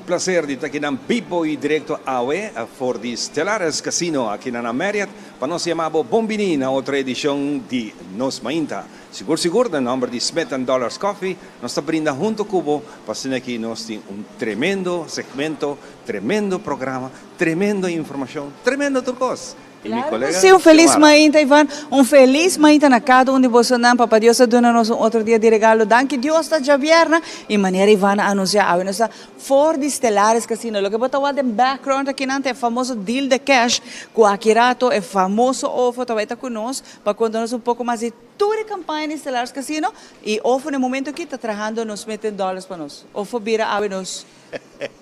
placer di ta aki na bibo y directo awe for di Stellaris Casino aki na Marriott pa nos yama bo bon bini na otro edicion di Nos Mainta. Sigur sigur, na nomber di Smith Dollars Coffee, nos ta brinda hunto cu bo pa aki nos tin un tremendo segmento, tremendo programa, tremendo informacion, tremendo tur cos. Y mi colega Si, un feliz Xiomara. Mainta, Ivan. Un feliz mainta na cada un di boso. Papa Dios a duna nos un otro dia di regalo. Danki Dios, ta diabierna. Y manera Ivan a anuncia, awe nos ta for di Stellaris Casino. Loke bo ta wak den background aki nan, e famoso deal de cash. Cu aki rato, e famoso Ofo, tambe ta cu nos, pa conta nos un poco mas di tur e campaña di Stellaris Casino. Y Ofo, na e momento aki, ta trahando nos Smith Dollars pa nos. Ofo bira awe nos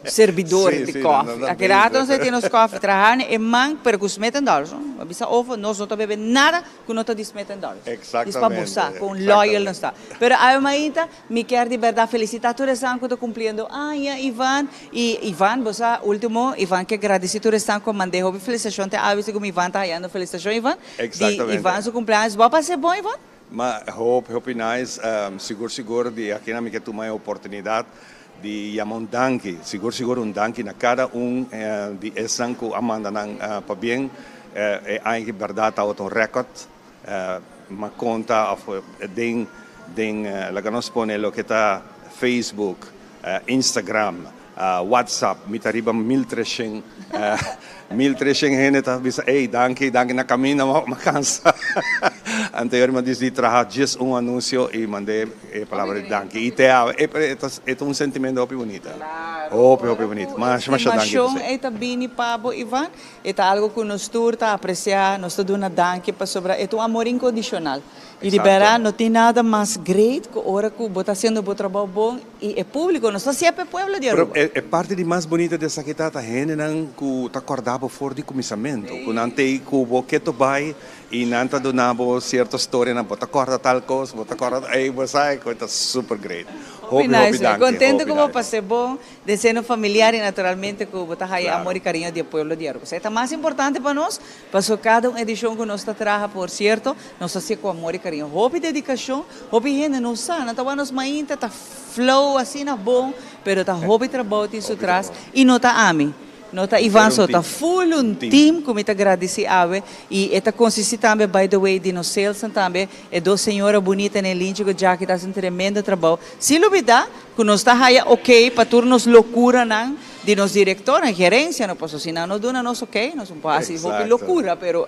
servidor di koffie. No, no, Aki rato nos bezig. tin nos koffie trahando e man, pero cu Smith Dollars. No? Bisa Ofo, nos no ta bebe nada cu no ta di Smith Dollars. Exactamente. Dis pa bosa, con loyal nos ta. Pero awe mainta, mi kier di berdad felicita tur esnan cu ta cumpliendo aña, Ivan. Y Ivan, bosa ultimo, Ivan kier gradici tur esnan cu manda hopi felicitacion te awe, cu Ivan ta hayando felicitacion, Ivan. Di Exactamente. Ivan su cumpleaños. Bo a pasa bon, Ivan? Ma hopi, hopi nice, sigur sigur di aki na mi kier tuma e oportunidad di yama un danki, sigur sigur un danki na cada un di esnan cu a manda nan pabien. E aña aki berdad ta un record, m'a conta of den laga nos pone loke ta Facebook, Instagram, WhatsApp, mi ta riba 1300, 1300 hende ta bisa: "Hey, danki, danki." Na camino m'a cansa. Anterior mi dicidi traha just un anuncio y manda e palabra di danki. Y te e un sentimento hopi bunita. Hopi, hopi bunita. Mas, mas danki. Estimacion e ta bini pa bo, Ivan, e ta algo cu nos tur ta aprecia, nos ta duna danki pasobra e un amor incondicional. Y di berdad no tin nada mas great cu ora cu bo ta haciendo bo trabou bon y e publico, nos ta semper pueblo di Pero Aruba. e parti di mas bunita di esaki ta hendenan cu ta corda bo for di cuminsamento, cu nan t'ey cu bo keto bay y nan ta duna bo cierto storia, nan bo ta corda tal cos, bo ta corda, ey, bo sabe cu ta super great. Hopi Hopi, hopi nice. danki, Contento hopi cu bo nice. pasa bon, den seno familiar y naturalmente cu bo ta haya amor y cariño di pueblo di Aruba. Esey ta mas importante pa nos, paso cada un edicion cu nos ta traha, por cierto, nos ta haci cu amor y cariño. Hopi dedicacion, hopi hende no sa, nan ta wak Nos Mainta ta flow asina bon, pero ta hopi trabou tin su Hopi tras trabou. y no ta ami. No ta Ivan Pero un so, ta team. full un Team. team cu mi ta gradici awe y e ta consisti tambe, by the way, di nos sales tambe, e dos señora bunita na linchi cu Jackie ta haciendo un tremendo trabou. Si lubida cu nos ta haya ok pa tur nos locura nan di nos director en gerencia, no paso si nan no duna nos ok, nos un poco haci hopi locura, pero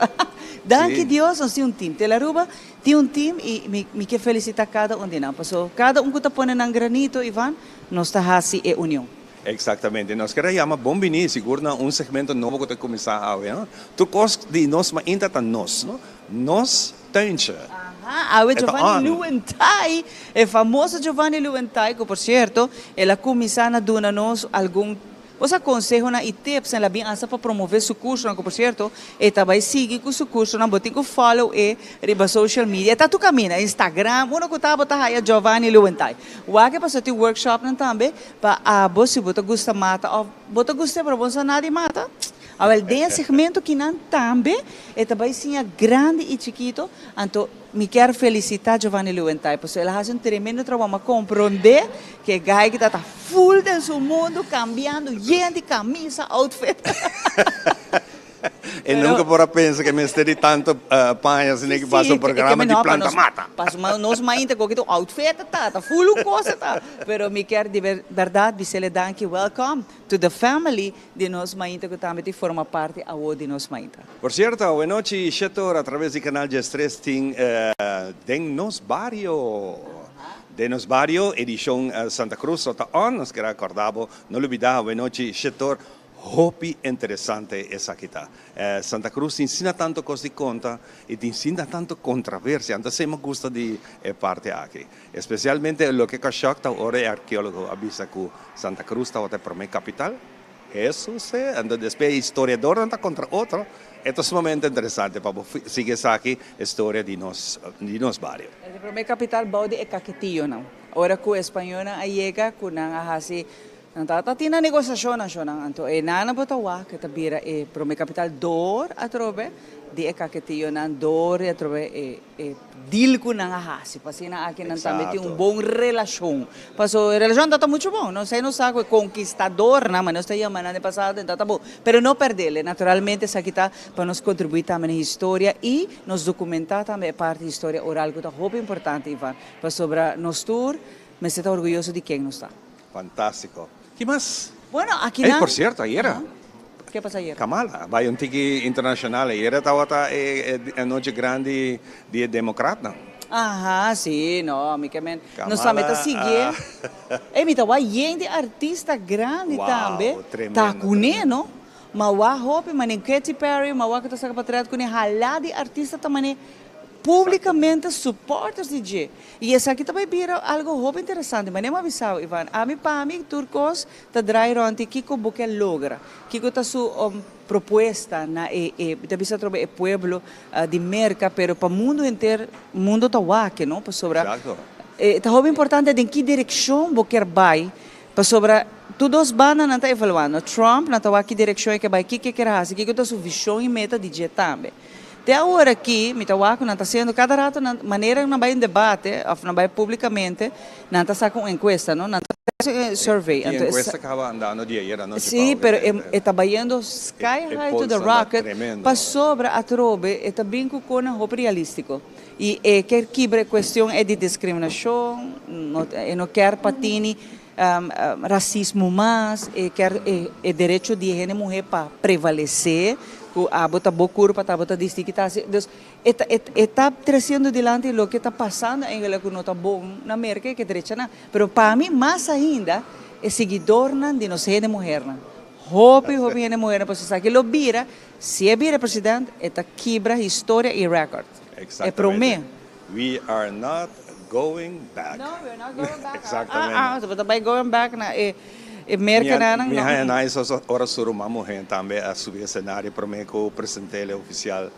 danki Dios nos tin un team. Telearuba tin un team y mi kier felicita cada un di nan, paso cada un cu ta pone nan granito, Ivan, nos ta haci e union. Exactamente. Nos kier yama bon bini, sigur na un segmento nobo cu ta cuminsa awe, no? Tur cos di Nos Mainta ta nos, no? Nos Tuintje. Aha, awe E ta Giovanni on. Luentai, e famoso Giovanni Luentai, cu por cierto, el a cuminsa na duna nos algun Osa conseho na y tips el a bin hasta pa promove su curso, cu por cierto, e ta bay sigui cu su curso, nan bo tin cu follow e riba social media. Ta tur camina, Instagram, uno cu ta bo ta haya Giovanni Luentai. Wak paso tin workshop nan tambe pa abo si bo ta gusta mata of bo ta gusta pero bo no sa nada di mata. Awel, den segmento kinan tambe e ta bay siña grandi y chikito, anto mi kier felicita Giovanni Luentai, pasobra el a haci un tremendo trabou, m'a comprende cu e guy cu ta full den su mundo, cambiando yen di camisa, outfit. E nunca por a pensa cu mester di tanto paña asina cu pasa un programa di planta mata. Paso nos mainta cu un outfit ta full un cos ta. Pero mi kier di berdad bisele danki, welcome to the family di Nos Mainta, cu tambe ta forma parti awo di Nos Mainta. Por cierto, anochi, 7 or, a traves di Canal 13 tin Den Nos Bario. Den Nos Bario, edicion Santa Cruz, ta on, nos kier corda bo, no lubida, anochi, 7 or, hopi interesante esaki ta. Santa Cruz tin asina tanto cos di conta y tin asina tanto controversia, anto mi gusta di parti aki. Especialmente loke a shock ta ora e arkeologo a bisa cu Santa Cruz tabata e prome capital. Jesus, anto despues historiador ta contra otro. E ta sumamente interesante pa sigui aki historia di nos bario. E prome capital bou di e Caquetio no. Ora cu spaño a yega cu nan a hasi nan ta tin negociacion nan, anto e nana bota wa cu ta bira e prome capital door atrobe. di e caketionan door y atrobe e e deal cu nan a haci pa asina aki nan tambe tin un bon relacion. Paso e relacion ta ta mucho bon, no? Esey nos sa cu e conquistadornan, manera nos ta yama nan den pasado, ta ta bon. Pero no perdele, naturalmente esaki ta pa nos contribui tambe na historia y nos documenta tambe e parti historia oral cu ta hopi importante, Ivan, pasobra nos tur mester ta orguyoso di ken nos ta. Fantastico. Ki mas? Bueno, aki nan. Ey, por cierto, ayera. Ke pasa ayera? Kamala a bai un tiki internacional. Ayera tabata e anochi grandi di e democratnan. Aha, si, no, mi ke men. Nos tambe ta siguié. Ey, mi ta wak yen di artista grandi tambe. Wow, tremendo. Ta kuné, no? Ma wak hopi, mané Katy Perry, ma wak ku ta saka patret kuné, hala di artista ta mané publicamente supporters di dje. Y esaki ta bay bira algo hopi interesante. Manera mi a bisa bo, Ivan, ami pa mi tur cos ta draai rond di kico bo ke logra, kico ta su propuesta na e, e, mi ta bisa atrobe e pueblo di Merca, pero pa mundo henter, mundo ta wak, no? Pasobra e ta hopi importante den ki direccion bo kier bay, pasobra tur dos banda nan ta evaluando. Trump nan ta wak ki direccion e ke bay, kico e kier haci, kico ta su vision y meta di dje tambe. Te awor aki mi ta wak ku nan ta hasiendo kada rato nan manera ku nan bai un debate òf nan bai publikamente nan ta saka un enkuesta no nan ta hasi un survey. E enkuesta kaba andando di ayer anochi Si pero e ta bayendo sky high to the rocket pasobra atrobe e ta bin ku konan hopi realístiko i e kier kibra e kuestion e di diskriminashon no e no kier pa tini rasismo mas, e kier e derecho di e hende muhe pa prevalece, cu abo ta bo curpa, ta abo ta disti ki ta haci. Dus e ta e ta treciendo dilanti loke ta pasando eigenlijk cu no ta bon na Merca e ke drecha nan. Pero pa mi mas ainda e siguidornan di nos hende muhernan. Hopi hopi hende muhernan pasobra esaki lo bira, si e bira president e ta kibra historia y record. E prome. We are not going back. No, we are not going back. Exactamente. Ah, ah, bo ta bai going back na e e merkenanan. Mi haña nice also ora su ruman muhé tambe a subi escenario promé ku present'el oficial.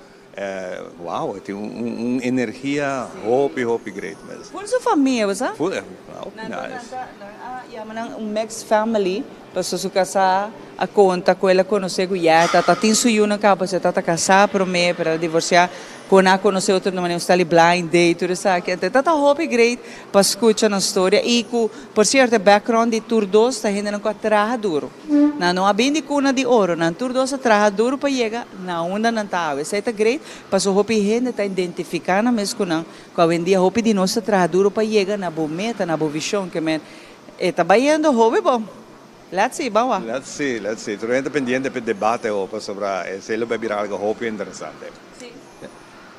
Wow, e tin un energia hopi hopi great mes. Full su famia, bo sa? Full, hopi Nan ta nice. nan ta nan a yama nan un mixed family, pasobra su kasá a konta ku el a konosé ku ya e tata tin su yunan kaba, pasobra e tata kasá promé, pero el a divorsiá. Con a conoce otro na manera un stali blind date tur esaki. Anto ta ta hopi great pa scucha nan storia y cu por cierto e background di tur dos ta hendenan cu a traha duro. Nan no a bin di cuna di oro, nan tur dos a traha duro pa yega na unda nan ta awe. Esey ta great paso hopi hende ta identifica nan mes cu nan cu awendia hopi di nos ta traha duro pa yega na bo meta, na bo vision. Ke men e ta bayendo hopi bon. Let's see, ban wak. Let's see, let's see. Tur hende pendiente p'e debate ho pasobra esey lo bay bira algo hopi interesante. Sí.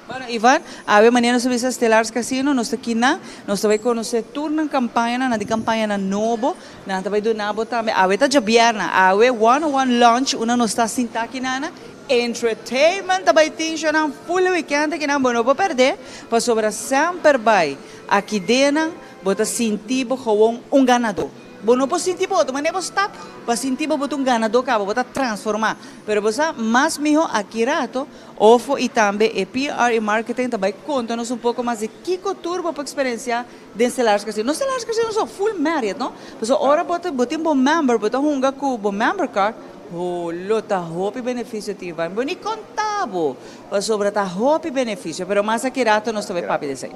Bueno, Ivan, awe manera nos a bisa Stellaris Casino, nos ta kinan, nos ta bay conoce tur nan campañanan, nan tin campañanan nobo, nan ta bay duna bo tambe, awe ta djabièrnè, awe one on one lunch unda nos ta sinta kinana, entertainment ta bay tin shonan full weekend akinan, bo no por perde, pasobra semper bay aki denan bo ta sinti bo gewoon un ganador. Bo no por sinti bo otro manera bo stap pa sinti bo bo ta un ganadó kaba, bo ta transformá. Pero bo sa mas mihó aki rato Ofo i tambe e PR i marketing ta bai konta nos un poko mas di kiko tur bo por eksperensiá den Stellaris Casino. No Stellaris Casino so, full Marriott no. Pasobra ora bo ta bo tin bo member bo ta hunga ku bo member card, ho lo ta hopi benefisio tin bai. Bo ni konta bo pasobra ta hopi benefisio. Pero mas aki rato nos ta bai papia di esei.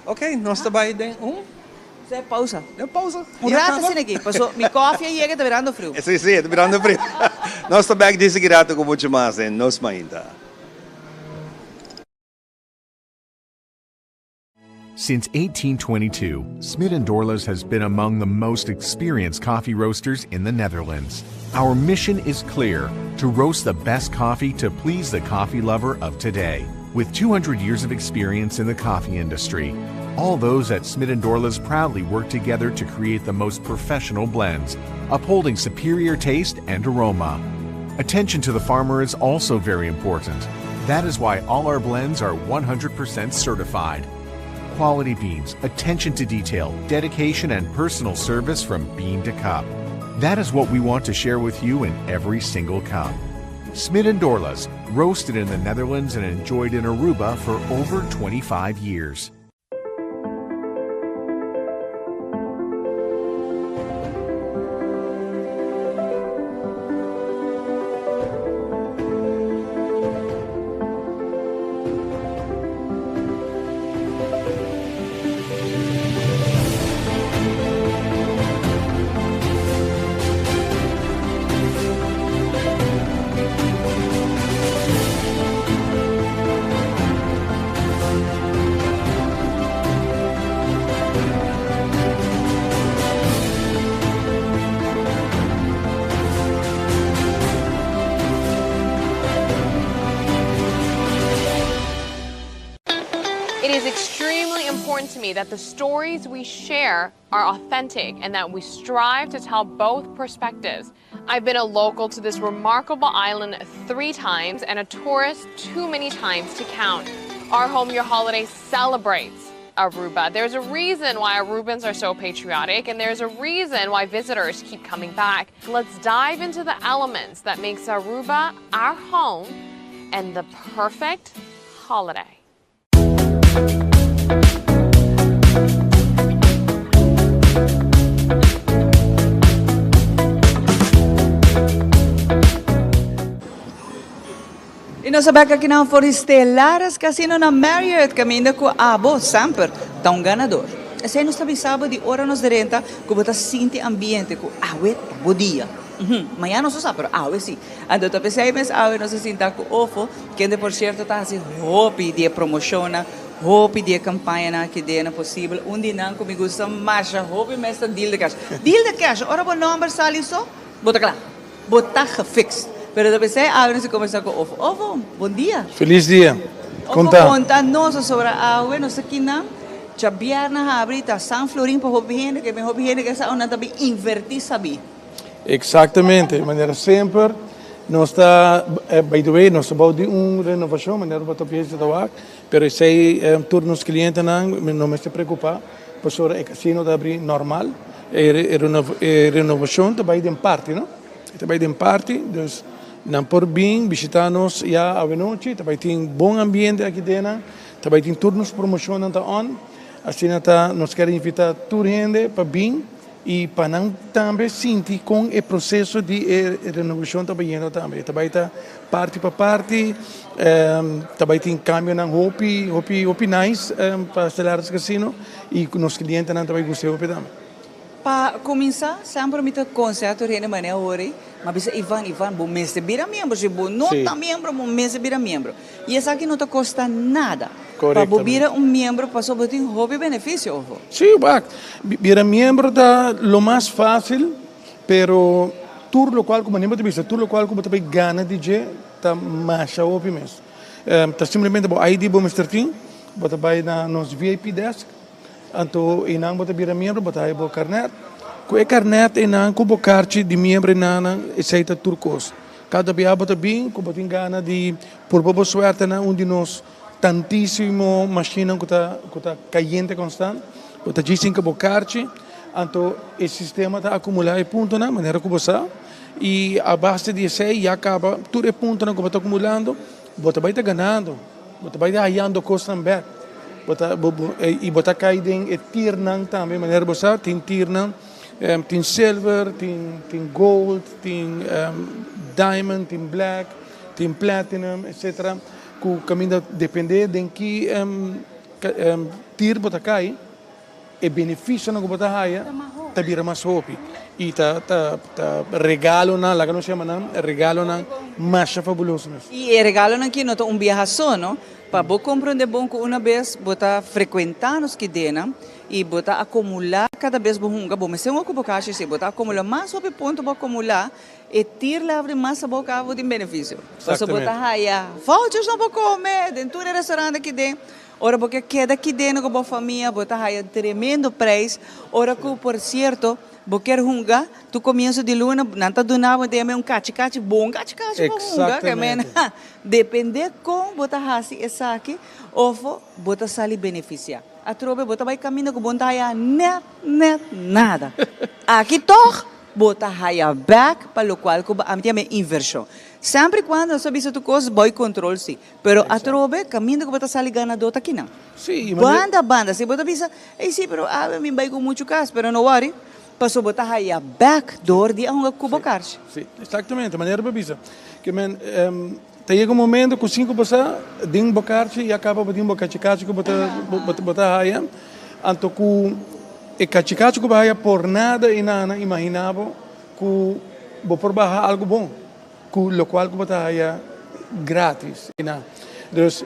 Ok, nos ta bai den un. Sea pausa. Un pausa. Un rato asina aki, paso mi koffie a yega e ta birando friu. Si, si, e ta birando friu. Nos ta bek disi ki rato ku muchu mas den Nos Mainta. Since 1822, Smit and Dorlas has been among the most experienced coffee roasters in the Netherlands. Our mission is clear to roast the best coffee to please the coffee lover of today. With 200 years of experience in the coffee industry, all those at Smit and Dorlas proudly work together to create the most professional blends, upholding superior taste and aroma. Attention to the farmer is also very important. That is why all our blends are 100% certified. Quality beans, attention to detail, dedication, and personal service from bean to cup. That is what we want to share with you in every single cup. Smit and Dorlas, roasted in the Netherlands and enjoyed in Aruba for over 25 years. important to me that the stories we share are authentic and that we strive to tell both perspectives. I've been a local to this remarkable island three times and a tourist too many times to count. Our Home Your Holiday celebrates Aruba. There's a reason why Arubans are so patriotic and there's a reason why visitors keep coming back. Let's dive into the elements that makes Aruba our home and the perfect holiday. Y nos a bek akinan for di Stellaris Casino na Marriott caminda cu abo semper ta un ganador. Esey nos ta bisa bo di ora nos drenta cu bo ta sinti ambiente cu awe ta bo dia. Uhum, mañana nos no sa pero awe si. Anto ta pesey mes awe nos a sinta cu Ofo, kende por cierto ta haci hopi di e promocionnan, hopi di e campañanan aki den posibel. Un di nan cu mi gusta masha hopi mes ta Deal de Cash. Deal de Cash, ora bo nomber sali so, bo ta cla. Bo ta gefixt. Pero ta pesey awe nos a combersa cu Ofo. Ofo, bon dia. Feliz dia. Con ta? Ofo, conta nos sobre awe nos ta kinan. Djabièrnè habri ta San Florin pa hopi hende, ke hopi hende ke sa nan ta bin inverti sabi. Exactamente, manera semper nos ta, by the way, nos ta bou di un renovacion, manera bo ta piensa ta wak, pero esey tur nos clientenan no mester preocupa, pasobra e casino ta habri normal, e renovacion ta bay den parti, no? E ta bay den parti, dus nan por bin bishita nos ya awenochi, ta bay tin bon ambiente aki den, ta bay tin tur nos promocionnan ta on, asina ta nos kier invita tur hende pa bin. I pa nan tambe sinti kon e proseso di e renovashon ta bayendo tambe. E ta bai ta parti pa parti, ta bai tin kambionan hopi, hopi, hopi nice pa Stellaris Casino i nos klientenan ta bai gusta e hopi tambe. Pa kuminsá, semper mi ta konsehá tur hende manera hori, mi a bisa Ivan, Ivan, bo mester bira miembro, si bo no ta miembro, bo mester bira miembro. I esaki no ta kosta nada. Pa bo bira un miembro pasobra bo tin hopi benefisio oho. Sí, wak. Bira miembro ta lo mas fásil, pero tur lokual ku bo ta bisa, tur lokual ku bo ta bai gana di dje ta masha hopi mes. Ta simplemente bo ID bo mester tin, bo ta bai na nos VIP desk, anto einan bo ta bira miembro, bo ta haya bo karnèt. Ku e karnèt einan, ku bo karchi di miembro einan, esei ta tur kos. Kada bia bo ta bin ku bo tin gana di purba bo suerte na un di nos tantísimo mashinnan ku ta ku ta kayente konstant. Bo ta djis hinka bo karchi, anto e sistema ta akumulá e puntonan manera ku bo sa i a base di esei ya kaba tur e puntonan ku bo ta akumulando bo ta bai ta ganando, bo ta bai ta hayando kosnan bèk. Bo ta bo bo i bo ta kai den e tiernan tambe manera bo sa tin tiernan. Tin silver, tin tin gold, tin diamond, tin black, tin platinum, etcetera ku kaminda depende den ki tier bo ta kai e benefisionan ku bo ta haya ta bira mas hopi i ta ta ta regalonan laga nos yama nan regalonan masha fabuloso mes. I e regalonan aki no ta un biaha so no, pa bo komprende bon ku una bes bo ta frekuenta nos kidenan I bo ta akomulá kada bes bo hunga, bo mester hunga ku bo kashi si bo ta akomulá mas hopi punto bo akomulá, e tir lèver mas abou kaba bo tin benefisio. Pasobra bo ta haya vouchers no bo kome den tur e restaurant aki den. Ora bo ke keda aki den ku bo famia bo ta haya tremendo preis. Ora ku por sierto bo kier hunga tu komienso di luna nan ta duna bo den un kachi kachi bon kachi kachi pa hunga ke men depende kon bo ta hasi esaki ofo bo ta sali benefisiá. Atrobe bo ta bai kaminda ku bo no ta haya nèt nèt nada. Aki tòg bo ta haya bèk pa lokual ku bo a miti e invershon. Semper i kuando nos ta bisa tur kos bou kontrol si, pero atrobe kaminda ku bo ta sali ganadó ta kinan. Banda banda si bo ta bisa, ey si pero awe mi bai ku muchu kas, pero no wòri pasobra bo ta haya bèk dor di a hunga ku bo karchi. Si, eksaktamente, manera bo bisa. Ke men. Ta yega un momento ku sin ku bo sa den bo karchi ya kaba bo tin bo kachikachi ku bo ta bo ta haya anto ku e kachikachi ku bo haya por nada i nana imagina bo ku bo por baha algu bon ku lokual ku bo ta haya gratis i nan dus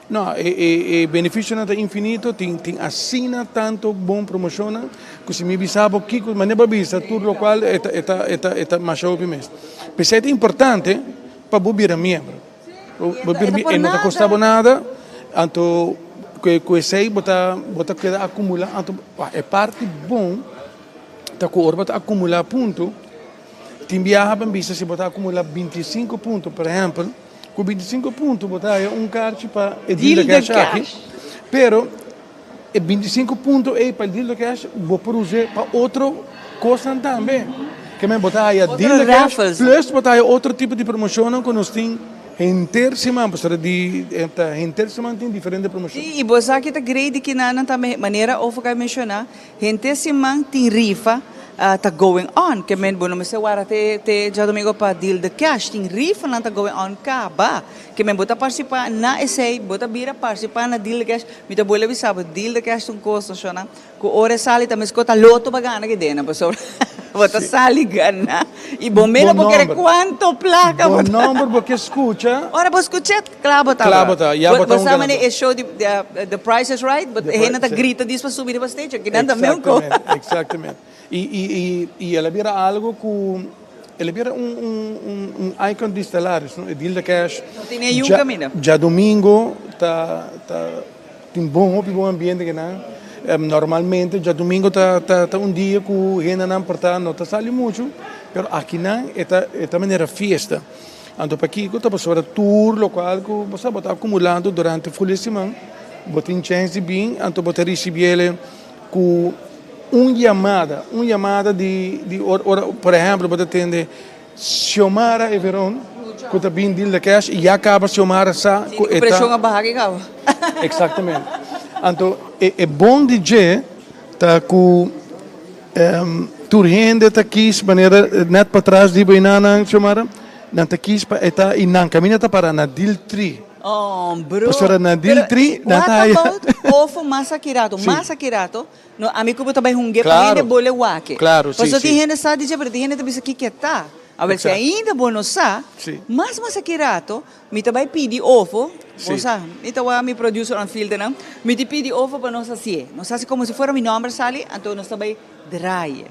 no e e e benefisionan ta infinito tin tin asina tanto bon promoshonnan ku si mi bisa bo kiko manera bo a bisa tur lokual e ta e ta e ta e ta masha hopi mes. P'esei ta importante pa bo bira miembro. Bo bira miembro, e no ta kosta bo nada, anto Ku esei bo ta bo ta keda akumulá anto e parti bon ta ku ora bo ta akumulá punto tin biaha bo bisa si bo ta akumulá 25 punto por ehèmpel ku 25 punto bo ta haya un karchi pa e deal de cash aki pero e 25 punto ei pa e deal de cash bo por us'é pa otro kosnan tambe ke men bo ta haya deal de cash plus bo ta haya otro tipo di promoshonnan ku nos tin. Henter siman, pasobra di ta henter siman tin diferente promoshon. Sí, i bo sa ki ta grei di kinanan tambe, manera Ofo a menshoná, henter siman tin rifa ta going on. Ke men bo no mester wara te te djadomingo pa deal the cash, tin rifanan ta going on kaba. Ke men bo ta partisipá na esei, bo ta bira partisipá na deal the cash. Mi ta bolbe bisa bo, deal the cash ta un kos, shonnan. Ku ora e sali ta meskos ta loto pa gana ki dena pasobra bo ta sali gana i bo mira bo kere kuanto plaka bo nomber bo ke skucha. Ora bo skucha kla bo ta kla bo ta ya bo ta un ganador. Bo sa manera e show di The Price is Right bo hende ta grita dis pa subi riba stage aki nan ta meun ko. Exactamente i i i el a bira algo ku el a bira un un un icon di Stellaris no e deal de cash. No tin niun kaminda. Djadomingo ta ta. Tin bon hopi bon ambiente kinan. Normalmente djadumingo ta ta un dia ku hendenan por ta no ta sali muchu, pero akinan e ta e ta manera fiesta. Anto pakiko ta pasobra tur lokual ku bo sa bo ta akumulando durante ful e siman, bo tin chèns di bin, anto bo ta risibiel ku un yamada, un yamada di di ora ora por ehèmpel bo ta tende Xiomara Everon ku ta bin deal de cash i ya kaba Xiomara sa ku e ta. Preshon a baha ki kaba. Exactamente. Anto e e bon di dje ta ku tur hende ta kis manera net patras di bo i nan Xiomara nan ta kis pa e ta i nan kaminda ta para na deal tri. Oh bro. Pasobra na deal tri nan ta haya. What about ofo mas aki rato mas aki rato No, ami ku bo ta bai hunge pa hende bo le wak. Claro, si, Pasobra si. tin hende sa di dje, pero tin hende ta bisa kiko e ta. Awel, si ainda bo no sa, mas mas aki rato, mi ta bai pidi ofo, bo sa, mi ta wak mi producer on field nan, mi ti pidi ofo pa nos hasié. Nos hasi komo si fuera mi nomber sali, anto nos ta bai draai.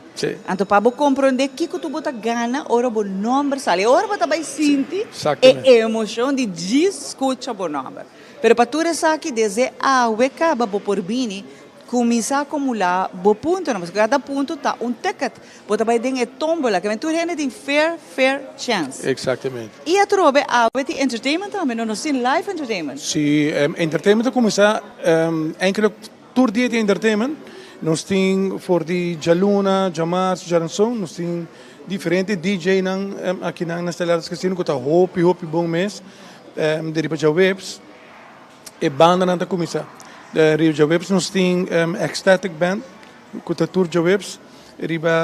Anto pa bo komprondé kiko tu bo ta gana ora bo nomber sali. E ora bo ta bai sinti e emoshon di djis skucha bo nomber. Pero pa tur esaki, desde awe kaba bo por bini Kuminsá akumulá bo puntonan, pasobra kada punto ta un ticket. Bo ta bai den e tómbola, ke men tur hende tin fair, fair chance. Exactamente. I atrobe awe tin entertainment tambe, no? Nos tin live entertainment. Sí, entertainment ta kuminsá enkele tur dia tin entertainment. Nos tin for di djaluna, djamars, djaranson, nos tin diferente DJ-nan akinan na Stellaris Casino ku ta hopi, hopi bon mes. Di riba djaweps. E bandanan ta kuminsá. Riba djaweps nos tin Ecstatic Band ku ta tur djaweps. Riba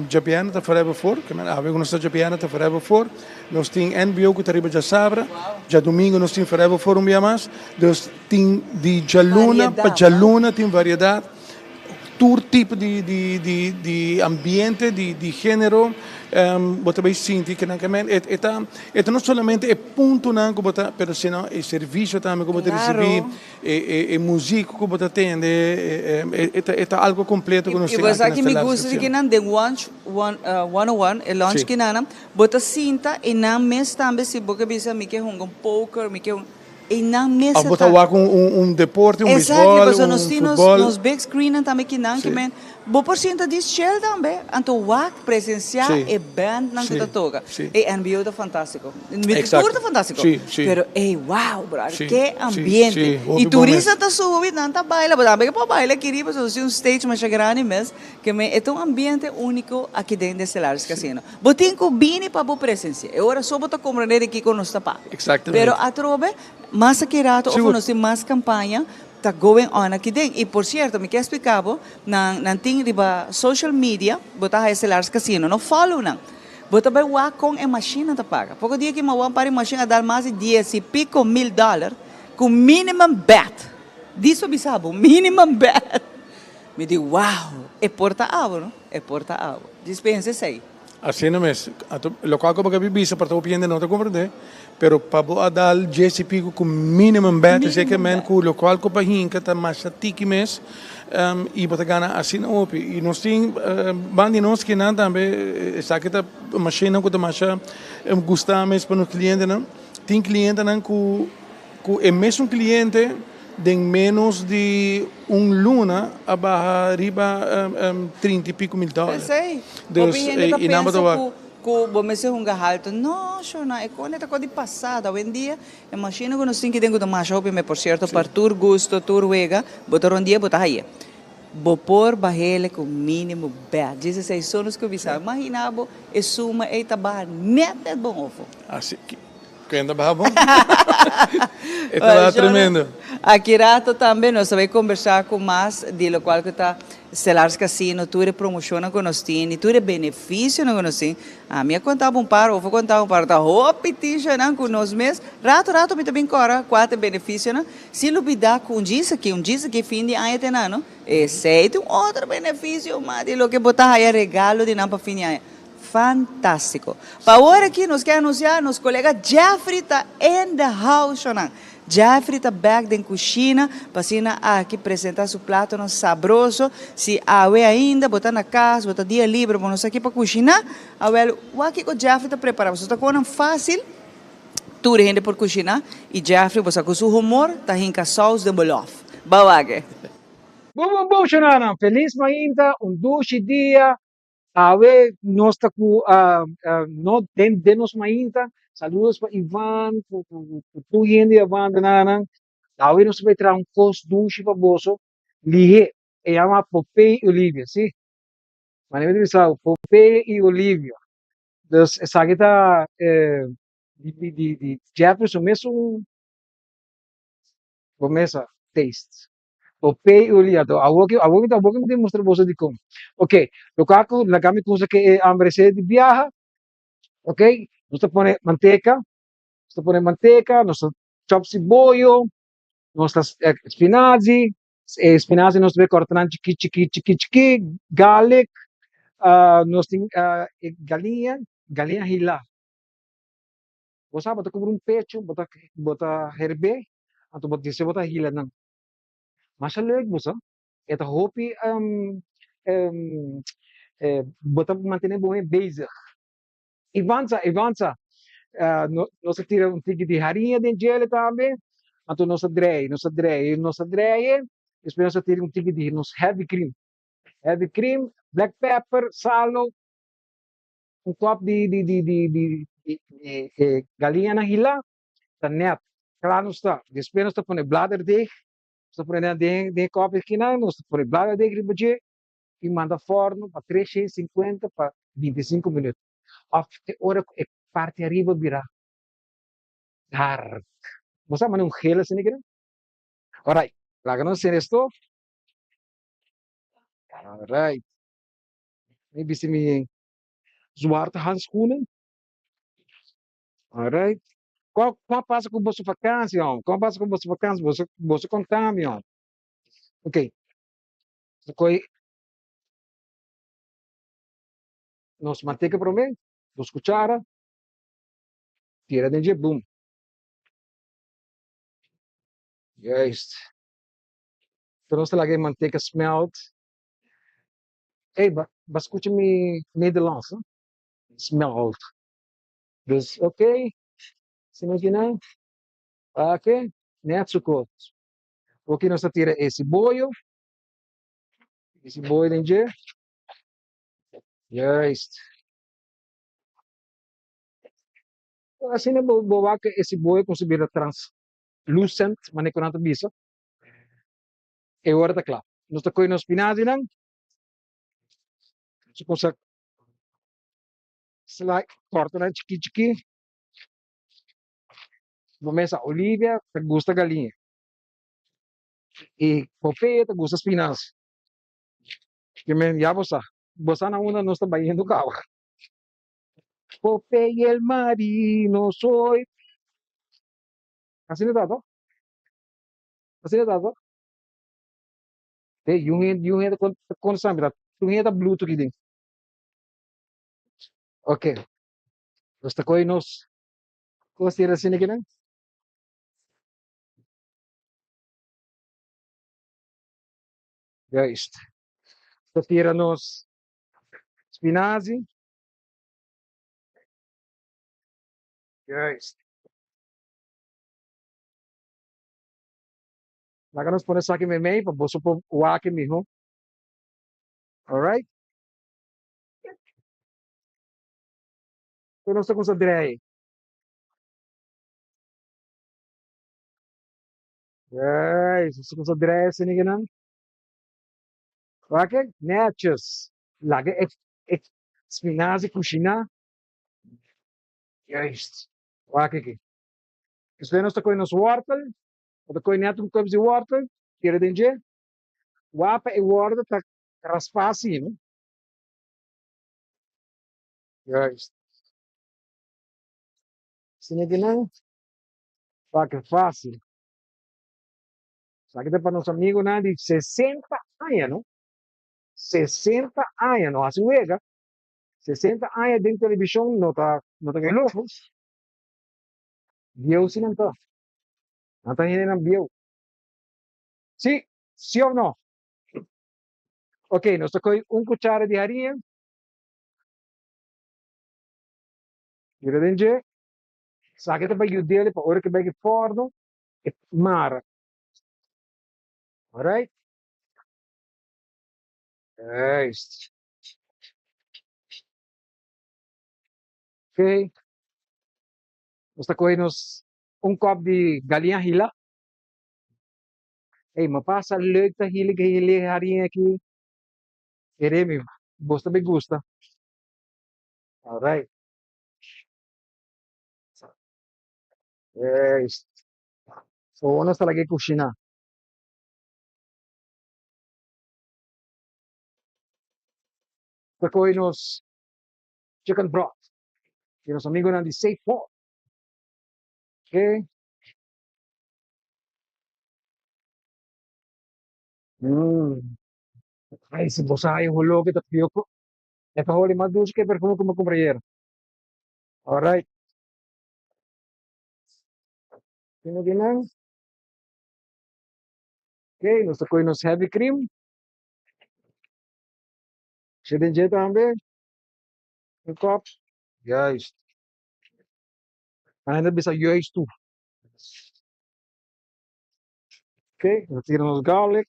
djabièrnè ta Forever Four, ke men awe ku nos ta djabièrnè ta Forever Four. Nos tin NBO ku ta riba djasabra. Djadumingu nos tin Forever Four un bia mas. Dus tin di djaluna pa djaluna tin variedat. Tur tipo di di di di ambiente di di genero bo ta bay sinti ke nan ke men e ta e ta no solamente e puntonan ku bo ta pero sino e servisio tambe ku bo ta risibi e e e muzik ku bo ta tende e ta e ta algo kompleto ku nos tin aki na I bo sa ki mi Stellaris gusta di Casino. kinan den Lounge one 101 e lounge kinan bo ta sinta e nan mes tambe si bo ke bisa mi ke hunga un poker mi ke hunga. E nan mester Of bo ta wak un deporte, un Exactly, beisbòl, pasobra un nos tin nos, futbòl. nos big screennan tambe kinan ki men bo por sinta di chill tambe, anto wak, presenciá e bandnan ku ta toka. E NBO ta fantástiko. Mi tur ta fantástiko. Pero ey, wow, brother, ke ambiente. I turista ta subi, nan ta baila, bo tambe ke por baila aki riba, pasobra nos tin un stage masha grandi mes, ke men e ta un ambiente úniko aki den Destilaris Casino. Bo tin ku bini pa bo presensia. E ora so bo ta komprendé di kiko nos ta papia. Exactamente. Pero atrobe, mas aki rato of nos tin mas kampaña ta going on aki den. I por sierto, mi ke splika bo, nan nan tin riba social media, bo ta haya Stellaris Casino, no follow nan. Bo ta bai wak kon e mashinnan ta paga. Poko dia aki mi a wak un par di mashin a dal mas di dies i piko mil dòler ku minimum bet. Diso bisa bo, minimum bet. Mi di, wow, e por ta abo, no? E por ta abo. Djis pensa esei. Asina mes. Anto, lokual ku bo ka bisa por ta hopi hende no ta komprendé, pero pa bo a dal djes i piku ku minimum bet, esei ke men ku lokual ku bo a hinka ta masha tiki mes, i bo ta gana asina hopi. I nos tin ban di nos kinan tambe, esaki ta mashinnan ku ta masha gusta mes pa nos klientenan. Tin klientenan ku ku e mesun kliente. Den ménos di un luna a baha riba 30 i pico mil dòler. P'esei, Dus, hopi hende ta i nan pensa bo ta ku ku bo mester hunga haltu. No, shona, e kone ta kos di pasado. Awendia e mashina ku nos tin ki den ku ta masha hopi, me por sierto, par tur gusto, tur wega, bo ta rondia, bo ta haye. Bo por bah'ele ku mínimo bèt. Djis esei so nos kuminsá. Imaginá bo e suma ei ta baha nèt nèt bon ofo. Asi, Ken ta baha bon? E ta baha tremendo. Aki rato tambe nos ta bay combersa cu mas di locual cu ta Stellaris Casino, tur e promocionnan cu nos tin y tur e beneficionan cu nos tin. Ami a conta bo un par, of a conta bo un par, ta hopi tishanan cu nos mes. Rato rato mi ta bin cora cua ta e beneficionan, sin lubida cu un djis aki, un djis aki fin di aña te nan, no? Esey ta un otro beneficio mas di loke bo ta haya regalo di nan pa fin di aña. Fantástiko. Pa awor aki nos ke anunsiá nos kolega Jeffrey ta in the house shownan. Jeffrey ta bèk den kushina pa asina aki presentá su platonan sabroso. Si awe ainda bo ta na kas, bo ta dia libre, bo no sa ki pa kushiná, awèl wak kiko Jeffrey ta prepará. Pasobra ta konan fásil, tur hende por kushiná i Jeffrey bo sa ku su humor ta hinka sous den bo lòf. Ba wak e. Bum bum bum shownan. Felis mainta, un dushi dia. Awe nos ta ku no den den nos mainta. Saludos pa Ivan ku ku ku tur hende a banda nan. Awe nos ta bai traha un kos dushi pa boso lihé. E yama Popeye i Olivia, si. Manera mi ta bisa bo, Popeye i Olivia. Dus esaki ta di di di di Jefferson mesun bo mesa taste. Popeye Uli anto awor ki awor mi ta awor ki mi ta mustra boso dikon. Ok, loke ku laga mi kusa ke e hambre di biaha, ok, nos ta pone manteka, nos ta pone manteka, nos ta chop siboyo, nos ta spinazi, e spinazi nos ta bai kòrta nan chiki chiki chiki chiki, garlic, nos tin e galiña, galiña hilá. Bo sa bo ta kubri un pecho, bo ta bo ta herbé, anto bo dise bo ta hila nan. Masha leuk bo sa. E ta hopi bo ta mantené bo mes bezig. Ivan sa, Ivan sa, nos a tira un tiki di hariña den djele tambe, anto nos a drei, nos a drei, nos a drei, despues nos a tira un tiki di nos heavy cream, heavy cream, black pepper, salo, un kòp di di di di di di e galiñanan hilá ta nèt kla nos ta. Despues nos ta pone bladerdeeg, nos ta pone nan den den e kòp akinan, nos ta pone bladerdeeg riba dje i manda fòrno pa 350 pa 25 minüt òf te ora ku e parti ariba bira dark. Bo sa manda un gel asina kinan? Orait, laga nos sende e stof. Orait. Mi bisti mi zwarte handschoenen. Alright. Kon kon pasa ku boso vakantie hom? Kon pasa ku boso vakantie? Boso boso konta mi hom. Ok. So koi nos manteka promé, dos kuchara, tira den dje, boom. Juist. Pero nos ta laga e manteka smelt. Ey, ba ba skucha mi Nederlands, no? Smelt. Dus, ok, si nos kinan, ok, net zo kort. Oki nos ta tira e siboyo, e siboyo den dje. Juist. Asina bo bo wak e siboyo kon si bira translucent, manera ku nan ta bisa. E ora ta kla. Nos ta kohe nos spinazinan, nos ta kumsa slice, kòrta nan chikí chikí. Bo mesa Olivia ta gusta galiña i Popeye ta gusta spinaz. Ke men ya bo sa, bo sa na unda nos ta bayendo kaba. Popeye el marino soy. Asina ta to? Asina ta to? Te yun hende yun hende kon kon sa mira tur hende ta blutu aki den. Ok nos ta kohe nos kos tira asina kinan. Juist. Ta tira nos spinazi. Juist. Laga nos pone esaki meimei pa boso por wak miho. Alright. Kon nos ta kusa drei? Juist, nos ta kusa drei asina kinan. Wak netjes. Laga e e spinazie kushiná. Juist. Wak aki. Despues nos ta kohe nos wòrtel. Bo ta kohe nèt un kòp di wòrtel, tira den dje. Wak pa e wòrtel ta raspá asina. Juist. Asina kinan. Wak fásil. Esaki ta pa nos amigunan di 60 aña, no? 60 aña, no hasi wega. 60 aña den televishon no ta no ta loko. Bieu si nan ta. Nan ta hendenan bieu. Si, si of no? Ok, nos ta kohe un kuchara di haria. Mira den dje. Esaki ta pa yud'el pa ora ke bai ke forno e mara. Alright. Juist. Ok. Nos ta kohe nos un kòp di galiña hila. Ey, mi pasa leuk ta hila hila e hariña aki. Kere mi, bos ta bay gusta. Alright. Juist. So nos ta laga e kushiná. Ta kohe nos chicken broth di nos amigonan di Safe Port. Ok. Mm. Ay, si bo sa e holó ke ta pio ku e ta holi mas dushi ke e perfume ku mi a kumpra ayer. Alright. Kino kinan? Ok, nos ta kohe nos heavy cream. Shi den dje tambe. Un kòp. Juist. Nan hende bisa juist toe. Ok, nos tira nos garlic.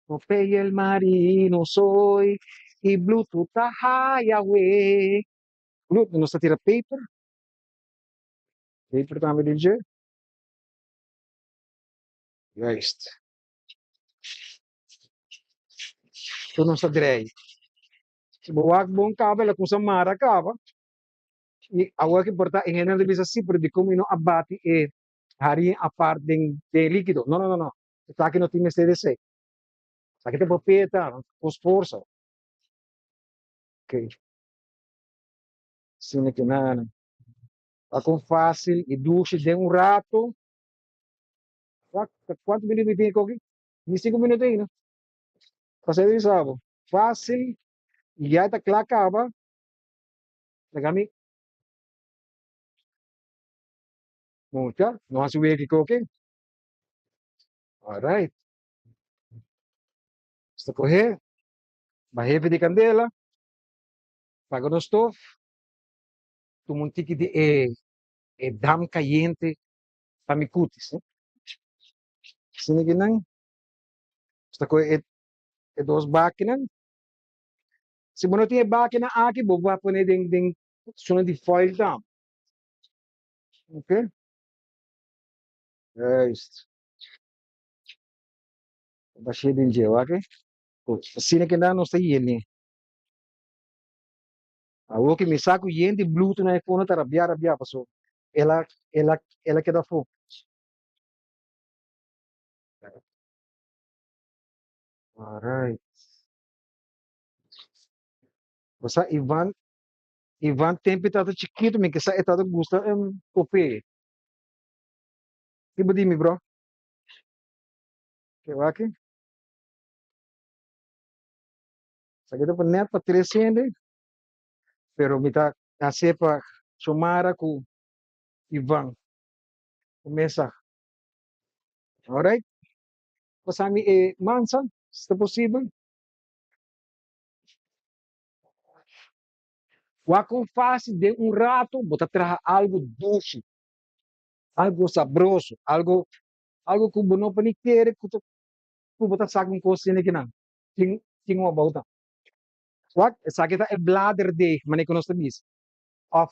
Popeye el marino soy y Bluetooth ta haya we. Bluetooth nos ta tira paper. Paper tambe den dje. Juist. Tur nos ta drei. Si bo wak bon kaba el a kumsa mara kaba. I awor ki por ta e hende ta bisa si pero dikon mi no a bati e harin apart den den e likido. No no no no. Esaki no tin mester di esei. Esaki ta por peta, por forsa. Ok. Asina ki nan. Ta kon fácil i dushi den un rato. Wak, kuantu minuto mi tin koki? Ni sinku minuto ainda. Pasei di bisa bo. Fácil i ya ta kla kaba. Laga mi mucha, no hasi weki koki. Alright. Nos ta kohe, bahefe di kandela, paga nos stof, tuma un tiki di e e dam kayente pa mi kutis. Asina ki nan, nos ta kohe e e dos bakinan. Si bo no tin e bakinan aki, bo por pone den den sona di foil tambe. Ok. Juist. Bashé den dje, wak. Asina ke nan nos ta yene. Awor ke mi sa ku yen di bluetooth na e fono ta rabiá rabiá paso el a el a el a keda afó. Alright. Bo sa Ivan Ivan tempu e tabata chikitu mi ke sa e tabata gusta kope. Ki bo di mi bro? Ke wak? Esaki ta net pa tres hende, pero mi ta hasié pa Xiomara ku Ivan ku mesa. Alright. Pasa mi e mansa, si ta posibel. Wak kon fásil den un rato bo ta traha algu dushi, algu sabroso, algu. Algo ku bo no por ni kere ku ta ku bo ta saka un kos asina kinan. Tin tin un abou ta. Wak, esaki ta e bladerdeeg, manera ku nos ta bisa. Òf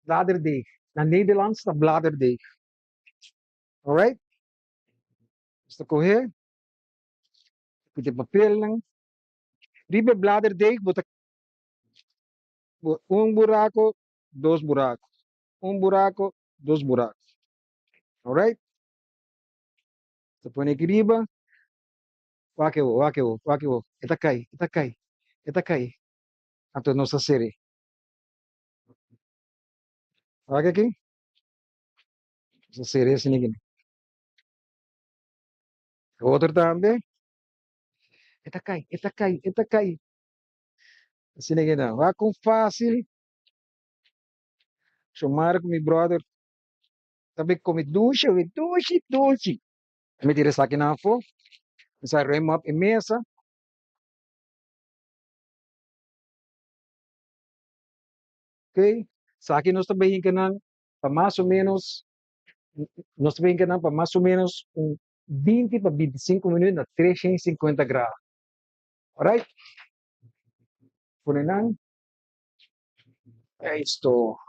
bladerdeeg. Na Nederlands ta bladerdeeg. Alright. Nos ta kohe, pidi papelnan. Riba e bladerdeeg bo ta un buraco, dos buraco, un buraco, dos buraco. Alright. Ta pone aki riba. Wak e wo, wak e wo, wak e wo. E ta kai, e ta kai, e ta kai. Anto nos ta sere. Wak aki. Nos ta sere asina aki. E otro tambe. E ta kai, e ta kai, e ta kai. Asina aki nan. Wak kon fácil. Shomara ku mi brother ta bin kome dushi awe, dushi, dushi. Mi tira esakinan afó, mi sa ruim op e mesa. Ok, esaki nos ta bin hinka nan pa mas o ménos, nos ta bin hinka nan pa mas o ménos un binti pa bintisinku minüt na 350 grado. Alright, pone nan. Esto.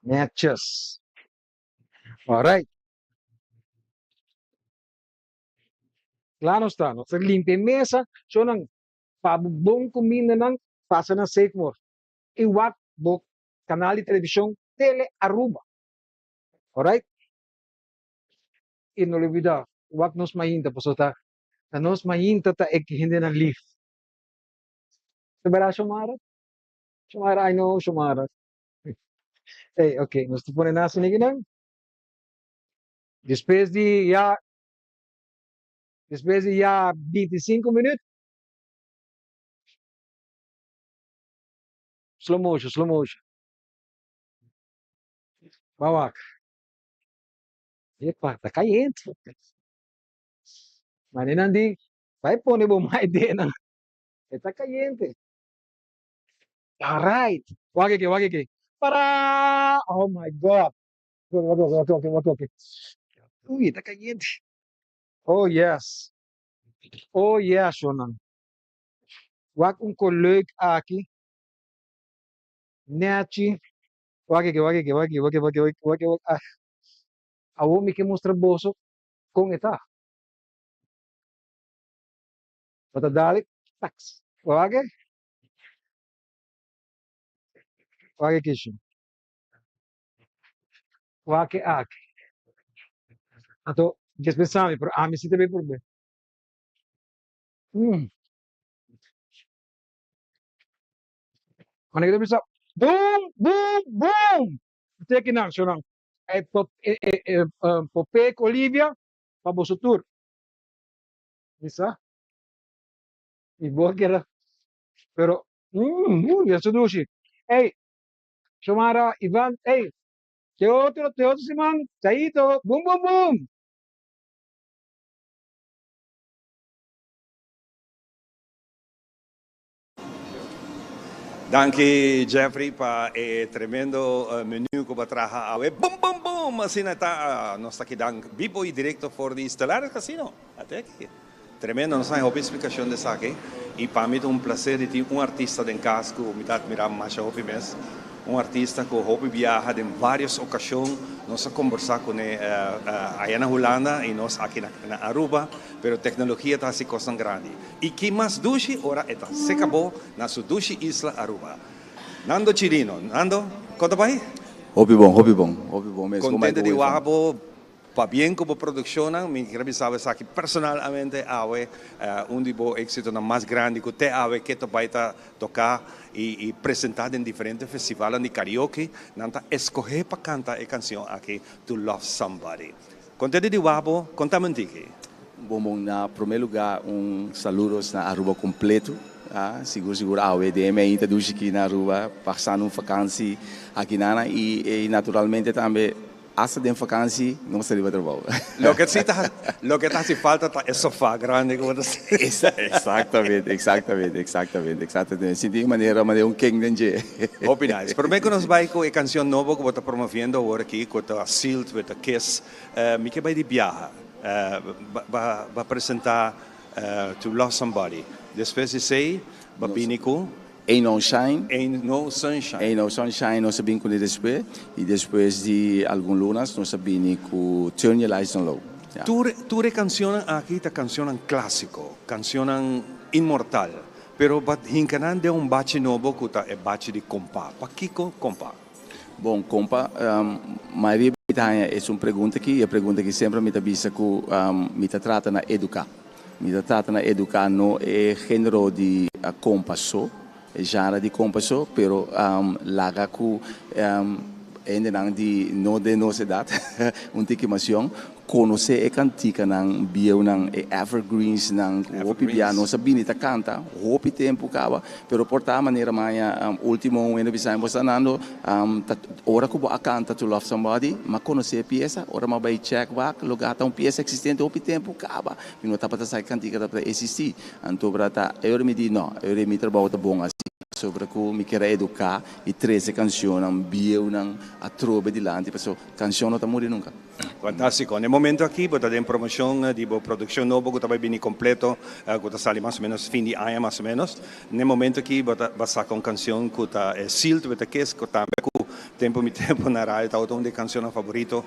Netjes. Alright. Kla nos ta. Nos ta limpia e mesa. Shownan, pa bo bon kumindanan, pasa na Safemore. I wak bo kanal di televishon Tele Aruba. Alright. I no lubida, wak nos mainta, pasobra ta na nos mainta ta e hendenan lif. Ta bera Shomara? Shomara, I know Shomara. Ey, ok, nos ta pone nan asina akinan. Despues di ya, despues di ya 25 minuut. Slow motion, slow motion. Ban wak. Epa, ta cayente. Mane nan di, bai pone bo mai denan. E ta cayente. Alright. Wak aki, wak aki. Para! Oh my God. Wak, wak, wak, wak, wak, wak. Uy, ta cayente. Oh yes. Oh yes, shownan. Wak un ko leuk aki. Nechi. Wak aki, wak aki, wak aki, wak aki, wak aki, wak aki. Ah. Awor mi ke mustra boso kon e ta. Bo ta dal taks. Wak e. Wak e kishin. Wak e aki. Anto, despues sami, pero ami si ta bay prob'é. Mm. Wanneer ta bisa, boom, boom, boom! Teki nan, shownan. E pop, e, e, e, um, Popeye ku Olivia pa boso tur. Bisa. Mi bo keda. Pero, mm, mm, ya su dushi. Ey, Shomara, Ivan, ey, te otro, te otro siman, chaito, boom, boom, boom. Danki Jeffrey pa e tremendo menu cu bo a traha awe. Boom boom boom! Asina ta, nos ta kidan bibo y directo for di Stellaris Casino. Ate aki. Tremendo, nos haña hopi explicacion di esaki y pa mi ta un placer di tin un artista den cas cu mi ta admira masha hopi mes. Un artista cu hopi biaha den varios ocasion. Nos a combersa cune aya na Hulanda y nos aki na Aruba, pero tecnologia ta haci cosnan grandi. Y ki mas dushi ora e ta seca bo na su dushi isla Aruba. Nando Chirino, Nando, con ta bay? Hopi bon, hopi bon, hopi bon mes. Contento di waha bo, pabien cu bo produccionnan. Mi kier a bisa bo esaki personalmente awe, un di bo exitonan mas grandi cu te awe ke ta bay ta toca y presenta den diferente festivalnan di karaoke. Nan ta escoge pa canta e cancion aki, To Love Somebody. Contento di waha bo, contame un tiki. Bon bon, na prome lugar un saludos na Aruba completo, sigur sigur awe den mi ainda dushi aki na Aruba pasando un vakantie aki nana y naturalmente tambe. Hasta den vakantie nos ta riba trabou. Loke si ta loke ta hasi falta ta e sofa grandi ku bo ta sinti. Exactamente, exactamente, exactamente, exactamente. Sinti e manera manera un king den dje. Hopi nice. Prome ku nos bai ku e kanshon nobo ku bo ta promoviendo awor aki ku ta Sealed with a Kiss, mi ke bai di biaha. Ba ba presenta To Love Somebody. Despues di esei ba bini ku. Ain't No Shine. Ain't No Sunshine. Ain't No Sunshine nos a bin kuné despues y despues di algun lunas nos a bini ku Turn Your Lights Down Low. Ya. Tur tur e cancionnan aki ta cancionnan clasico, cancionnan inmortal, pero bo a hinca nan den un bachi nobo cu ta e bachi di compa. Pakico compa? Bon, compa, mayoria mi ta haña es un pregunta aki y e pregunta aki semper mi ta bisa cu mi ta trata na educa. Mi ta trata na educa no e genero di compa so, e genre di compa so, pero laga cu hendenan di no den nos edad, un tiki mas yong, conoce e canticanan bieunan, e evergreensnan cu hopi bia nos a bini ta canta hopi tempo caba, pero por ta manera maña ultimo un hende bisa mi bo sta nando ta ora cu bo a canta To Love Somebody, m'a conoce e pieza, ora m'a bay check wak lo gata un pieza existente hopi tempo caba, mi no tabata sa e cantica tabata existi, anto bra ta e ora mi di no, e ora mi trabao ta bon asi, pasobra cu mi kier a educa y trece cancionnan bieunan atrobe dilanti, pasobra cancion no ta muri nunca. Fantástiko. Na e momento aki bo ta den promocion di bo produccion nobo cu ta bay bini completo, cu ta sali mas o menos fin di aña mas o menos. Na e momento aki bo ta ba saca un cancion cu ta e Sealed with a Kiss, cu tambe cu tempo mi tempo na radio tabata un di e cancionnan favorito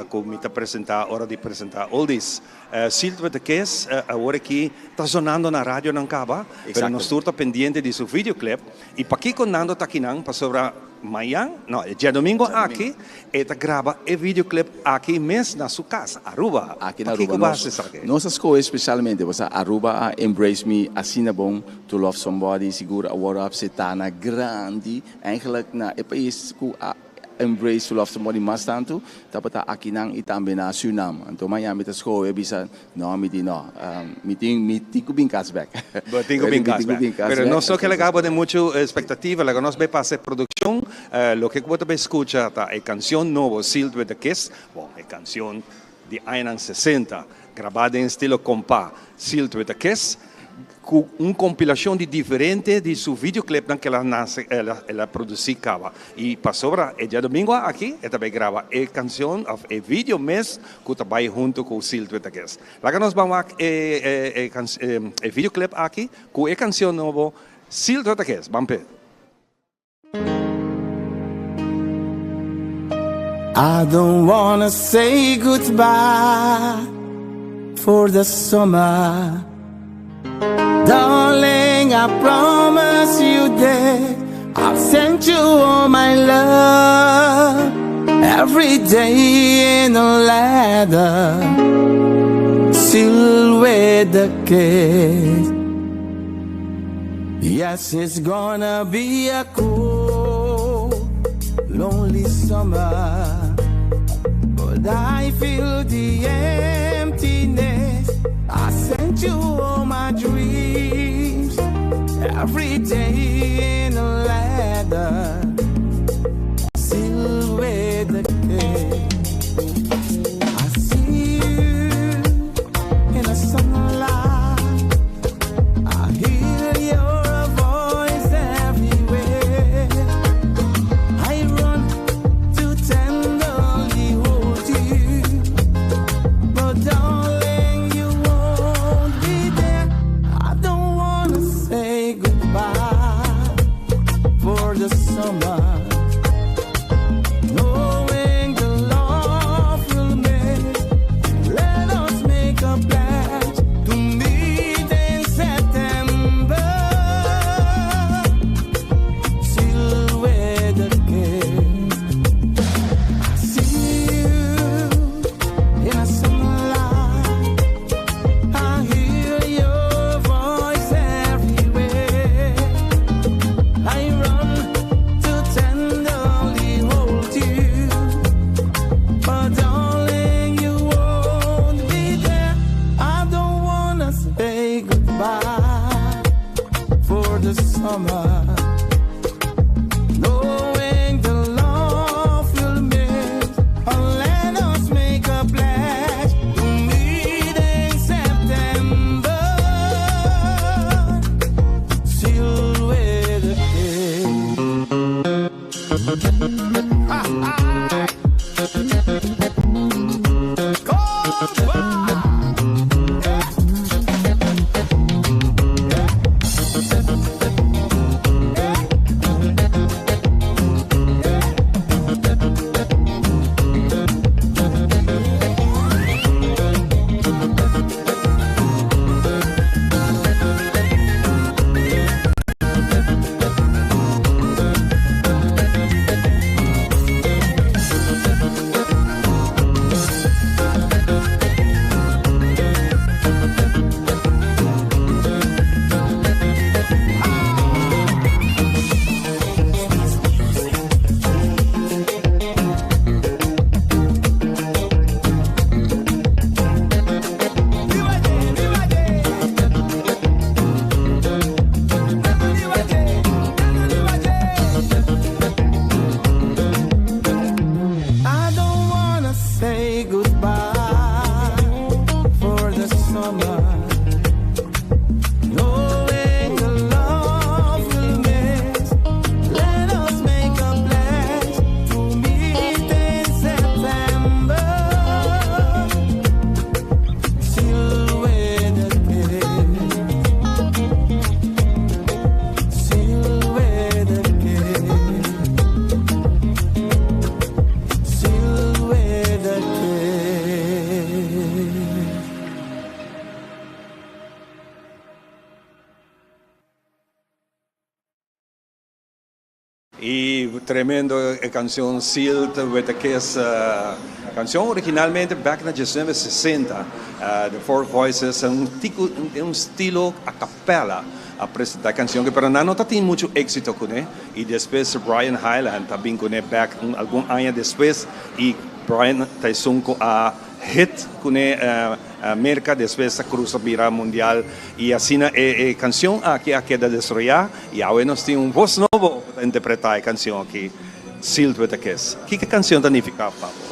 cu mi ta presenta ora di presenta oldies. Sealed with a Kiss awor aki ta zonando na radionan caba, pero nos tur ta pendiente di su videoclip. Y pakico Nando ta akinan? Pasobra mayan, no, e djadomingo aki e ta graba e videoclip aki mes na su cas, Aruba. Aki na Aruba. Nos, nos a scoge specialmente pasobra Aruba a embrace mi asina bon, To Love Somebody sigur a worde acepta na grandi, eigenlijk na e pais cu a embrace To Love Somebody mas tanto tabata akinan y tambe na Surinam. Anto mañana mi ta scoge a bisa No, mi di no. Mi tin, mi tin cu bin cas bek. Bo tin cu bin cas bek. Pero nos no ke laga bo den mucho expectativa, laga nos bay pasa e produccion. Loke cu bo ta bay scucha ta e cancion nobo Sealed with a Kiss. Bon, e cancion di añanan sesenta, graba den estilo compa, Sealed with a Kiss, cu un compilacion di diferente di su videoclipnan cu el a nace, el a produci caba. Y pasobra e diadomingo aki e ta bay graba e cancion of e video mes cu ta bay hunto cu Sealed with a Kiss. Laga nos ban wak e e videoclip aki cu e cancion nobo Sealed with a Kiss. Ban p'e. I don't wanna say goodbye for the summer Darling, I promise you that I'll send you all my love Every day in a letter Sealed with a kiss Yes, it's gonna be a cold, lonely summer But I feel the emptiness I sent you all my dreams Every day in a letter Sealed with a kiss I see you in the sunlight I hear your voice everywhere I run to tenderly hold you But darling, you won't be there I don't wanna say goodbye for the summer Knowing the love will miss Let us make a pledge to meet in September Sealed with a kiss I see you in the sunlight I hear your voice everywhere I run to tenderly hold you But darling, you won't be there I don't wanna say goodbye for the summer Knowing the love you'll miss. Y tremendo e cancion Sealed with a Kiss. Cancion originalmente back na diesnuebe sesenta The Four Voices un tico un stilo a capella a presenta e cancion pero nan no ta tin mucho exito cune y despues Brian Hyland ta bin cune back un algun aña despues y Brian ta esun cu a hit cune Merca despues a cruza bira mundial y asina e e cancion aki a keda desroya y awe nos tin un voz nobo cu ta interpreta e cancion aki, Sealed with a Kiss. Kiko e cancion ta nifica pa bo?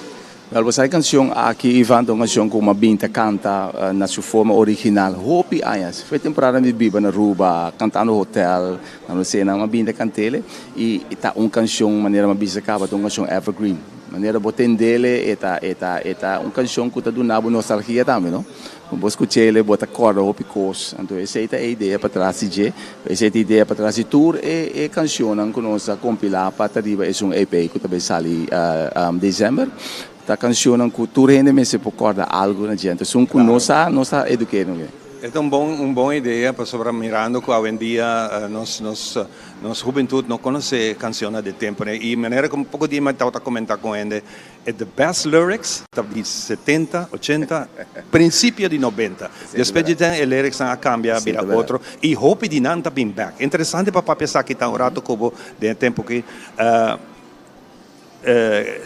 Wel, bo sa e cancion aki, Ivan, ta un cancion cu mi a bin ta canta na su forma original hopi añas. Foi temporada mi biba na Aruba, cantando hotel, na no sena, mi a bin ta cantele y ta un cancion, manera mi a bisa caba, ta un cancion evergreen. Manera bo tendele e ta e ta e ta un cancion cu ta duna bo nostalgia tambe no. Cu bo scuchele bo ta corda hopi cos. Anto esey ta e idea patras di dje. Esey ta e idea patras di tur e e cancionnan cu nos a compila pa ta riba esun EP cu ta bay sali december. Ta cancionnan cu tur hende mester por corda algo na dje. Anto esun cu no sa nos ta eduke no. E ta un bon un bon idea pasobra mirando cu awendia nos nos Nos hubentud no conoce cancionnan di tempo y manera como poco dia mi tabata comenta con hende e the best lyrics ta di setenta, ochenta, principio di nobenta. Despues di den e lyricsnan a cambia a bira otro y hopi di nan ta bin bek. Interesante pa papia esaki ta un rato cu bo den e tempo aki.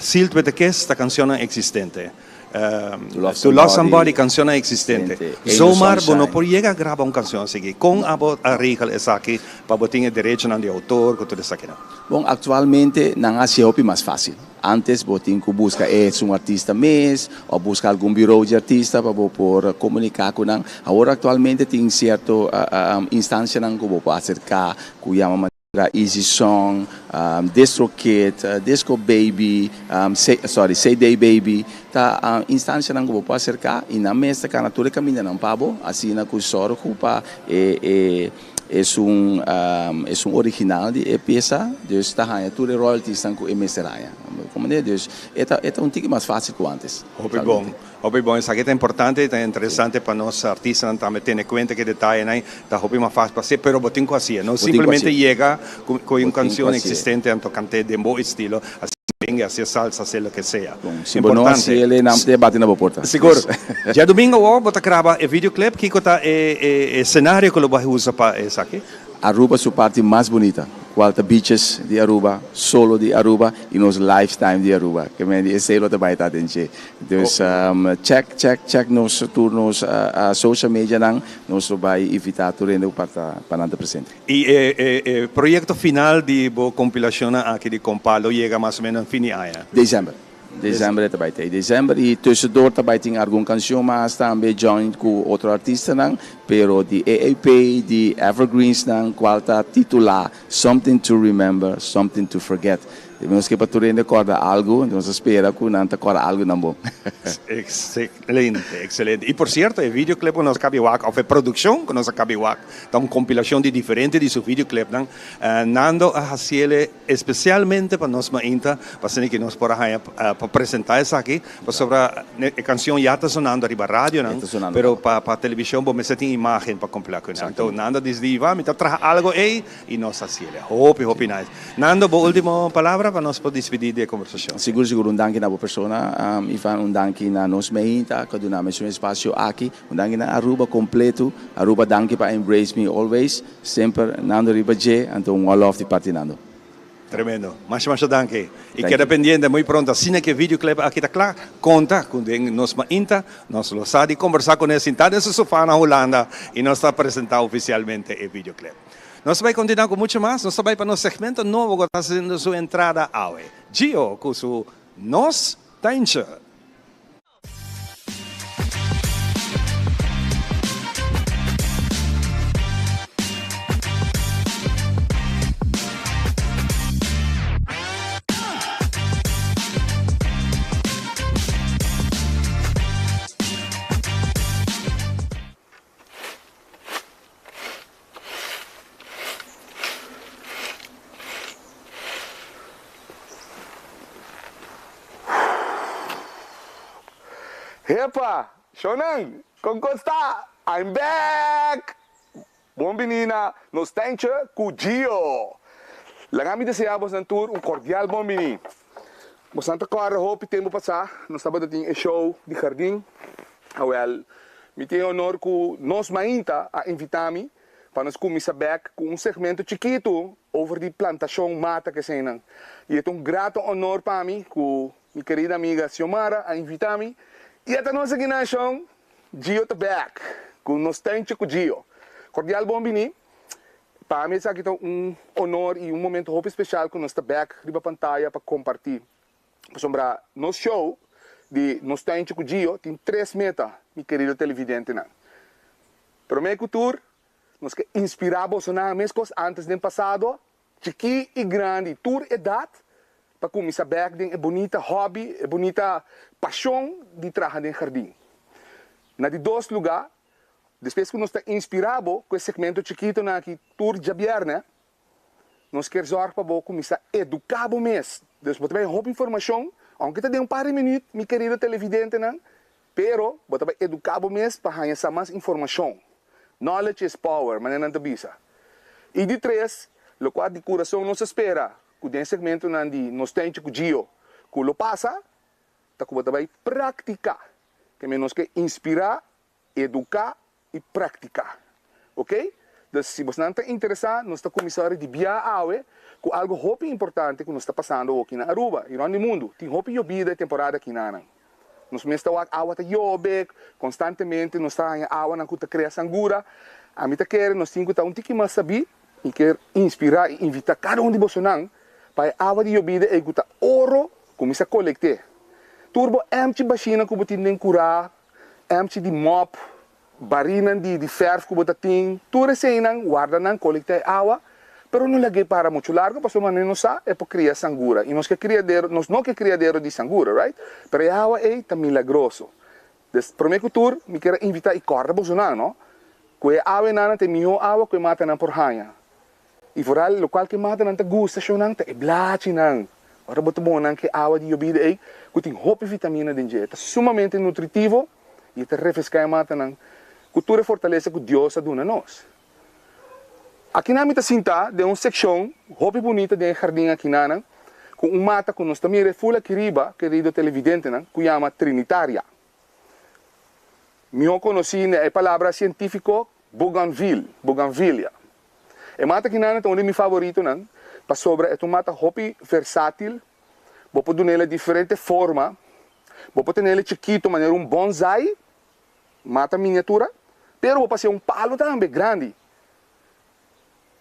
Sealed with a Kiss ta cancionnan existente. To Love Somebody cancionnan existente. Zomaar bo no por yega a graba un cancion asiki. Con abo a regel esaki pa bo tin e derechonan di autor cu tur esakinan? Bon, actualmente nan a haci hopi mas facil. Antes bo tin cu busca esun artista mes of busca algun bureau di artista pa bo por comunica cu nan. Awor actualmente tin cierto instancianan cu bo por acerca cu yama. Easy Song, Distrokid, Disco Baby, sorry, CD Baby, ta instancianan ku bo por aserká i nan mes ta kana tur e kamindanan pa bo, asina ku sòrg pa e e esun esun original di e piesa, dus ta haña tur e royaltiesnan ku e mester haña. Komprendé? Dus e ta e ta un tiki mas fásil ku ántes. Hopi bon. Hopi bon, esaki ta importante y ta interesante pa nos artistanan tambe tene cuenta ke detayenan ta hopi mas facil pa hacié, pero bo tin cu hacié, no simplemente yega cu un cancion existente anto cant'é den bo estilo, hacié merengue, hacié salsa, hacié loke sea. Si bo no hacié, nan te bati na bo porta. Sigur. Djadomingo awor bo ta graba e videoclip, kico ta e escenario cu lo bo a usa pa esaki? Aruba su parti mas bunita, cual ta beaches di Aruba, solo di Aruba y nos lifetime di Aruba. Ke men di esey lo ta bay ta den dje. Dus check check check nos tur nos social medianan, nos lo bay invita tur hende pa ta pa nan ta presente. Y e e proyecto final di bo compilacionnan aki di Compa lo yega mas o menos fin di aña? December. December e ta bay ta. December y tussendoor ta bay tin algun cancion mas tambe joint cu otro artistanan, pero di e EP di Evergreensnan cual ta titula Something to remember, something to forget. Nos ke pa tur hende kòrda algu, nos ta spera ku nan ta kòrda algu nan bon. Ekselente, ekselente. I por sierto, e videoclip ku nos a kabi wak, òf e produkshon ku nos a kabi wak, ta un kompilashon di diferente di su videoclipnan. Nando a hasiel espesialmente pa nos mainta, pa asina ku nos por a haña pa presentá esaki, pasobra e kanshon ya ta sonando riba radionan, pero pa televishon bo mester tin imágen pa kompilá ku nan. Anto Nando a disidí, Ivan, mi ta traha algu ei. Y nos a haciele. Hopi, hopi nice. Nando, bo ultimo palabra pa nos por dispidi di e conversacion. Sigur, sigur. Un danki na bo persona, Ivan. Un danki na nos meinta cu a duna mes un espacio aki. Un danki na Aruba completo. Aruba, danki pa embrace me always. Semper Nando riba dje. Anto un all love di parti Nando. Tremendo. Masha masha danki. Y keda pendiente muy pronto asina cu e videoclip aki ta cla, conta cu den nos mainta nos lo sa di conversa cu ne sinta den su sofa na Hulanda y nos ta presenta oficialmente e videoclip. Nos ta bai continua cu mucho mas, nos ta bai pa nos segmento nobo cu ta haciendo su entrada awe. Gio cu su Nos Tijntje. Hepa, shownan, kon kos ta? I'm back! Bon bini na nos tentje ku Gio! Laga mi deseá bosnan tur un kordial bon biní. Bosnan ta kòrda hopi tempu pasá nos tabata tin e show di hardin. Awèl, mi tin e honor ku nos mainta a invitá mi pa nos kuminsá bèk ku un segmento chikitu over di plantashon mata keseinan. I e ta un grato honor pa mi ku mi kerida amiga Xiomara a invitá mi i a ta nos aki na shon. Gio ta bèk ku nos tèntje ku Gio. Kordial bon biní. Pa mi esaki ta un honor i un momento hopi speshal ku nos ta bèk riba pantaya pa kompartí. Pasobra nos show di Nos Tuintje ku Gio tin tres meta, mi kerido televidentenan. Promé ku tur, nos ke inspirá bosonan meskos ántes den pasado, chikí i grandi, tur edat, pa kuminsá bèk den e bunita hòbi, e bunita pashon di traha den hardin. Na di dos lugá, Despues ku nos ta inspirá bo ku e segmento chikitonan aki tur djabièrnè, nos kier zòrg pa bo kuminsá eduká bo mes. Dus bo ta bai hopi informashon, ounke ta den un par di minüt, mi kerido televidentenan, pero bo ta bai eduká bo mes pa haña sa mas informashon. Knowledge is power, manera nan ta bisa. I di tres, lokual di kurason nos ta spera ku den e segmentonan di Nos Tèntje ku Gio ku lo pasa, ta ku bo ta bai praktiká. Ke men nos ke inspirá Eduká i praktiká. Ok? Dus si bosnan ta interesá, nos ta kuminsá ora di bia awe ku algu hopi importante ku nos ta pasando awoki na Aruba i rònt di mundu. Tin hopi yobida e temporada akinanan. Nos mes ta wak awa ta yobe konstantemente, nos ta haña awanan ku ta krea sangura. Ami ta kere nos tin ku ta un tiki mas sabí. Mi kier inspirá i invitá kada un di bosonan pa e awa di yobida ei ku ta oro kuminsá kolekt'é. Tur bo èmchi bashina ku bo tin den kurá, Emchi di mop, barinan di di ferf ku bo ta tin, tur eseinan warda nan, kolekta e awa, pero no lag'é para muchu largu pasobra manera nos sa e por kria sangura i nos ke kriadero, nos no ke kriadero di sangura, right? Pero e awa ei ta milagroso. Des, promé ku tur mi kier a invitá i kòrda bosonan, no, ku e awa einan ta e mihó awa ku e matanan por haña. I foral lokual ku e matanan ta gusta shownan ta e blachinan. Ora bo ta bon nan ku e awa di yobida ei ku tin hopi vitamina den dje. E ta sumamente nutritivo i e ta refreská e matanan ku tur e fortalesa ku Dios a duna nos. Akinan mi ta sintá den un sekshon hopi bunita den e hardin akinanan ku un mata ku nos ta mira e ful aki riba, kerido televidentenan, ku yama Trinitaria. Mihó konosí na e palabra sientífiko bougainville, bougainvillea. E mata kinan ta un di mi favoritonan pasobra e ta un mata hopi versátil, bo por dun'el diferente forma, bo por tenel chikito manera un bonsai, mata miniatura, pero bo por hacié un palo tambe grandi.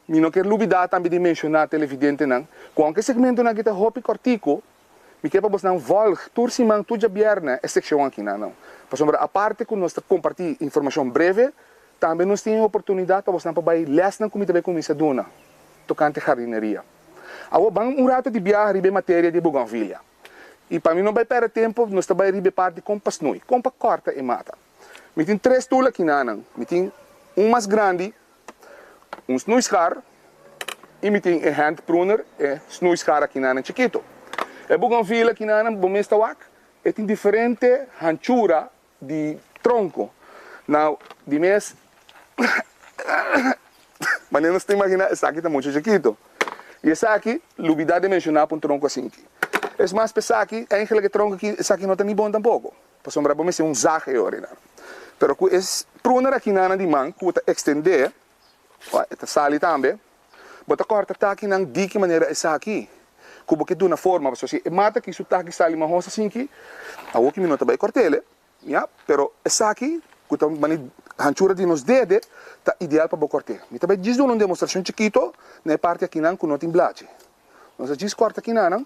Mi no kier lubida tambe di menciona televidentenan cu aunke e segmentonan aki ta hopi cortico, mi kier pa bosnan volg tur siman, tur djabierne e seccion akinan. Pasobra aparte cu nos ta comparti informacion breve, Tambe nos tin e oportunidat pa bosnan por bai lèsnan ku mi ta bai kuminsá duna tokante jardineria. Awor ban un ratu di biaha riba e materia di bougainvillea. I pa mi no bai pèrdè tempu, nos ta bai riba e parti kon pa snui, kon pa kòrta e mata. Mi tin tres tul akinanan. Mi tin un mas grandi, un snoeischar i mi tin e hand pruner, e snoeischar akinanan chikitu. E bougainvillea akinanan bo mes ta wak, e tin diferente hanchura Di tronco. Nou, di mes manera nos ta imagina esaki ta mucho chikito. Y esaki, lubida di menciona pa un tronco asinki. Es mas pa esaki, eigenlijk e tronco aki, esaki no ta ni bon tampoco. Pasobra bo mester un zag e ora einan. Pero cu e pruner aki nan di man cu bo ta extende, e ta sali tambe, bo ta corta takinan diki manera esaki cu bo ke duna forma. Pasobra si e mata aki su taki sali mahos asinki, awoki mi no ta bay cortele, ya, pero esaki cu ta mane hanchura di nos dede ta ideal pa bo corte. Mi ta bay djis duna un demostracion chikito na e parti akinan cu no tin blachi. Nos ta djis corta kinanan,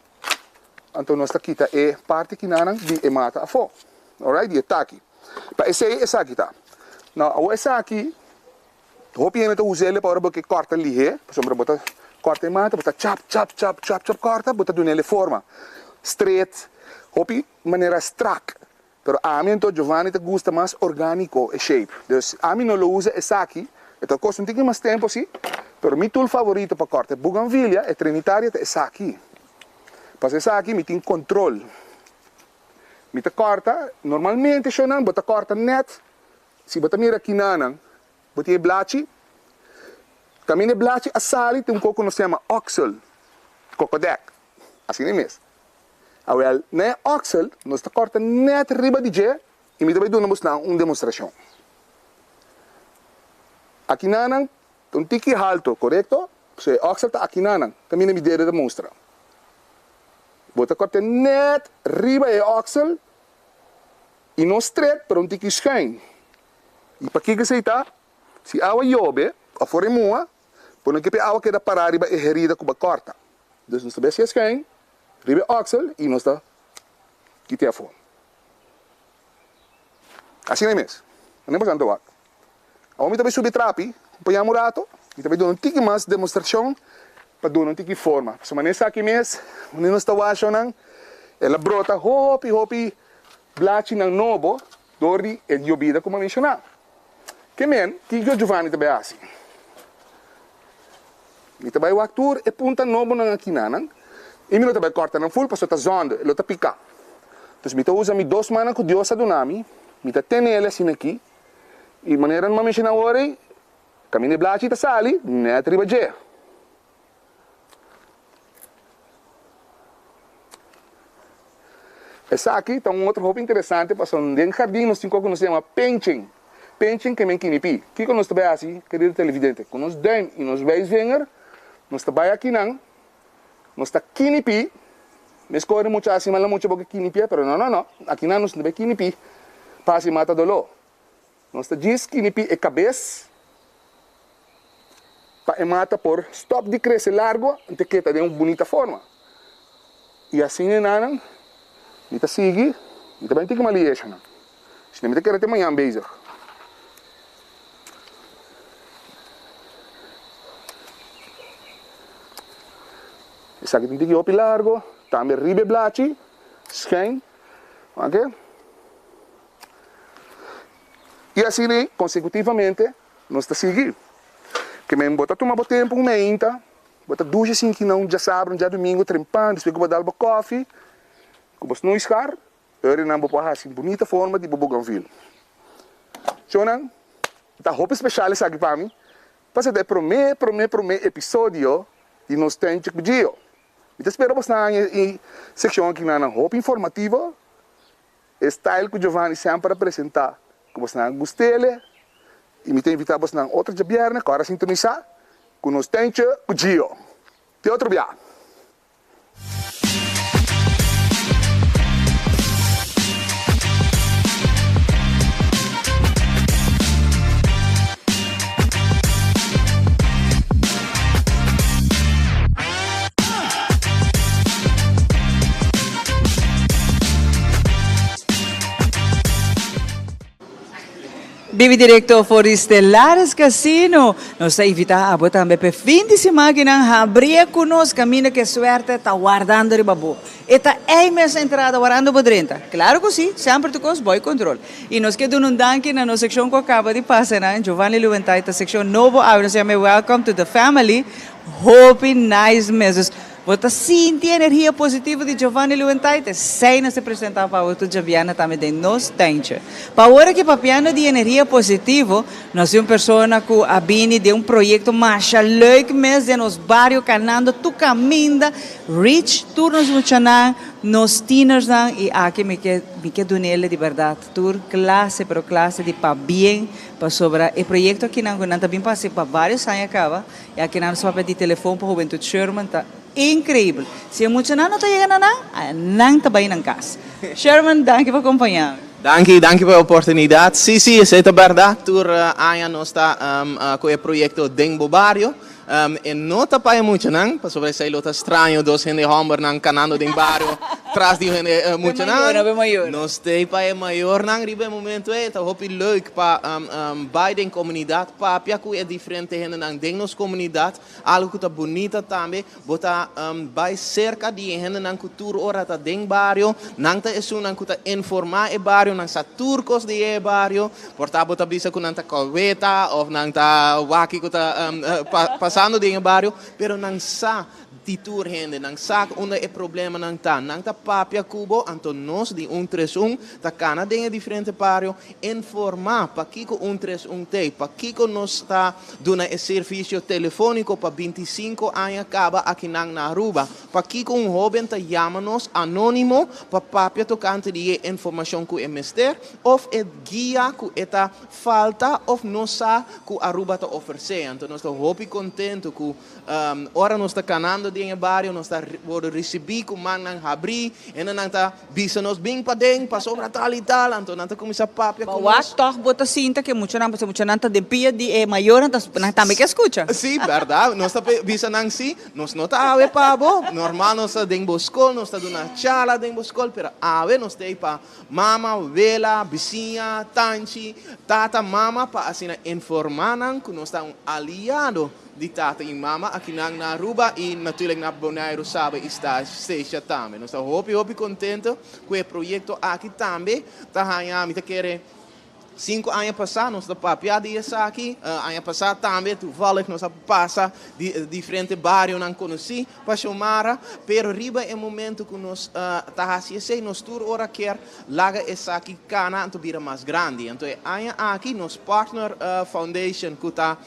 anto nos ta kita e parti kinanan di e mata afo, alright, di e taki. Pa esey esaki ta. Nou, awor esaki. Hopi hende ta usa el pa ora bo ke kòrta lihé, pasobra bo ta kòrta e mata, bo ta chap, chap, chap, chap, chap kòrta, bo ta duna el e forma stret, hopi manera strak. Pero ami anto, Giovanni ta gusta mas orgániko e shape. Dus ami no lo usa esaki, e ta kosta un tiki mas tempu si, pero mi tool favorito pa kòrta e buganvilia, e trinitaria, ta esaki. Pasobra esaki mi tin kontrol. Mi ta kòrta, normalmente shownan bo ta kòrta nèt Si bo ta mira kinanan, bo tin e blachi. Kaminda e blachi a sali tin un kos ku nos ta yama oksel. Kokodèk. Asina mes. Awèl, na e òksel nos ta kòrta nèt riba di dje i mi ta bai duna bosnan un demostrashon. Akinanan ta un tiki halto, korekto? Pasobra e òksel ta akinanan, kaminda mi dede ta mustra. Bo ta kòrt'é nèt riba e òksel i no stret, pero un tiki schuin. I pakiko esei ta? Si awa yobe òf ora e muha, bo no ke pa e awa keda pará riba e herida ku bo a kòrta. Dus nos ta bes e schuin riba e òksel i nos ta kit'é afó. Asina mes. Manera bo sa wak. Awor mi ta bai subi trapi, kompañá mi un rato, mi ta bai duna un tiki mas demostrashon pa duna un tiki forma. Pasobra manera esaki mes, manera nos ta washawnan, el a brota hopi hopi blachinan nobo dor di e yobida ku mi a menshoná. Ke men, kiko Giovanni ta bai hasi? Mi ta bai wak tur e punta nobonan akinanan i mi lo ta bai kòrta nan ful pasobra ta zònde, e lo ta piká. Dus mi ta usa mi dos mannan ku Dios a duna mi, mi ta tene el asina aki i manera mi a menshoná awor ei, kaminda e blachi ta sali nèt riba dje. Esaki ta un otro hopi interesante pasobra den jardin nos tin kos ku nos ta yama penchen. Penchen ke men kinipí. Kiko nos ta bai hasi, kerido televidente? Ku nos duim i nos wijsvinger nos ta bai akinan, nos ta kinipí. Meskor di mucha hasi mala mucha bo ke kinipia, pero no no no, akinan nos no ta bai kinipí pa hasi mata doló. Nos ta djis kinipí e kabes pa e mata por stòp di krese largu anto e keda den un bunita forma. I asina e nannan mi ta sigui, mi ta bai tin ki malieshanan. Si no mi ta keda te mañan bezig. Esaki ta un tiki hopi largu, tambe riba e blachi, schuin, oke. I asina konsekutivamente nos ta sigui. Ke men bo ta tuma bo tempu un meinta, bo ta dushi sinti na un djasabra, un djadumingu trempan despues ku bo dal bo kòfi ku bo snoeiskar, ora nan bo por hasi bunita forma di bo bougainville. Shownan, ta hopi speshal esaki pa mi, pasobra ta e promé, promé, promé episodio di nos Tuintje ku Gio. Mi ta spera bosnan haña e sekshon aki nan hopi informativo. E style ku Giovanni semper a presentá ku bosnan a gust'ele i mi ta invitá bosnan otro djabièrnè ku ora sintonisá ku nos Tentje ku Gio. Te otro bia! Bibi directo for di Stellaris Casino. Nos ta invita abo tambe p'e fin di siman kinan habria cu nos caminda cu e suerte ta wardando riba bo. E ta ey mes entrada warando bo drenta. Claro cu si, semper tu cos boy control. Y nos ke duna un danki na nos seccion cu a caba di pasa nan, Giovanni Luentai ta seccion nobo awe nos yama e Welcome to the Family. Hopi nice mes. Dus bo ta sinti energia positivo di Giovanni Luentai te esey nos ta presenta pa bo tur djabiana tambe den nos tuintje. Pa awor aki papiando di energia positivo, nos tin un persona cu a bini den un proyecto masha leuk mes den nos bario canando tur caminda reach tur nos muchanan, nos tienersnan y aki mi ke mi ke dunele di berdad tur clase pero clase di pabien pasobra e proyecto akinan cu nan ta bin pasa pa varios aña caba y akinan nos papia di telefon pa Hubentud Sherman ta increibel. Si e muchanan no ta yega na nan, nan ta bay nan cas. Sherman danki pa acompaña mi. Danki, danki pa e oportunidad. Si, si, esey ta berdad. Tur aña nos ta cu e proyecto Den Bo Bario. E no ta pa e muchanan, pasobra esei lo ta straño dos hende hòmbernan kanando den bario tras di un hende muchanan. Nos t'ei pa e mayornan riba e momento ei. Ta hopi leuk pa bai den komunidat, papia ku e diferente hendenan den nos komunidat. Algu ku ta bunita tambe, bo ta bai serka di e hendenan ku tur ora ta den bario. Nan ta esunnan ku ta informá e bario, nan sa tur kos di e bario. Por ta bo ta bisa ku nan ta koweta òf nan ta wak ku ta pasando den e bario, pero nan sa di tur hende, nan sa unda e problemanan ta. Nan ta. papia ku bo, anto nos di un tres un ta kana den e diferente bario informá pakiko un tres un t'ei, pakiko nos ta duna e servisio telefóniko pa bintisinko aña kaba akinan na Aruba, pakiko un hóben ta yama nos anónimo pa papia tokante di e informashon ku e mester òf e guia ku e ta falta òf no sa ku Aruba ta ofresé. Anto nos ta hopi kontentu ku Ora nos ta kanando den e bario, nos ta wòrdu risibí ku mannan habrí. Hendenan ta bisa nos, Bin paden, pasobra tal i tal. Anto nan ta kuminsá papia ku nos. Wak tòg bo ta sinta ku e muchanan, pasobra e muchanan ta den pia di e mayornan, ta nan tambe ke skucha. Sí, bèrdat. Nos ta bisa nan, Sí, nos no ta awe pa bo. Normal nos ta den bo skol, nos ta duna charla den bo skol, pero awe nos ta ei pa mama, wela, bisiña, tanchi, tata, mama, pa asina informá nan ku nos ta un aliado Di tata y mama akinan na Aruba y natuurlijk na Boneiru, Saba y Statia tambe. Nos ta hopi hopi contento cu e proyecto aki tambe ta haña, mi ta kere cinco aña pasa nos ta papia di esaki, aña pasa tambe toevallig nos a pasa di diferente barionan conoci pa Xiomara, pero riba e momento cu nos ta haci esey nos tur ora kier laga esaki cana anto bira mas grandi. Anto e aña aki nos partner foundation cu ta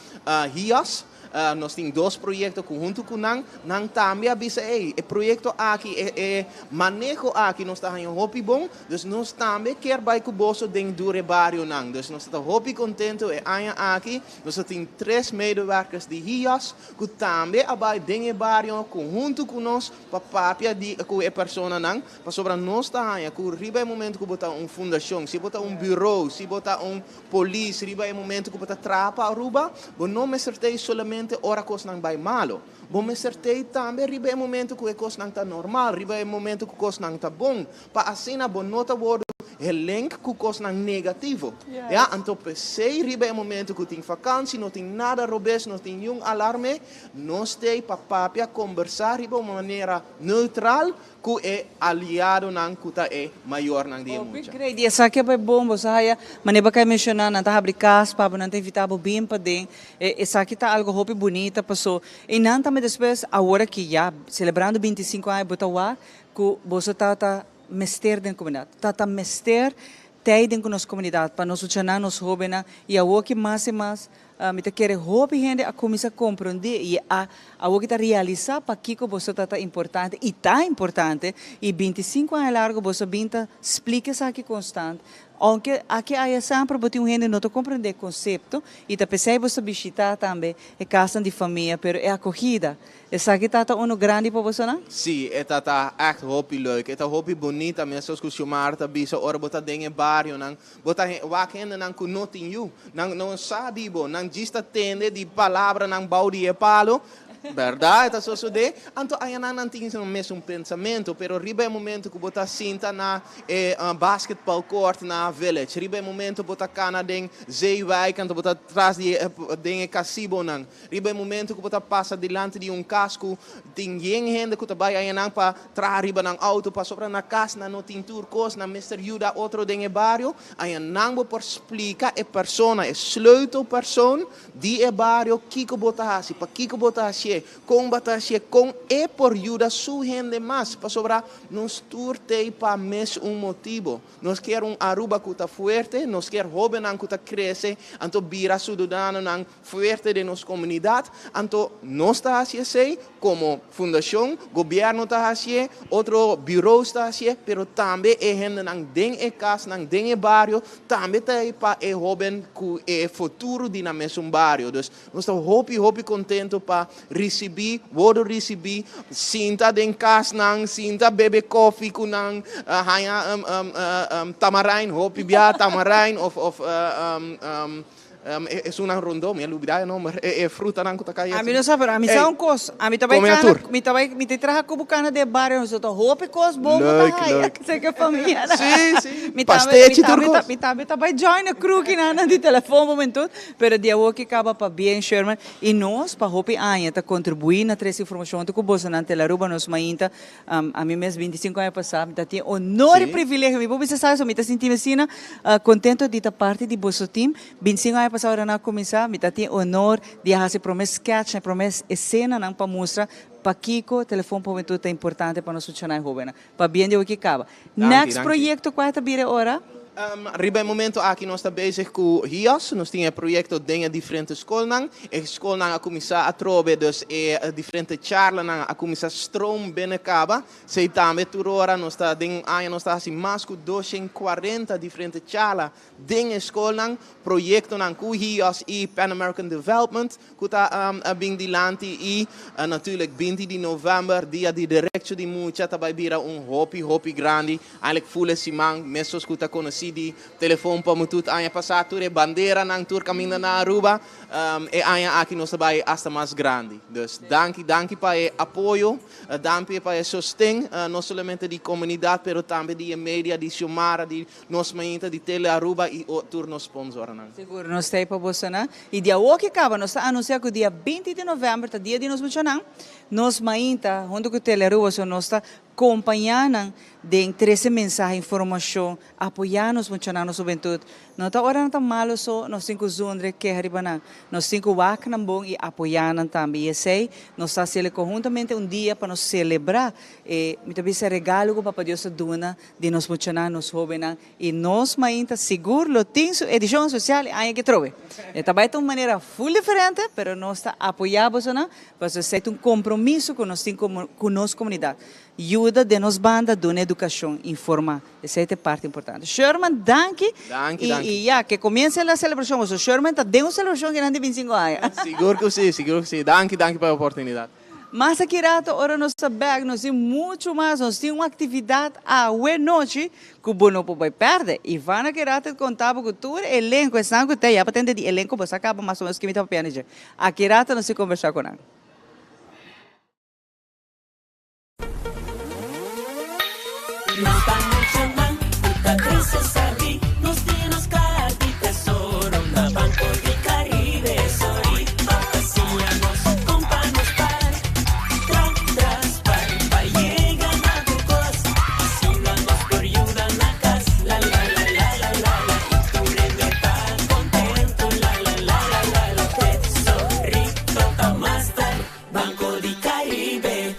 Hias, Nos tin dos proyekto ku huntu ku nan, nan tambe a bisa ey, e proyekto aki, e e maneho aki nos ta haña hopi bon, dus nos tambe kier bai ku boso den dure e barionan. Dus nos ta hopi kontentu e aña aki, nos ta tin tres medewerkers di Hias ku tambe a bai den e bario ku huntu ku nos pa papia di ku e personanan, pasobra nos ta haña ku riba e momento ku bo ta un fundashon, si bo ta un bureau, si bo ta un Polis, riba e momento ku bo ta traha pa Aruba, bo no mester tei solamente ora kosnan bai malo. Bo mester tei tambe riba e momento ku e kosnan ta normal, riba e momento ku kosnan ta bon, pa asina bo no ta wordu gelenk ku kosnan negativo. Ya, anto p'esei riba e momento ku tin vakansi, no tin nada robes, no tin niun alarme, nos tei pa papia, kombersá riba un manera neutral Ku e aliadonan ku ta e mayornan di e Hopi mucha. great. Di esaki a bai bon. Bo sa haya, manera bo a kai menshoná, nan ta habri kas pa bo, nan ta invitá bo bin paden. E esaki ta algo hopi bunita paso i nan tambe despues, awor aki ya, selebrando 25 aña, bo ta wak ku boso tabata mester den komunidat. Tabata mester tei den ku nos komunidat pa nos luchanan, nos hóbennan i awor ki mas i mas Mi ta kere hopi hende a kuminsá komprondé i a awor ki ta realisá pakiko boso ta ta importante i ta importante i bintisinku aña largu boso bin ta splika esaki konstant ounke aki aya semper bo tin un hende no ta komprondé e konsepto i ta p'esei boso ta bishitá tambe e kasnan di famia pero e akogida Esaki ta ta unu grandi pa bosonan? Sí, e ta ta ègt hopi leuk. E ta hopi bunita, meskos ku Xiomara ta bisa, ora bo ta den e barionan, bo ta wak hendenan ku no tin yu. Nan no sa di bo, nan djis ta tende di palabranan bou di e palu. Bèrdat, e ta sosodé. Anto ayanan nan tin e mesun pensamentu, pero riba e momento ku bo ta sinta na e basketball court na Village, riba e momento bo ta kana den Zeewijk, anto bo ta tras di e den e kasibonan, Riba e momento ku bo ta pasa dilanti di un kas ku tin yen hende ku ta bai ayanan pa traha riba nan outo pasobra na kas nan no tin tur kos, nan mester yuda otro den e bario, ayanan bo por splika e persona, e sleutelpersoon di e bario kiko bo ta hasi, pakiko bo ta hasié, kon bo ta hasié, kon e por yuda su hende mas pasobra nos tur t'ei pa mes un motibo. Nos kier un Aruba ku ta fuerte, nos kier hóbennan ku ta krese anto bira sududanonan fuerte den nos komunidat. Anto nos ta hasi esei komo fundashon, gobièrnu ta hasié, otro bureaus ta hasié, pero tambe e hendenan den e kasnan, den e bario, tambe ta ei pa e hóben ku e futuro di nan mesun bario. Dus Nos ta hopi hopi contento pa ricibi, wordo ricibi, sinta den casnan, sinta bebe koffie cu nan, haña tamarijn, hopi bia tamarijn of of esunnan rondó, mi a lubida e nomber, e frutanan cu ta cay Ami no sa, pero ami sa un cos, ami ta bay cana, mi ta bay, mi ta traha cu bo cana den bario, nos ta hopi cos bon bo ta haya, cerca famia. Si, si, pastechi tur cos. Mi tambe ta bay join e crew kinan di telefon momento. Pero di awor ki kaba pa bien Sherman y nos pa hopi aña ta contribui na trece informacion hunto cu bosonan Tele Aruba nos mainta ami mes 25 aña pasa mi ta tin honor y privilegio mi por bisa sa eso mi ta sinti mi asina contento di ta parti di boso team 25 aña pasa ora nan a cuminsa mi ta tin honor di a haci prome sketch prome escenanan pa mustra. Pakiko Telefon pa Hubentud ta importante pa nos funcioná e hobennan. Pabien di awor ki kaba. Next proyecto kua ta bira e ora? Riba e momento aki nos ta bezig ku HIOS, nos tin e proyekto den e diferente skolnan. E skolnan a kuminsá atrobe, dus e diferente charlanan a kuminsá stroom binnen kaba. Esei tambe tur ora nos ta den un aña nos ta hasi mas ku 240 diferente charla den e skolnan, proyektonan ku HIOS i Pan American Development ku ta bin dilanti i natuurlijk 20 di novèmber dia di derecho di mucha ta bai bira un hopi hopi grandi. Eigenlijk ful e siman mesos ku ta konosí di telefon pa mutut aña pasá tur e banderanan tur kaminda na Aruba e aña aki nos ta bai asta mas grandi. Dus danki danki pa e apoyo. Danki pa e sosten no solamente di komunidat pero tambe di e media, di Xiomara, di Nos Mainta, di Tele Aruba i tur nos sponsornan. Sigur, nos ta ei pa bosonan. I di awor ke kaba nos ta anunsia ku dia 20 di novèmber ta dia di nos muchanan. Nos Mainta huntu ku Tele Aruba so nos ta kompañá nan den trese mensahe, informashon, apoyá nos muchanan, nos hubentut. No ta ora nan ta malo so nos tin ku zundre keha riba nan. Nos tin ku wak nan bon i apoyá nan tambe. I esei nos ta hasiel konhuntamente un dia pa nos selebrá e, mi ta bisa, regalo ku Papa Dios a duna di nos muchanan, nos hóbennan. I nos mainta sigur lo tin su edishon spesial e aña ke trobe. E ta bai ta un manera ful diferente, pero nos ta apoyá bosonan pasobra esei ta un kompromiso ku nos tin ku nos komunidat. Yuda den nos banda duna edukashon, informá. Esei ta e parti importante. Sherman, danki. Danki, danki. I ya, ke komiense la selebrashon. Pasobra Sherman ta den un selebrashon kinan di bintisinko aña. Sigur ku si, sigur ku si. Danki, danki pa e oportunidat. Mas aki rato ora nos ta bek nos tin muchu mas, nos tin un aktividat awe nochi ku bo no por bai pèrdè. Ivana ki rato konta bo ku tur elenko, esnan ku ta ya pa tende di elenko bo sa kaba mas o menos ke mi ta papia dje. Aki rato nos tin kombersá ku nan. Nos ta muchanan ku ta krese sabí, nos tin nos kaha di tesoro na Banco di Caribe. Sorry, pa siña nos kon pa nos par, tra tras par, pa yega na tur kos. Asina nos por yuda na kas, la la la la la la la, i tur hende ta kontentu, la la la la la la. Tesorito ta master, Banco di Caribe.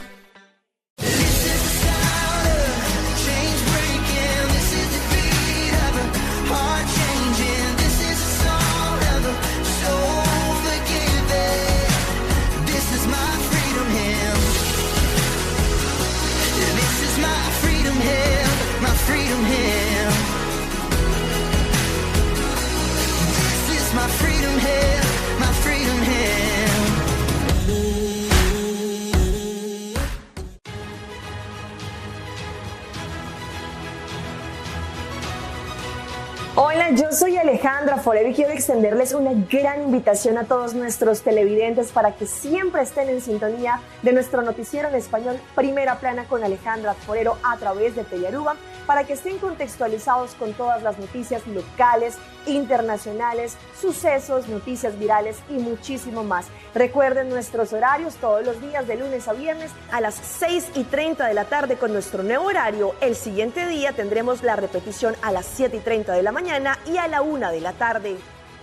Hola, yo soy Alejandra Forero y quiero extenderles una gran invitación a todos nuestros televidentes para que siempre estén en sintonía de nuestro noticiero en español Primera Plana con Alejandra Forero a través de Telearuba para que estén contextualizados con todas las noticias locales, internacionales, sucesos, noticias virales y muchísimo más. Recuerden nuestros horarios todos los días de lunes a viernes a las 6 y 30 de la tarde con nuestro nuevo horario. El siguiente día tendremos la repetición a las 7 y 30 de la mañana y a la 1 de la tarde.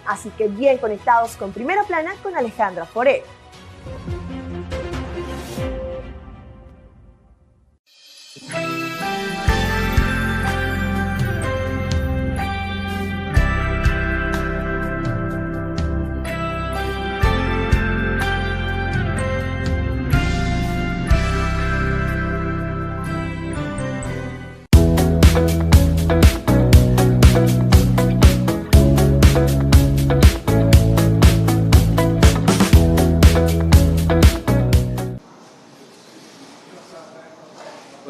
Así que bien conectados con Primera Plana con Alejandra Foré.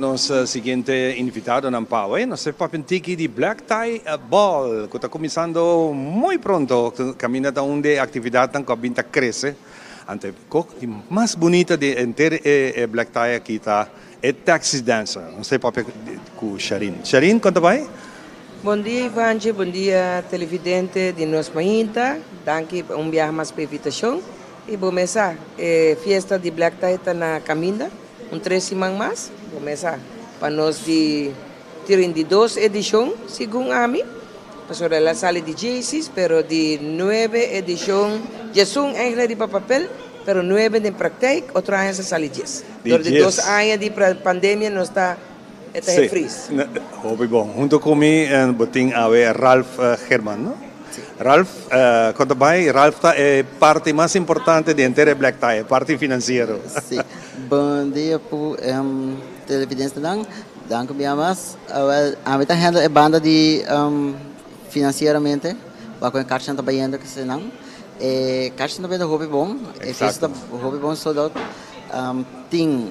Nos siguiente invitadonan pa awe, nos ta papia un tiki di Black Tie Ball, ku ta kuminsando muy pronto. Kaminda ta un di e aktividatnan ku a bin ta krese. Ante kok di mas bunita di henter e Black Tie aki ta e Taxi Dancer. Nos ta papia ku Sharin. Sharin, kon ta bai? Bon dia Ivantje, bon dia televidente di Nos Mainta. Danki un biaha mas pa e invitashon. I bo mes sa, e fiesta di Black Tie ta na kaminda, un tres siman mas, bo mes sa, pa nos di 32 edishon, segun ami, pasobra el a sali di djeisis, pero di nuebe edishon, djesun eigenlijk riba papel. pero nuebe den praktijk, otro aña sa sali dies. Di Dor di dies. dos aña di pandemia nos ta e ta Sí. gefries. Hopi bon. Hunto ku mi bo tin awe Ralph German, no? Ralph, kon ta bai? Ralph ta e parti mas importante di henter e Black Tie, e parti finansiero. Sí. Bon dia pu televidentenan. Danki bia mas. Awel, ami ta handle e banda di finansieramente, wak ku e karchinan ta bayendo kesenan. E karchinan ta bayendo hopi bon, e fiesta ta hopi bon sold out. Tin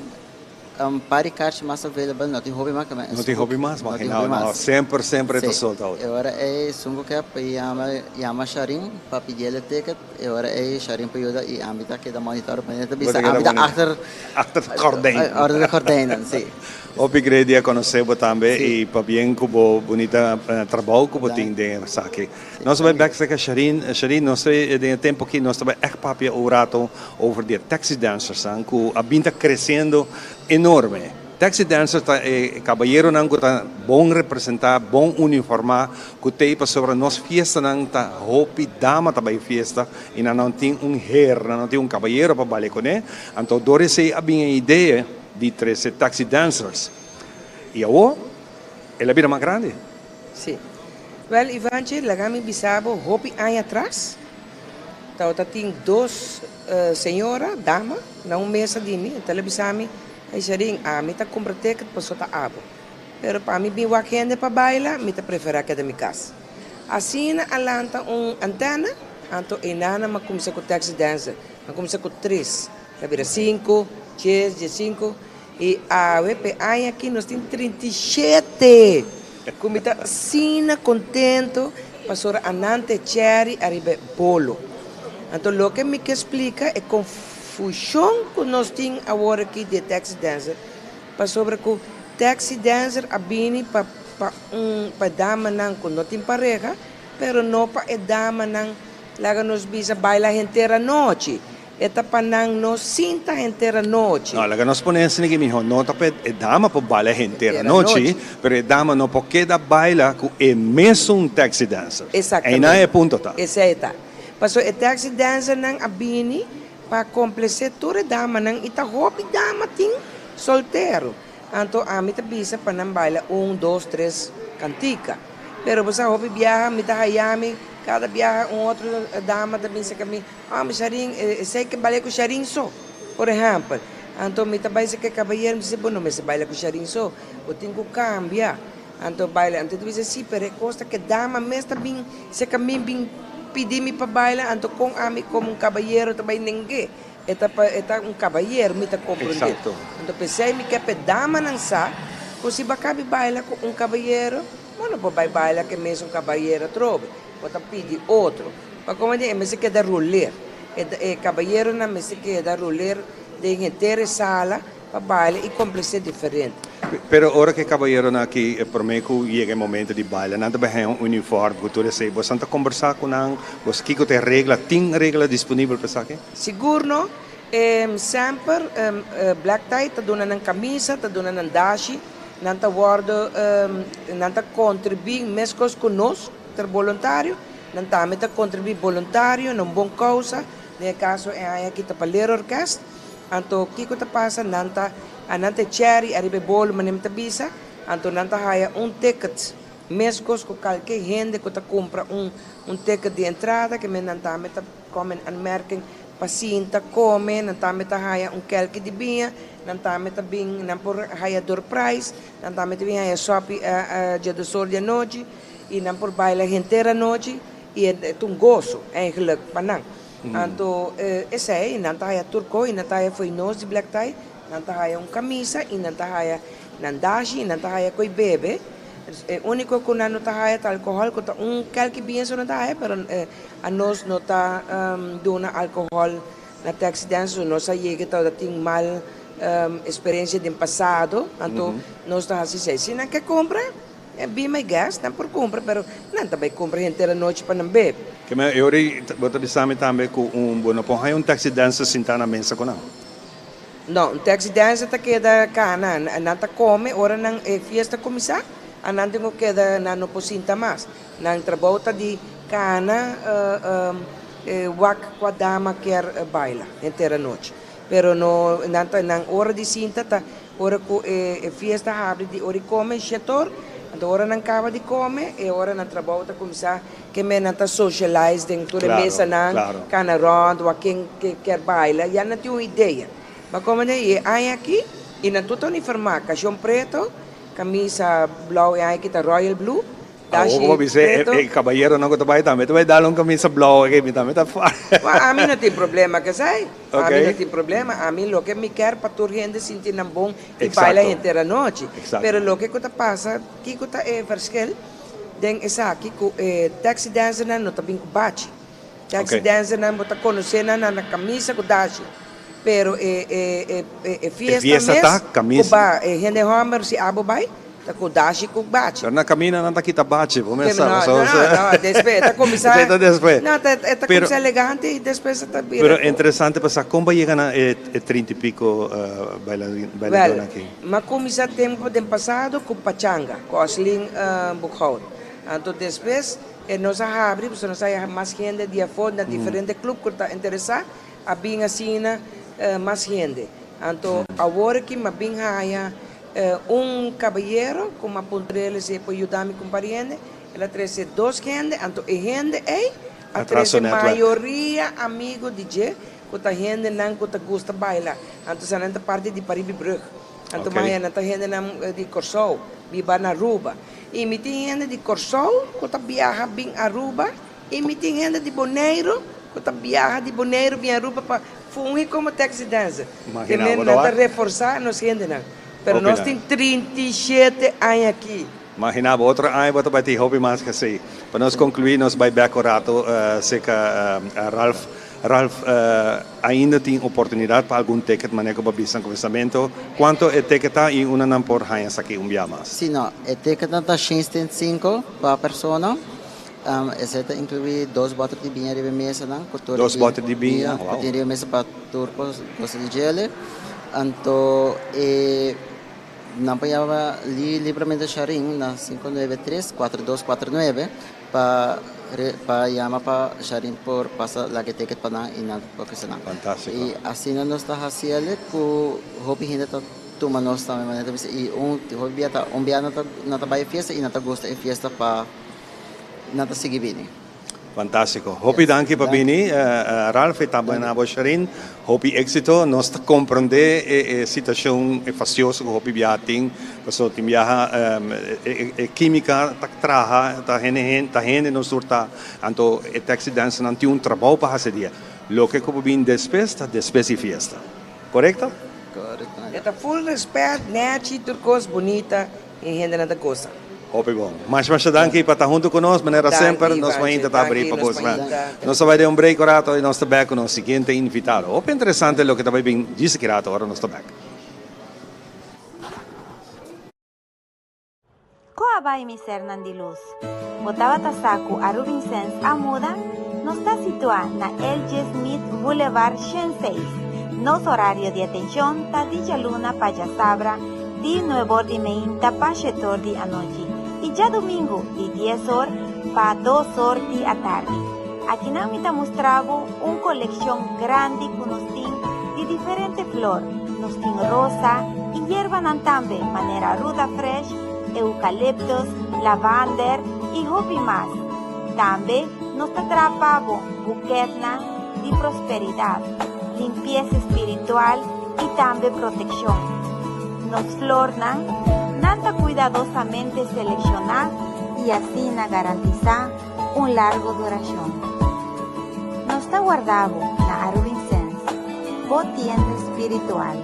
Un par di karchi mas available, no tin hopi mas. No tin hopi mas, imagina, no, semper, semper e ta sold out. E ora ei esun ku ke pa yama, yama Sharin pa pidi el e ticket, e ora ei Sharin por yuda i ami ta keda monitor, pasobra ta bisa ami ta achter. Achter de gordijn. Achter de gordijnen, si. Hopi grei di a konosé bo tambe i pabien ku bo bunita trabou ku bo tin den esaki. Nos ta bai bek serka Sharin. Sharin, nos ta den e tempu aki nos ta bai ègt papia un rato over di e taxi dancersnan ku a bin ta kresiendo enorme. Taxi dancers ta e kabayeronan ku ta bon representá, bon uniformá, ku t'ei pasobra nos fiestanan ta hopi dama ta bai fiesta i nan no tin un her, nan no tin un kabayero pa bale kuné. Anto dor esei a bin e idea di trese taxi dancers. I awor el a bira mas grandi. Sí. Wel Ivantje, laga mi bisa bo hopi aña atras tabata tin dos señora, dama, na un mesa di mi, e ta bisa mi, Hey Sharin, ami ta kumpra ticket paso ta abo, pero pa mi bin wak hende pa baila, mi ta prefera keda mi kas. Asina a lanta un antena, anto einana mi a kumsa ku taxi dancer, mi a kumsa ku tres, ta bira sinku, djes, diesinku, I awe p'e aña aki nos tin 37 ku mi ta asina kontento pasobra anan ta e cherry ariba e bolo. Anto loke mi ke splika e konfushon ku nos tin awor aki di e taxi dancer pasobra ku taxi dancer a bini pa pa un pa e damanan ku no tin pareha pero no pa e damanan laga nos bisa baila henter anochi. E ta pa nan no sinta henter anochi. No, laga nos pone esaki aki miho. No ta pa e dama por baila henter anochi, pero e dama no por keda baila ku e mesun taxi dancer. Exactamente. Einan e punto ta. Esei ta. Pasobra e taxi dancernan a bini pa komplesé tur e damanan i ta hopi dama tin soltero. Anto ami ta bisa pa nan baila un, dos, tres kantika. Pero bo sa hopi biaha mi ta haya mi, kada biaha un otro dama ta bin serka mi, Ah, mi Sharin, esei ke baila ku Sharin so, por ehèmpel. Anto mi ta bai serka e kabayero, mi bisa, bo no mester baila ku Sharin so, bo tin ku kambia. Anto baila, anto e ta bisa, si, pero e kos ta ke dama mes ta bin serka mi bin pidi mi pa baila, anto kon ami komo un kabayero ta bai neng'é? E ta pa, e ta un kabayero, mi ta komprondé. Anto p'esei mi ke pa e damanan sa ku si bo a kabi baila ku un kabayero, bo no por bai baila ku e mesun kabayero atrobe, bo ta pidi otro. Pa como di e mester keda roler. E e caballeronan mester keda roler den henter e sala pa baila y complacer diferente. Pero ora cu e caballeronan aki prome cu yega e momento di baila nan ta bay haña un uniform cu tur esey. Bosan ta combersa cu nan? Bos kico ta e regla? Tin regla disponibel pa esaki? Sigur no. E semper Black Tie ta duna nan camisa, ta duna nan dashi. Nan ta wordo nan ta contribui mescos cu nos ter boluntario. Nan tambe ta kontribuí boluntario na un bon kousa, den e kaso e aña aki ta pa Leerorkest. Anto kiko ta pasa? Nan ta a nan ta e cherry ariba e bolo manera mi ta bisa, anto nan ta haya un ticket meskos ku kalke hende ku ta kumpra un un ticket di entrada ke men nan tambe ta kome in aanmerking pa sinta kome, nan tambe ta haya un kelki di biña, nan tambe ta bin nan por haya door prize, nan tambe ta bin haya sopi djedosor di anochi. I nan por baila henter anochi i e ta un goso eigenlijk pa nan. Anto esei nan ta haya tur ko i nan ta haya fo'i nos di Black Tie, nan ta haya un kamisa i nan ta haya nan dashi i nan ta haya ko'i bebe. E uniko ku nan no ta haya ta alkohòl ku ta un kelki bien so nan ta haya pero anos no ta duna alkohòl na taxi dance so nos a yega tabata tin mal esperensia den pasado anto nos ta hasi esei. Si nan ke kumpra. Be my guest, nan por cumpra, pero nan ta bay cumpra henter anochi pa nan bebe. Ke men e ora ei bo ta bisa mi tambe ku un bo no por haña un taxi dancer sintá na mesa ku nan? No, un taxi dancer ta keda kana, nan ta come ora nan e fiesta cuminsa, a nan tin ku keda, nan no por sinta mas. Nan trabou ta di kana. wak kua dama kier baila henter anochi. Pero no nan ta nan ora di sinta ta ora ku e fiesta habri di ora di kome shetor, anto ora nan kaba di kome e ora nan trabou ta kuminsá ke men nan ta socialize den tur e mesanan, kana rònt wak ken kier baila, ya nan tin un idea. Ba kome den e aña aki i nan tur ta uniformá, kashon preto, kamisa blou e aña aki ta royal blue, Awor ku bo bisa e kabayeronan ku ta bai tambe ta bai dal un kamisa blou aki mi tambe ta far. Well, ami no tin problema ku esei. Ami no tin problema. Ami loke mi kier pa tur hende sinti nan bon i baila henter anochi. Pero loke ku ta pasa, kiko ta e verschil den esaki ku e taxi dancernan no ta bin ku bachi. Taxi dancernan bo ta konosé nan na nan kamisa ku dashi. Pero e e e fiesta mes ku ba e hende hòmber si abo bai ta ku dashi ku bachi. Pero na kaminda nan ta kita bachi bo mes sa. No no no despues e ta kuminsá Esei ta despues. No ta e ta kuminsá elegante i despues e ta bira. Pero interesante pa sa kon bo a yega na e trinta i piko bailadónan aki. Wèl mi a kuminsá tempu den pasado ku pachanga ku Oslin Boekhout anto despues e nos a habri pasobra nos a haña mas hende di afó na diferente club ku ta interesá. A bin asina mas hende. Anto awor aki m'a bin haya un kabayero ku m'a puntr'el si e por yuda mi ku un par hende. El a trese dos hende, anto e hende ei a trese mayoria amigo di dje ku ta hendenan ku ta gusta baila. Anto esnan ta parti di Paribi Brug. Anto m'a haya nan ta hendenan di Kòrsou, biba na Aruba. I mi tin hende di Kòrsou ku ta biaha bin Aruba. I mi tin hende di Boneiru ku ta biaha di Boneiru bin Aruba pa fungi komo taxi dancer. Te men nan ta reforsá nos hendenan. Pero nos tin 37 aña aki. Imagina bo, otro aña bo ta bai tin hopi mas k'esei. Pa nos konkluí nos bai bèk un rato serka Ralph. Ralph, ainda tin oportunidat pa algun ticket manera ku bo a bisa na kuminsamentu. Kuantu e ticket ta i unda nan por haña esaki un bia mas? Sí, no. E ticketnan ta 105 pa persona. Esei ta inkluí dos bòter di biña riba e mesanan ku tur Dos bòter di biña, ku tin riba e mesa pa tur por gosa di djele. Anto e nan por yama Lee Libramento Sharin na 593 4249 pa pa yama pa Sharin por pasa laga e ticket pa nan i nan por kese nan. Fantástiko. I asina nos ta hasi el'e ku hopi hende ta tuma nos tambe manera ta bisa i un hopi bia ta un bia nan ta nan ta bai e fiesta i nan ta gusta e fiesta pa Nan ta sigui bini. Fantástiko. Hopi danki pa bini Ralph i tambe na bo Shereen. Hopi éksito. Nos ta komprondé e situashon e fastioso ku hopi biaha tin. Pasobra tin biaha e kímika ta traha, ta hende ta hende nos tur ta. Anto e taxi dancernan tin un trabou pa hasi dia. Loke ku bo bini despues ta despues di fiesta. Korekto? Korekto. E ta full respèt, nèchi, tur kos bunita. E hendenan ta gosa. Hopi bon. Masha masha danki pa ta hunto ku nos. Manera semper nos mainta ta abri pa bos. Nos ta bai den un break un rato i nos ta bek ku nos siguiente invitado. Hopi interesante loke ta bai bin djis aki rato ora nos ta bek. Ko a bai mi sernan di lus? Bo tabata sa ku Arubinsens a muda? Nos ta situá na LG. Smith Boulevard 106. Nos horario di atenshon ta di djaluna pa djasabra di nuebor di meinta pa shetor di anochi i djadumingu di dies or pa dos or di atardi. Akinan mi ta mustra bo un kolekshon grandi ku nos tin di diferente flor. Nos tin rosa i yerbanan tambe manera ruda fresh, eukaliptus, lavander i hopi mas. Tambe nos ta traha pa bo buketnan di prosperidat, limpiesa spiritual i tambe protekshon. Nos flornan nan ta kuidadosamente selekshoná i asina garantisá un largo durashon. Nos ta warda bo na Arubinsens, bo tienda spiritual.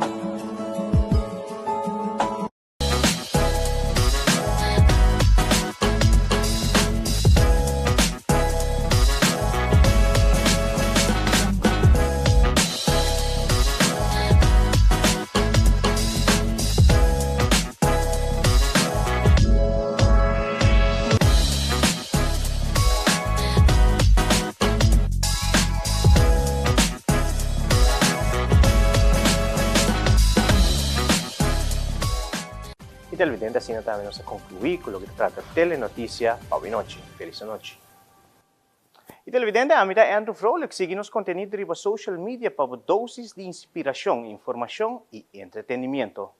Y televidente asina tambe nos a conclui cu loke ta trata Telenoticia pa awinochi. Feliz anochi. Y televidente, ami ta Andrew Vrolijk. Sigui nos contenido riba social media pa bo dosis di inspiracion, informacion y entretenimiento.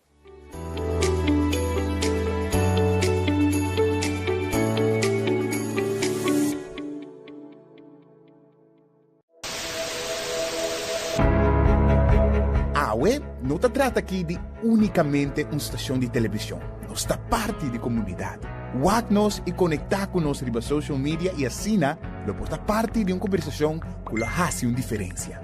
Awe no ta trata aki di únikamente un stashon di televishon, nos ta parti di komunidat. Wak nos i konektá ku nos riba social media i asina lo por ta parti di un kombersashon ku lo hasi un diferensia.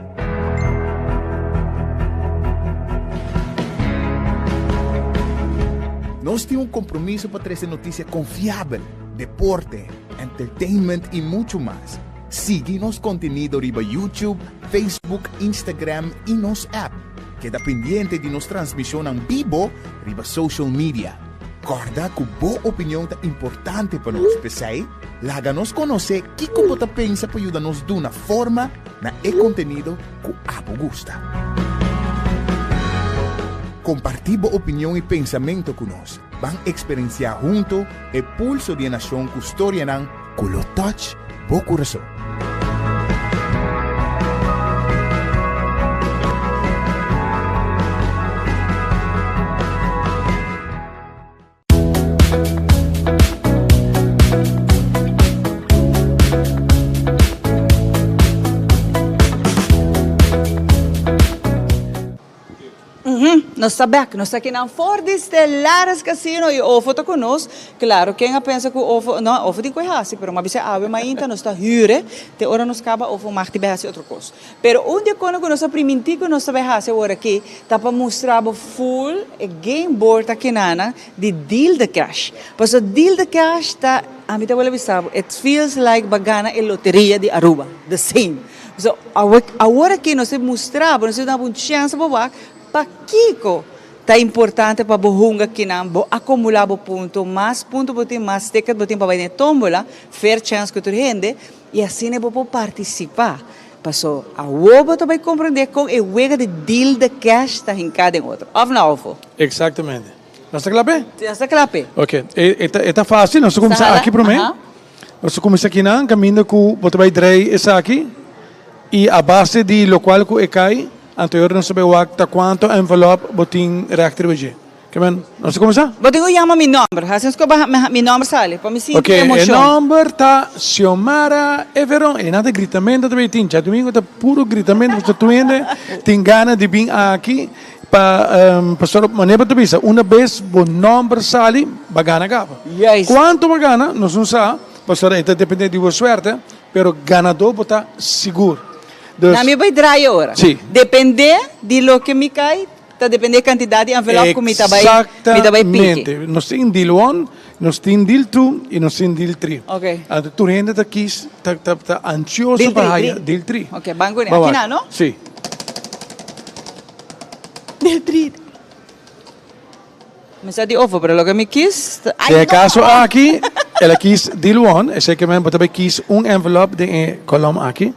Nos tin un kompromiso pa trese notisia konfiabel, deporte, entertainment i muchu mas. Sigui nos kontenido riba YouTube, Facebook, Instagram i nos app. Keda pendiente di nos transmishonnan bibo riba social media. Kòrda ku bo opinion ta importante pa nos, p'esei laga nos konosé kiko bo ta pensa pa yuda nos duna forma na e kontenido ku abo gusta. Kompartí bo opinion i pensamentu ku nos. Ban eksperensiá huntu e pulso di e nashon ku storianan ku lo touch bo kurason. Nos ta bek, nos ta aki nan for di Stellaris Casino y Ofo ta cu nos. Claro, ken a pensa cu Ofo, no, Ofo tin cu e haci, pero m'a bisa awe mainta nos ta hure te ora nos caba Ofo mag di bay haci otro cos. Pero un di e conan cu nos a priminti cu nos ta bay haci awor aki ta pa mustra bo full e game board akinana di Deal the Cash. Pasobra Deal the Cash ta, ami ta wele bisa bo, it feels like bo a gana e loteria di Aruba, the same. So, awor aki nos ta mustra bo, nos ta duna bo un chèns pa bo wak pakiko ta importante pa bo hunga kinan, bo akumulá bo punto, mas punto bo tin, mas ticket bo tin pa bai den e tómbola, fair chèns ku tur hende, i asina bo por partisipá. Paso, awor bo ta bai komprendé kon e wega di deal the cash ta hinká den otro. Òf no, Ofo? Eksaktamente. Nos ta kla p'e? Nos ta kla p'e. Oke. E ta fásil. Nos ta kuminsá aki promé. Nos ta kuminsá kinan kaminda ku bo ta bai drei esaki i a base di lokual ku e kai, anto e ora nos ta bai wak ta kuantu envelòp bo tin règt riba dje. Ke men, nos ta kuminsá? Bo tin ku yama mi nòmber. Hasi nos ku mi nòmber sali pa mi sinti Oke, e emoshon. nòmber ta Xiomara Everon. E nan ta gritamentu ta bai tin. Djadumingu ta puru gritamentu pasobra tur hende tin gana di bin aki. Pa pastor manera bo ta bisa una bes bo nomber sali ba gana caba. Juist. Cuanto bo gana nos no sa pasobra e ta depende di bo suerte pero ganador bo ta sigur. Dus. Na mi bai draai ora. Si. Depende di loke mi cay ta depende e cantidad di envelop cu mi ta bai mi ta bai piki. Exactamente. Nos tin deal one, nos tin deal two y nos tin deal three. Ok. Anto tur hende ta kies ta ta ta ansioso Deal pa three, haya three. deal three. Ok, ban cu ne. Ba Aki wak. nan no? Si. Del trit. Mi sa di ofo, pero loke mi kis. Ay, Den e no! kaso aki, el a kis deal one, esei ke men bo ta bai kis un envelop den e kolom aki.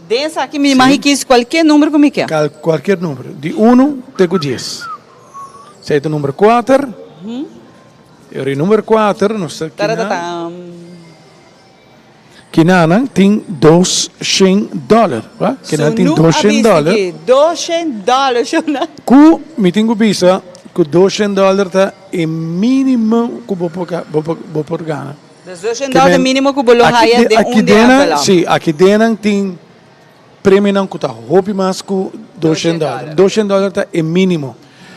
Den esaki mi mag kis kualke number ku mi ke. Kal kualkier number, di unu te ku dies. Esei ta number kuater. E ora e number kuater nos ta kina. Taratatam. Kinanan tin dos shen dòler, wa? Kinanan tin Sunu dos a shen bisti dòler. ki dos shen dòler, shona. Ku mi tin ku bisa ku dos shen dòler ta e mínimo ku bo por bo por bo por gana. Dus dos shen Ke dòler ta men mínimo ku bo lo aki haya de den aki un di denan envelop. si, aki denan tin premionan ku ta hopi mas ku dos shen dòler. Dos shen dòler ta e mínimo.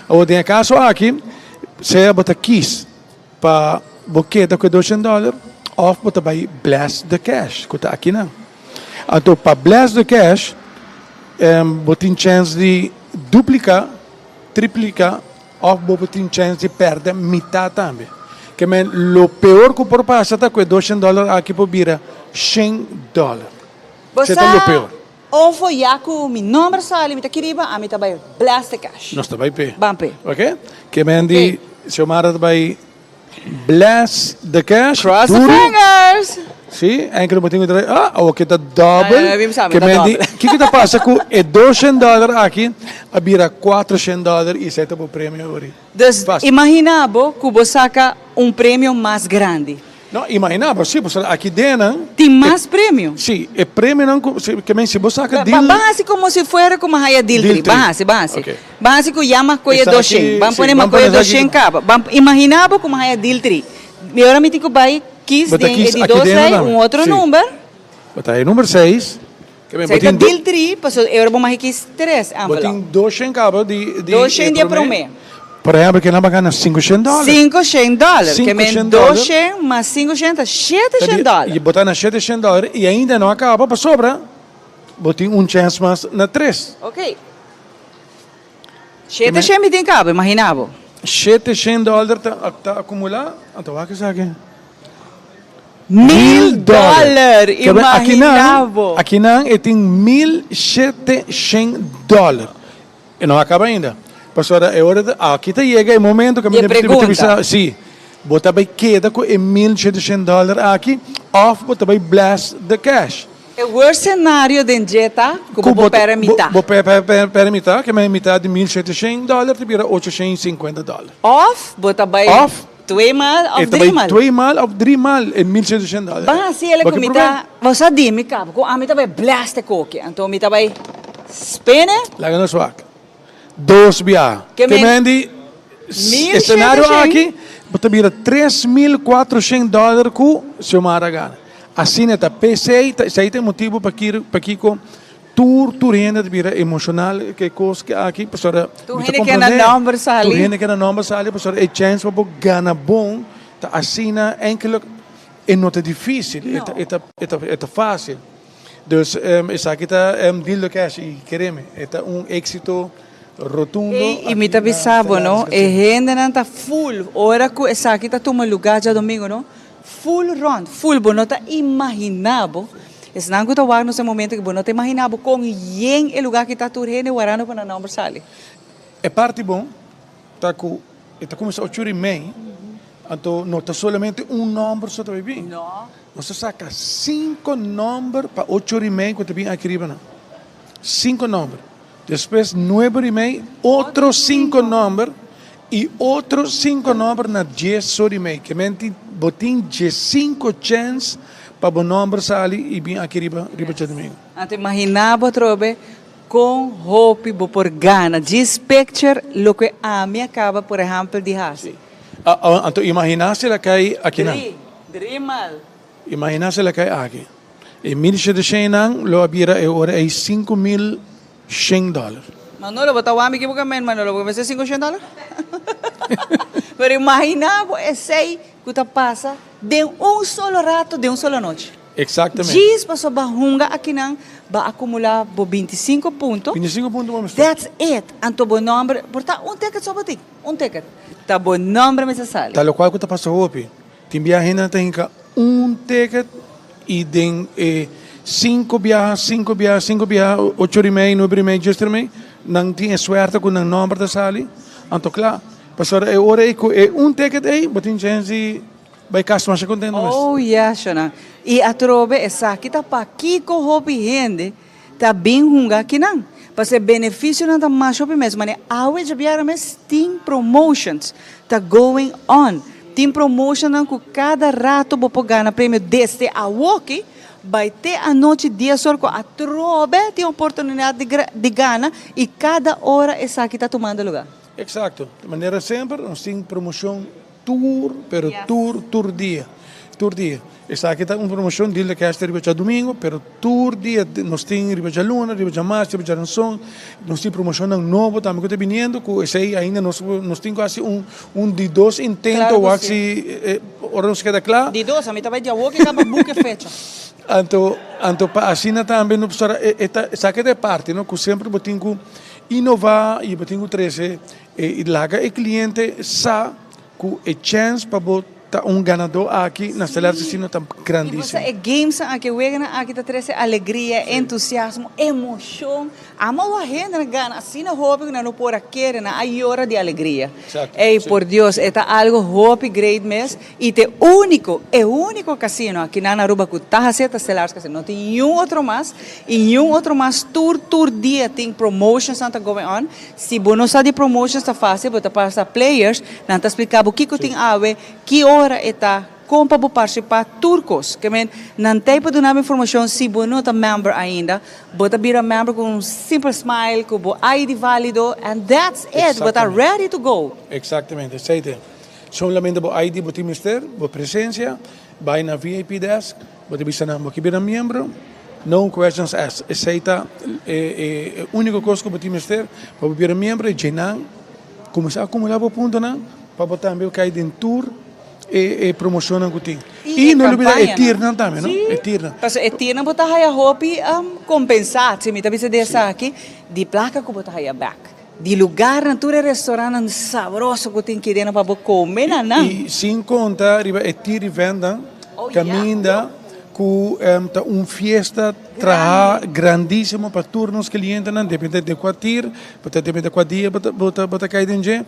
Awor den e kaso aki sea bo ta kis Pa bo keda ku e doshen dòler òf bo ta bai bless the cash ku ta akinan. Anto pa bless the cash bo tin chèns di dupliká, tripliká òf bo por tin chèns di pèrdè mitá tambe. Ke men lo peor ku por pasa ta ku e doshen dòler aki por bira shen dòler. Bo Esei ta lo sa peor. Ofo ya ku mi nomber sali mi ta kiriba ami ta bai bless the cash. Nos ta bai p'e. Ban p'e. Ok. Ke men di Xiomara ta bai bless the cash. Cross the Duru. fingers. Si, enkel bo tin ku trae, ah, awor ke ta double. Ay, ay, mi Ke ta men di, double. kiko ta pasa ku e doshen dollar aki a bira kuatroshen dollar i esei ta bo premio awor. Dus Fácil. imagina bo ku bo saka un premio mas grandi. No, imaginá bo, sí, pasobra aki den nan. Tin mas premio. Sí, e premionan ku, sí, ke men si bo saka deal. Ban hasi komo si fuera ku mi haya deal tri. Ban hasi, ban hasi. Ban hasi ku ya mi kohe doshen. Ban pone mi kohe doshen kaba. Ban imaginá bo ku mi haya deal tri. Mi ora mi tin ku bai kis den e di dos rei un otro number. Bo ta e number seis. Esei ta deal tri, pasobra e ora bo mag kis tres envelop. Bo tin doshen kaba di di Doshen di e promé. Por ehempel ke nan a gana sinkoshen dòler. Sinkoshen dòler. Ke men doshen mas sinkoshen ta sheteshen dòler. Bo ta na sheteshen dòler i ainda no a kaba pasobra bo tin un chèns mas na tres. Ok. Sheteshen mi tin kaba, imagina bo. Sheteshen dòler ta akumulá, anto wak esaki. 1000 dòler, imagina bo. Akinan e tin 1700 dòler. E no a kaba ainda. Pasobra e ora aki ta yega e momento ku mi ta bisa, si, bo ta bai keda ku e 1700 dòler aki òf bo ta bai bless the cash. E worst scenario den dje ta ku bo por pèrdè mitá. Bo pèrdè mitá, ke men mitá di 1700 dòler ta bira 850 dòler. Òf bo ta bai Twee maal of drie maal? Twee maal of drie maal e 1700 dòler. Ban hasi el ku mi ta, bo sa di mi kaba ku ami ta bai blast e koki, anto mi ta bai spene. Laga nos wak. Dos biaha. Ke men di e senario aki bo ta bira 3400 dòler ku Xiomara gana. Asina ta. P'esei ta esei ta e motibu pakiko Tur tur hende ta bira emocional ke kos ke aki pasobra Tur hende ke na nomber sali. Tur hende ke na nomber sali pasobra e chance pa bo gana bon ta asina enkele e no ta dificil e ta e ta e ta e ta facil. Dus esaki ta deal de cash y kereme e ta un exito rotundo. Ey y mi ta bisa bo no e hendenan ta full ora cu esaki ta tuma lugar djadomingo no full rond full bo no ta imagina bo. Esnan ku ta wak nos e momento ku bo no ta imaginá bo kon yen e lugá ki ta tur hende warando pa nan nòmber sali. E parti bon ta ku e ta kuminsá ocho ora i mei, anto no ta solamente un nòmber so ta bai bin. Nos ta saka sinku nòmber pa ocho ora i mei ku ta bin aki riba nan. Sinku nòmber. Despues nuebe ora i mei otro sinku nòmber i otro sinku nòmber na dies ora i mei. Ke men tin bo tin diesinku chèns pa bo nòmber sali i bin aki riba riba djadumingu. Anto imaginá bo atrobe kon hopi bo por gana. Djis picture loke ami a kaba por ehèmpel di hasi. Anto imaginá si el a kai akinan. Dri, dri mal. Imaginá si el a kai aki. E mil sheteshennan lo a bira e ora ei 5100 dòler. Manolo, bo ta wak mi kibuka men, Manolo, bo mester 500 dòler? Pero imaginá bo esei ku ta pasa den un solo rato, den un solo anochi. Exactamente. Djis pasobra bo a hunga akinan, bo a akumulá bo 25 punto. 25 punto bo mester. That's it. Anto bo nòmber, por ta un ticket so bo tin, un ticket. Ta bo nòmber mester sali. Ta lokual ku ta pasa hopi. Tin biaha hendenan ta hinka un ticket y den e cinco biaha, cinco biaha, cinco biaha, ocho ora y mei, nuebe ora y mei, dies ora y mei, nan tin e suerte cu nan nomber ta sali. Anto cla, pasobra e ora ey cu e un ticket ey, bo tin chance di bay cas masha contento mes. Oh yes, shona. Y atrobe esaki ta pakico hopi hende ta bin hunga akinan. Pasobra e beneficionan ta masha hopi mes. Mane awe djabiara mes tin promotions ta going on. Tin promotionnan cu cada rato bo por gana premio desde awoki bay te anochi dies or cu atrobe tin oportunidad di gana y cada ora esaki ta tumando lugar. Exacto. Manera semper nos tin promocion Tur, pero tur, tur dia. Tur dia. Esaki ta un promocion Deal de Cash ta riba djadumingo, pero tur dia nos tin riba djaluna, riba djamars, riba djaranson. Nos tin promocionnan nobo tambe cu ta biniendo, cu esey ainda nos nos tin cu haci un un di dos intento wak si ora nos keda cla. Di dos, ami ta bay djawo ke caba boek e fecha. Anto, anto pa asina tambe no pasobra e ta esaki ta e parti no cu semper bo tin cu inova y bo tin cu trece E laga e cliente sa cu e chance pa bo ta un ganador aki na Stellaris Casino ta grandisimo. Y bo sa e gamesnan aki, e weganan aki ta trece alegria, entusiasmo, emocion. Amo wak hendenan gana asina hopi cu nan no por a kere, nan a yora di alegria. Ey por Dios, e ta algo hopi great mes y ta e unico, e unico casino aki na Aruba cu ta haci ta Stellaris Casino. No tin niun otro mas y niun otro mas tur tur dia tin promotionsnan ta going on. Si bo no sa di promotions ta facil, bo ta pasa players, nan ta splica bo kico tin awe, ki ora e ta. Kon pa bo partisipá tur kos. Ke men, nan t'ei pa duna bo informashon si bo no ta member ainda. Bo ta bira member ku un simpel smile, ku bo ID válido and that's it, bo ta ready to go. Eksaktamente, esei t'e. Solamente bo ID bo tin mester, bo presensia, bai na VIP desk, bo ta bisa nan bo ke bira miembro, no questions asked. Esei ta e úniko kos ku bo tin mester pa bo bira miembro i dje nan kuminsá akumulá bo puntonan pa bo tambe kai den tur. E promocionnan cu tin. Y Y no olbida e tiernan tambe, no? Sí. E tiernan. Pasobra e tiernan bo ta haya hopi compensatie, mi ta bisa di esaki, di placa cu bo ta haya bek. Di lugarnan, tur e restaurantnan sabroso cu tin kidenan pa bo come na nan. Y sin conta riba e tier eventnan, caminda cu ta un fiesta traha grandisimo pa tur nos clientenan, depende di cua tier, depende di cua dia bo ta cay den dje.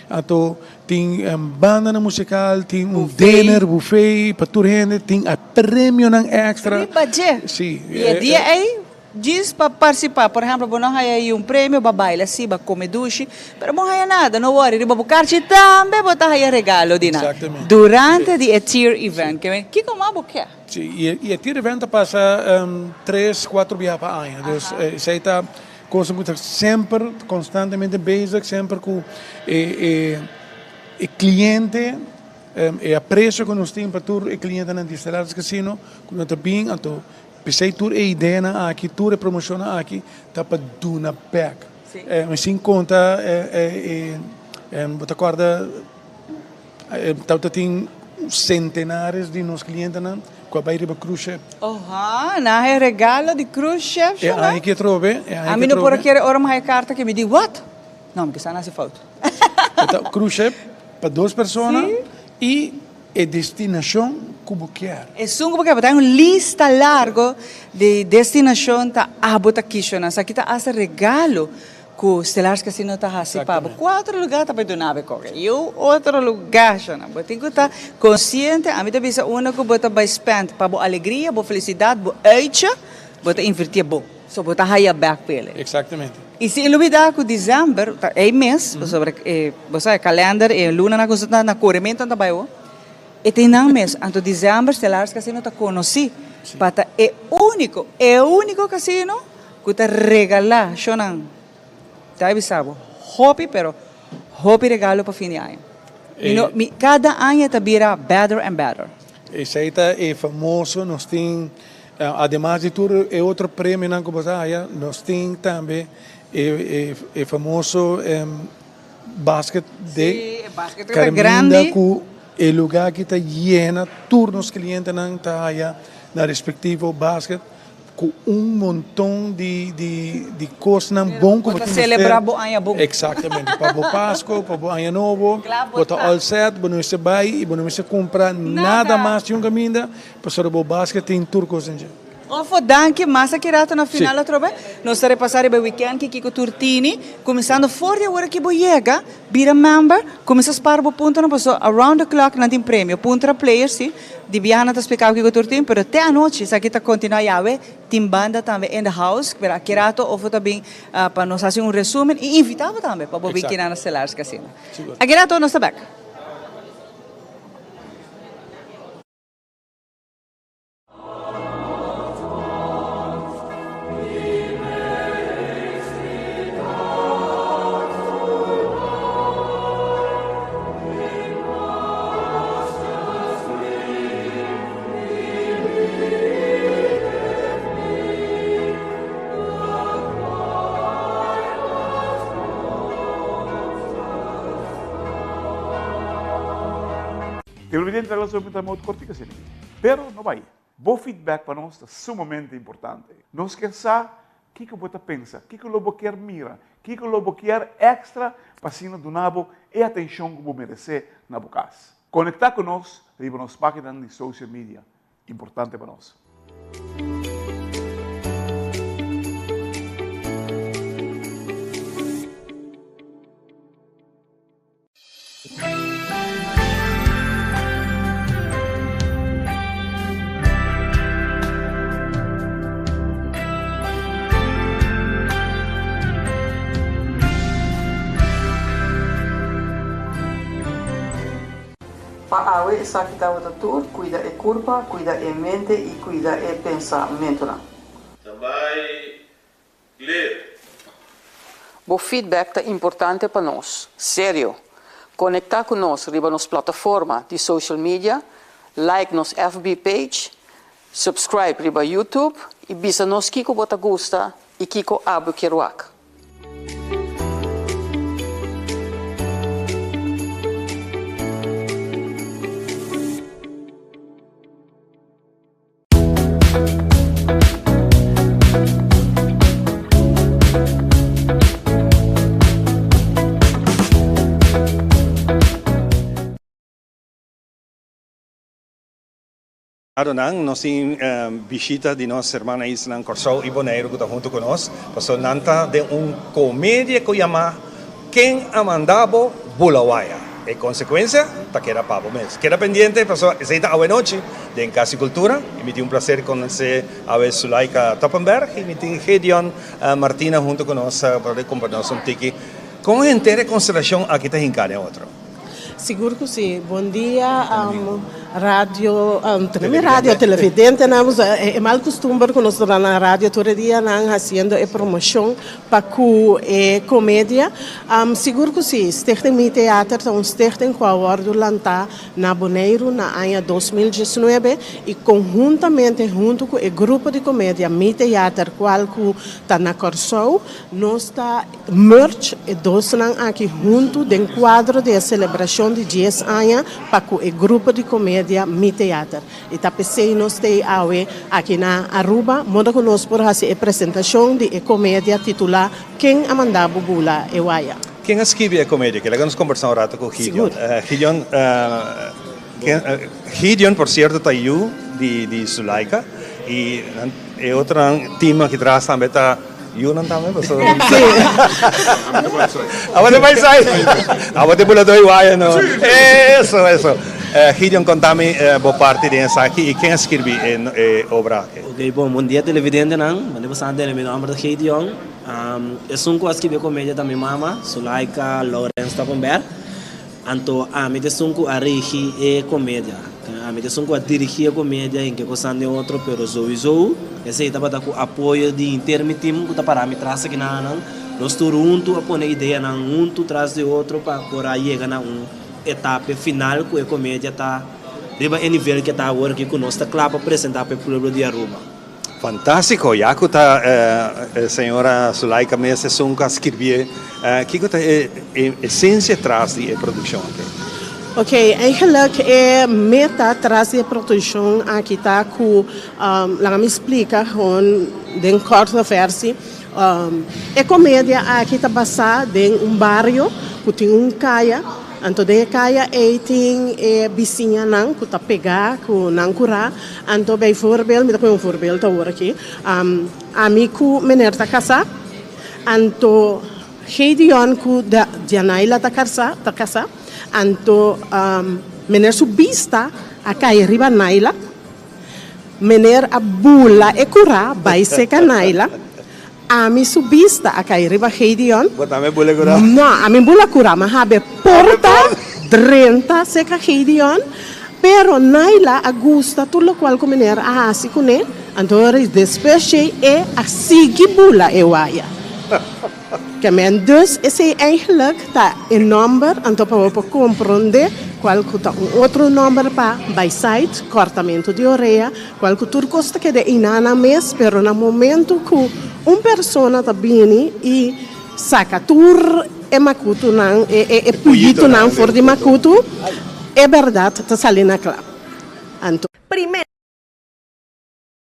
Anto Tin bandanan musical, tin un dinner, buffet pa tur hende, tin a premionan extra. Riba dje. Sí. Y e dia ey, djis pa participa. Por ehemplo, bo no haya ey un premio, bo a baila si, bo a come dushi, pero bo no haya nada. No worry, riba bo karchi tambe bo ta haya regalo di nan. Exactamente. Durante di e tier event. Kico mas bo ke? Sí, y e tier event ta pasa tres, cuatro biaha pa aña. Dus esey ta Cosa cu ta semper constantemente bezig, semper cu e e cliente, e aprecio cu nos tin pa tur e clientenan di Stellaris Casino, cu nan ta bin, anto p'esey tur e ideanan aki, tur e promocionnan aki ta pa duna bek. Sin conta e bo ta corda Tabata tin centenares di nos clientenan cu a bay riba cruise ship. Oha, nan haya regalo di cruise ship, E aña ki atrobe, e aña ki Ami no por a atrobe. kere ora mi haya carta ki mi di, what? No, mi kisa nan haci fout. E ta cruise ship pa dos persona y e destinacion cu bo kier. Esun cu bo kier, bo ta haya un lista largo di destinacion ta abo ta kishonan. Esaki ta hasta regalo Ku Stellaris Casino ta hasi pa bo. Kua otro lugá ta bai duna bo e koke? Yu otro lugá, shona. Bo tin ku ta konsiente, ami ta bisa unda ku bo ta bai spend pa bo alegria, bo felisidat, bo uitje, bo ta invertí bo. So bo ta haya bèk p'e. Eksaktamente. I sin lubidá ku desèmber ta ei mes, pasobra e bo sa e kalènder, e lunanan ku ta na korementu ta bai awor, e tin nan mes. Anto desèmber Stellaris Casino ta konosí pa ta e úniko, e úniko kasino Ku ta regalá shownan ta e bisa bo hopi pero hopi regalo pa fin di aña. Mi no mi kada aña ta bira better and better. Esei ta e famoso nos tin ademas di tur e otro premionan ku bo ta haya nos tin tambe e e famoso basket de Carminda ku e luga aki ta yena tur nos klientenan ta haya nan respektivo basket. Cu un monton di di di cosnan bon cu bo ta tin mester. celebra bo aña bon. Exactamente. Pa bo Pasco, pa bo Aña Nobo, Cla bo bo ta ta. all set, bo no mester bay y bo no mester cumpra nada Nada. mas di un caminda, pasobra bo basket tin tur cos den dje. Ofo danki, mas aki rato na Sí. final atrobe nos ta repasa riba e weekend ki kico tur tini, cuminsando for di awor aki bo yega, bira member, cuminsa spar bo puntonan pasobra around the clock nan tin premio, puntra players si. Di biaha nan ta spliká kiko tur tin, pero te anochi esaki ta kontinuá yawe. Tin banda tambe in the house, pero aki rato Ofo ta bin pa nos hasi un resumen i invitá bo tambe pa bo bin kina na Stellaris Casino. Aki rato nos ta bèk. Televidente la sopi ta mot kortika sirbi. Pero no bai. Bo feedback pa nos ta sumamente importante. Nos kier sa kiko bo ta pensa, kiko lo bo kier mira, kiko lo bo kier extra pa asina duna bo e atencion ku bo merece na bo kas. Conecta ku nos riba nos paginanan di social media. Importante pa nos. Pa awe esaki tabata tur, kuida e kurpa, kuida e mente i kuida e pensamentunan. Tambay clear. Bo feedback ta importante pa nos. Serio! Konektá ku nos riba nos plataforma di social media, like nos FB page, subscribe riba YouTube i bisa nos kiko bo ta gusta i kiko abo kier wak. Adonan, nos tin bishita di nos hermana islanan Kòrsou i Boneiru ku ta huntu ku nos, pasobra nan ta den un komedia ku yama Ken a manda bo bula waya? E konsekuensia ta keda pa bo mes. Keda pendiente pasobra esei ta awenochi den Kas di Kultura i mi tin un plaser konosé awe Sulaika Toppenberg i mi tin Gideon Martina huntu ku nos pa kompartí nos un tiki kon henter e konstelashon aki ta hinká den otro. Sigur ku si. Bon dia radio, mi radio televidentenan. E mal kustumber ku nos ta na radio tur e dianan hasiendo e promoshon pa ku e komedia. Sigur ku si. Stichting Mi Theater ta un stichting ku a wòrdu lantá na Boneiru na aña 2019 i konhuntamente huntu ku e grupo di komedia Mi Theater kual ku ta na Kòrsou nos ta Merge e dosnan aki huntu den kuadro di e selebrashon di dies aña pa ku e grupo di komedia Mi Teater. I ta p'esei nos t'ei awe aki na Aruba, moda ku nos por hasi e presentashon di e komedia titulá Ken a manda bo bula e waya? Ken a skibi e komedia aki? Laga nos kombersá un rato ku Gideon. Gideon, Gideon por sierto ta yu di Sulaika i e otronan team aki tras tambe ta. Yunan tambe paso. Abo te bai sai. Abo te bula doi waya no. Eso eso. Gideon konta mi bo parti den esaki i ken a skirbi e obra aki. Ok bon, bon dia televidentenan. Bon dia pasante mi nomber ta Gideon. Esun ku a skirbi e komedia ta mi mama, Sulaika Lawrence Stoppenberg. Anto ami ta esun ku a regi e komedia. Ami ta esun ku a dirigí e komedia en ke kosan den otro, pero souiso esei tabata ku apoyo di henter mi tim ku ta pará mi tras aki nan. Nos tur huntu a pone ideanan huntu tras di otro pa por a yega na un etape final ku e komedia ta riba e nivel ke ta awor aki ku nos ta kla pa presentá pa e pueblo di Aruba. Fantástiko, ya ku ta e señora Sulaika mes esun ku a skirbié, kiko ta e esensia tras di e produkshon aki? Ok, eigenlijk e meta tras di e produkshon aki ta ku, laga mi splika gewoon den korte versie, e komedia aki ta basá den un bario ku tin un kaya. Anto den e kaya ei tin e bisiñanan ku ta pegá ku nan kurá. Anto bijvoorbeeld, mi ta pone un voorbeeld awor aki, ami ku meneer ta kasá, anto Gedeon ku Dianaila ta kasá, ta kasá, anto meneer su bista a kai riba Naila, meneer a bula e kurá bai seka Naila. Ami su bista a kai riba Gideon. Bo tambe bula kura? No, ami bula kura, ma haber porta drenta serka Gideon. Pero Naila a gusta tur lokual ku meneer a hasi kuné, anto despues djei e a sigui bula e waya. Kemen dus esei eigenlijk ta e nòmber, anto pa bo por komprondé kual ku ta un otro nòmber pa baisait, kòrtamentu di orea, Cual cu tur cos ta keda einá nan mes, pero na momento cu un persona ta bini y saca tur e macutunan, e e puyitonan for di macutu, e berdad ta sali na cla. Anto. Primero.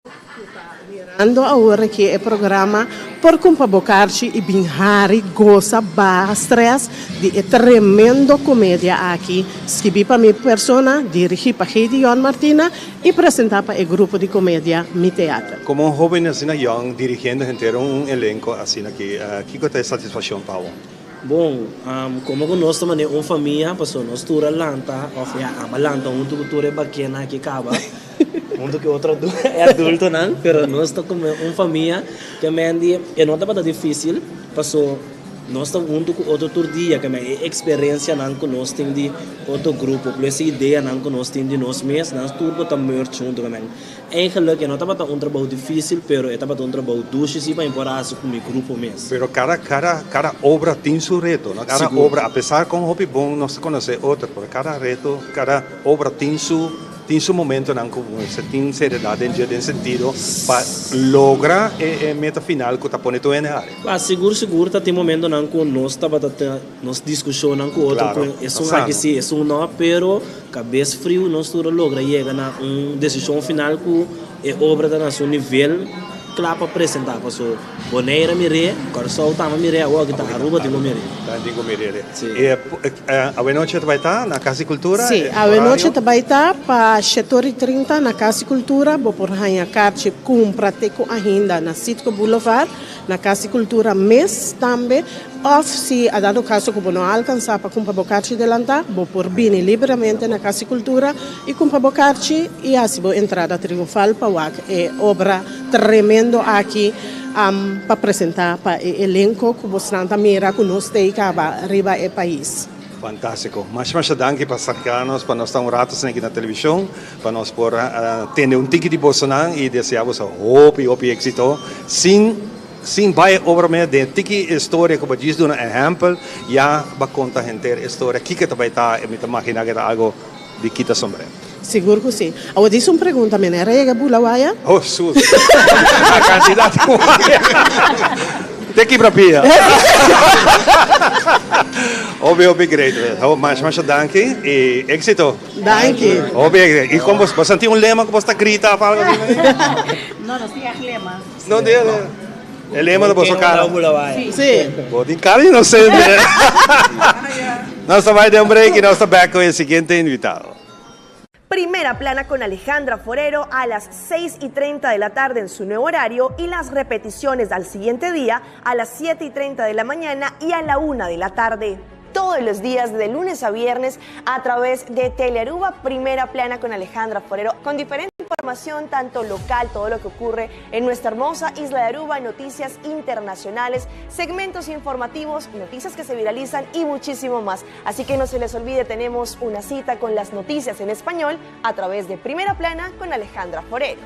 Cu ta mirando awor aki e programa por cumpra bo carchi y bin hari, goza, baha stress di e tremendo comedia aki, skibi pa mi persona, dirigi pa Gideon Martina y presenta pa e grupo di comedia Mi Teater. Como un hoben asina yong dirigiendo henter un elenco asina aki, kico ta e satisfaccion pa bo? Bon, como cu nos ta manera un famia, pasobra nos tur a lanta, of ya, aba lanta hunto cu tur e bakenan aki caba, hunto cu e otro e adultonan, pero nos ta como un famia, ke men di e no tabata dificil, paso. Nos ta huntu ku otro tur dia, ke men e eksperensianan ku nos tin di otro grupo plus e ideanan ku nos tin di nos mes, nan tur bo ta merge huntu. Ke men eigenlijk e no tabata un trabou difisil, pero e tabata un trabou dushi si pa mi por a hasi ku mi grupo mes. Pero kada kada kada obra tin su reto, no? Kada Sigur. obra, apesar kon hopi bon nos ta konosé otro, pero kada reto, kada obra tin su Tin su momentonan ku mester tin seriedad den dje den sentido pa logra e meta final ku ta pone tur hende hari. Pa sigur sigur ta tin momentonan ku nos tabata ta nos diskushonnan ku otro ku esun aki si esun no pero kabes friu nos tur a logra yega na un desishon final ku e obra ta na su nivel kla pa presenta paso Bonaire a mir'é, Kòrsou tambe a mir'é awor aki ta Aruba tin ku mir'é. Tin ku mir'é. Awenochi ta bai ta na Cas di Cultura? Sí, awenochi ta bai ta pa shetor i trinta na Cas di Cultura. Bo por haña karchi kumpra te ku ahinda na Citgo Boulevard, na Cas di Cultura mes tambe. Òf si a dado kaso ku bo no a alkansá pa kumpra bo karchi delantá, bo por bini libremente na Cas di Cultura i kumpra bo karchi i hasi bo entrada triunfal pa wak e obra tremendo aki. Pa presenta pa e elenco cu bosnan ta mira cu nos ta caba riba e pais. Fantastico. Masha masha danki pa saca nos pa nos ta un rato asina aki na television pa nos por tende un tiki di bosonan y desea boso hopi hopi exito sin sin bay obra mes den tiki historia cu bo djis duna ehempel ya ba conta henter e storia kiko ta bay ta mi ta magina ke ta algo di kita sombrero. Sigur cu si. Awor dice un pregunta, meneer a yega bula waya? Oh sus! A cantidad di waya! Te kibra pia! Hopi hopi great. Masha masha danki y exito. Danki. Hopi exito. Y con bos, bos tin un lema cu bos ta grita of algo así? No, nos tin echt lema. No tin lema. E lema ta boso cara. Si. Bo tin cara inocente. Nos ta bai den un break y nos ta back cu e siguiente invitado. Primera Plana con Alejandra Forero a las 6 y 30 de la tarde en su nuevo horario y las repeticiones al siguiente día a las 7 y 30 de la mañana y a la 1 de la tarde. Todos los días de lunes a viernes a través de Telearuba Primera Plana con Alejandra Forero con diferente información tanto local, todo lo que ocurre en nuestra hermosa isla de Aruba, noticias internacionales, segmentos informativos, noticias que se viralizan y muchísimo más. Así que no se les olvide, tenemos una cita con las noticias en español a través de Primera Plana con Alejandra Forero.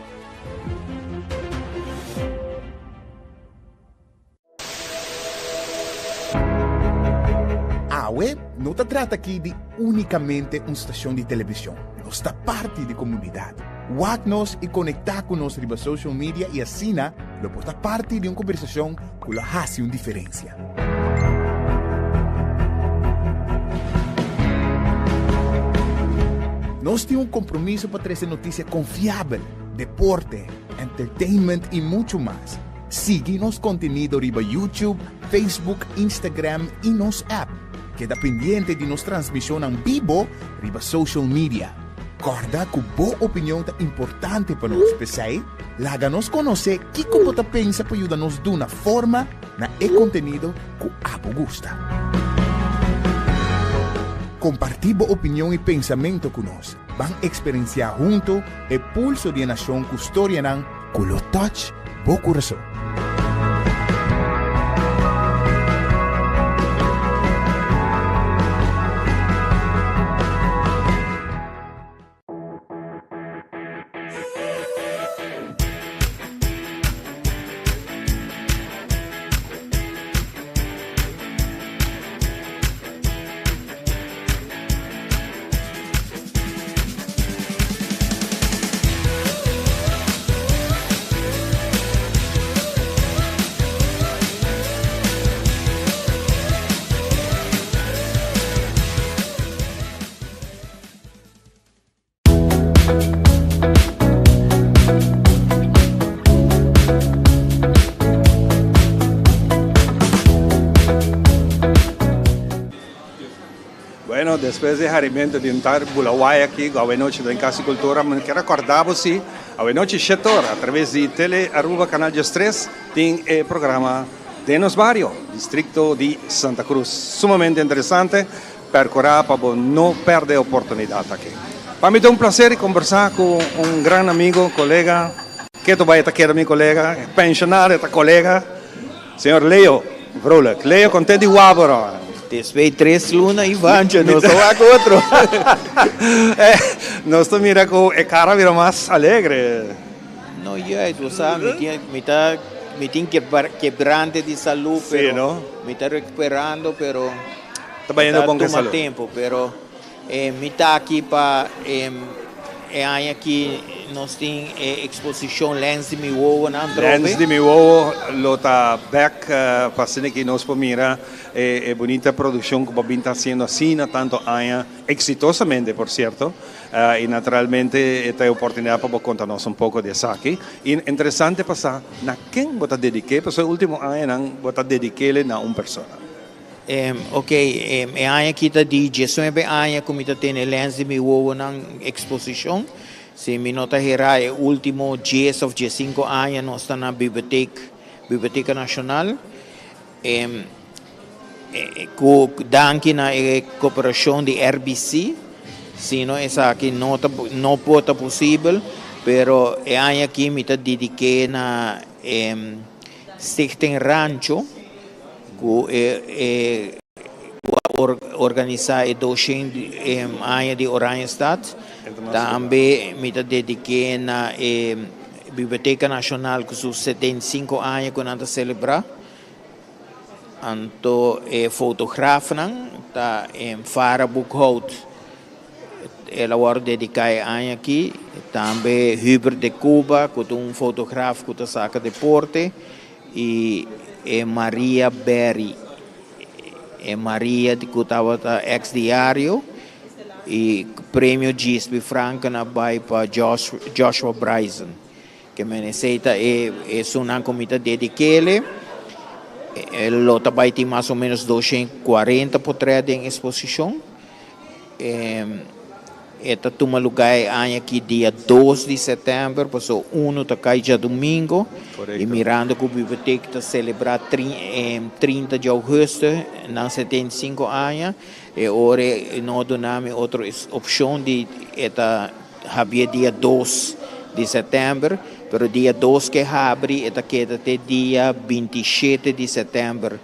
Awe no ta trata aki di únikamente un stashon di televishon, nos ta parti di komunidat. Wak nos i konektá ku nos riba social media i asina lo por ta parti di un kombersashon ku lo hasi un diferensia. Nos tin un kompromiso pa trese notisia konfiabel, deporte, entertainment i muchu mas. Sigui nos kontenido riba YouTube, Facebook, Instagram i nos app. Keda pendiente di nos transmishonnan bibo riba social media. Kòrda ku bo opinion ta importante pa nos, p'esei laga nos konosé kiko bo ta pensa pa yuda nos duna forma na e kontenido ku abo gusta. Kompartí bo opinion i pensamentu ku nos. Ban eksperensiá huntu e pulso di e nashon ku storianan Ku lo touch bo kurason. Bueno, despues di e harimento di un tar Bulawayo aki ku awenochi den Cas di Cultura, mi kier acorda bo si awenochi shete ora a traves di Tele Aruba Canal diestres tin e programa Den Nos Bario, districto di Santa Cruz. Sumamente interesante, percura pa bo no perde e oportunidad aki. Pa mi ta un placer di conversa cu un gran amigo, colega, keto bay ta keda mi colega, pensionario ta colega, señor Leo. Vrolijk. Leo kontent di wak bo no. Despues tres luna Ivancho nos ta wak otro. Nos ta mira ku e kara bira mas alegre. No juist, bo sa mi tin mi ta mi tin kebrante di salú pero mi ta rekuperando pero Ta bayendo bon ku e tuma salú. tempu pero Mi ta aki pa e aña aki nos tin e exposicion Lens di mi wowo na Antrobe. Lens di mi wowo lo ta bek pa asina ki nos por mira e bunita produccion cu bo bin ta haciendo asina tanto aña, exitosamente por cierto, y naturalmente e ta e oportunidad pa bo conta nos un poco di esaki. Y interesante pa sa na ken bo ta dedique, pasobra e ultimo añanan bo ta dediquele na un persona. Ok, e aña aki ta di diesnuebe aña ku mi ta tene lens di mi wowonan eksposishon. Si mi no ta herá e último dies òf diesinku aña nos ta na bibliotek, Biblioteka Nashonal. Ku danki na e koperashon di RBC, sino esaki no ta no por ta posibel, pero e aña aki mi ta dedik'é na Stichting Rancho. Ku e ku a organisá e doshent aña di Oranjestad. Tambe mi ta dediké na e Biblioteka Nashonal ku su 75 aña ku nan ta selebrá. Anto e fotografnan ta Farah Boekhout, el a wòrdu dediká e aña aki. Tambe Hubert de Cuba ku ta un fotograf ku ta saka deporte. I e Maria Berry, e Maria ku tabata ex diario i premio Gisby Franken a bai pa Joshua Bryson. Ke men esei ta e esunnan ku mi ta dedik'ele. E lo ta bai tin mas o menos 240 potrèt den esposishon. E ta tuma lugá e aña aki dia dos di sètèmber, pasobra unu ta kai djadumingu i mirando ku bibliotek ta selebrá 30 di ougùstùs nan 75 aña, e ora e no a duna mi otro opshon di e ta habié dia dos di sètèmber, pero dia dos ke habri e ta keda te dia 27 di sètèmber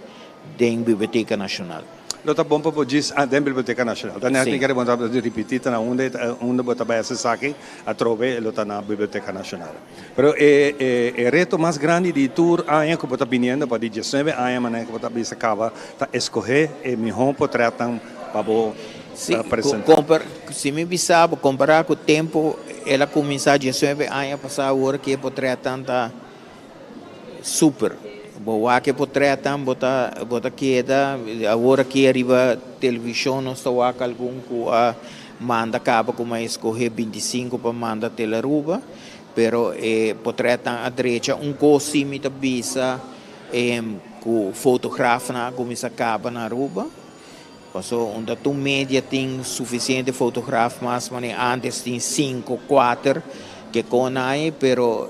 den Biblioteka Nashonal. Lo ta bon pa bo djis den Biblioteca Nacional. Ta net mi kere bo ta ripiti ta na unda unda bo ta bai haci esaki atrobe lo ta na Biblioteca Nacional. Pero e e reto mas grandi di tur aña cu bo ta biniendo pa di diesnuebe aña manera cu bo ta bisa caba ta escoge e miho potretnan pa bo presenta. Si mi bisa bo compara cu tempo el a cuminsa diesnuebe aña pasa awor ki e potretnan ta Super. Bo wak e potretnan bo ta bo ta keda awor aki ariba televishon nos ta wak algun ku a manda kaba ku a eskohe 25 pa manda Tele Aruba pero e potretnan a drecha un kos si mi ta bisa ku fotografnan a kuminsa kaba na Aruba paso unda tur media tin sufisiente fotograf mas manera antes tin sinku kuater ke kon ai pero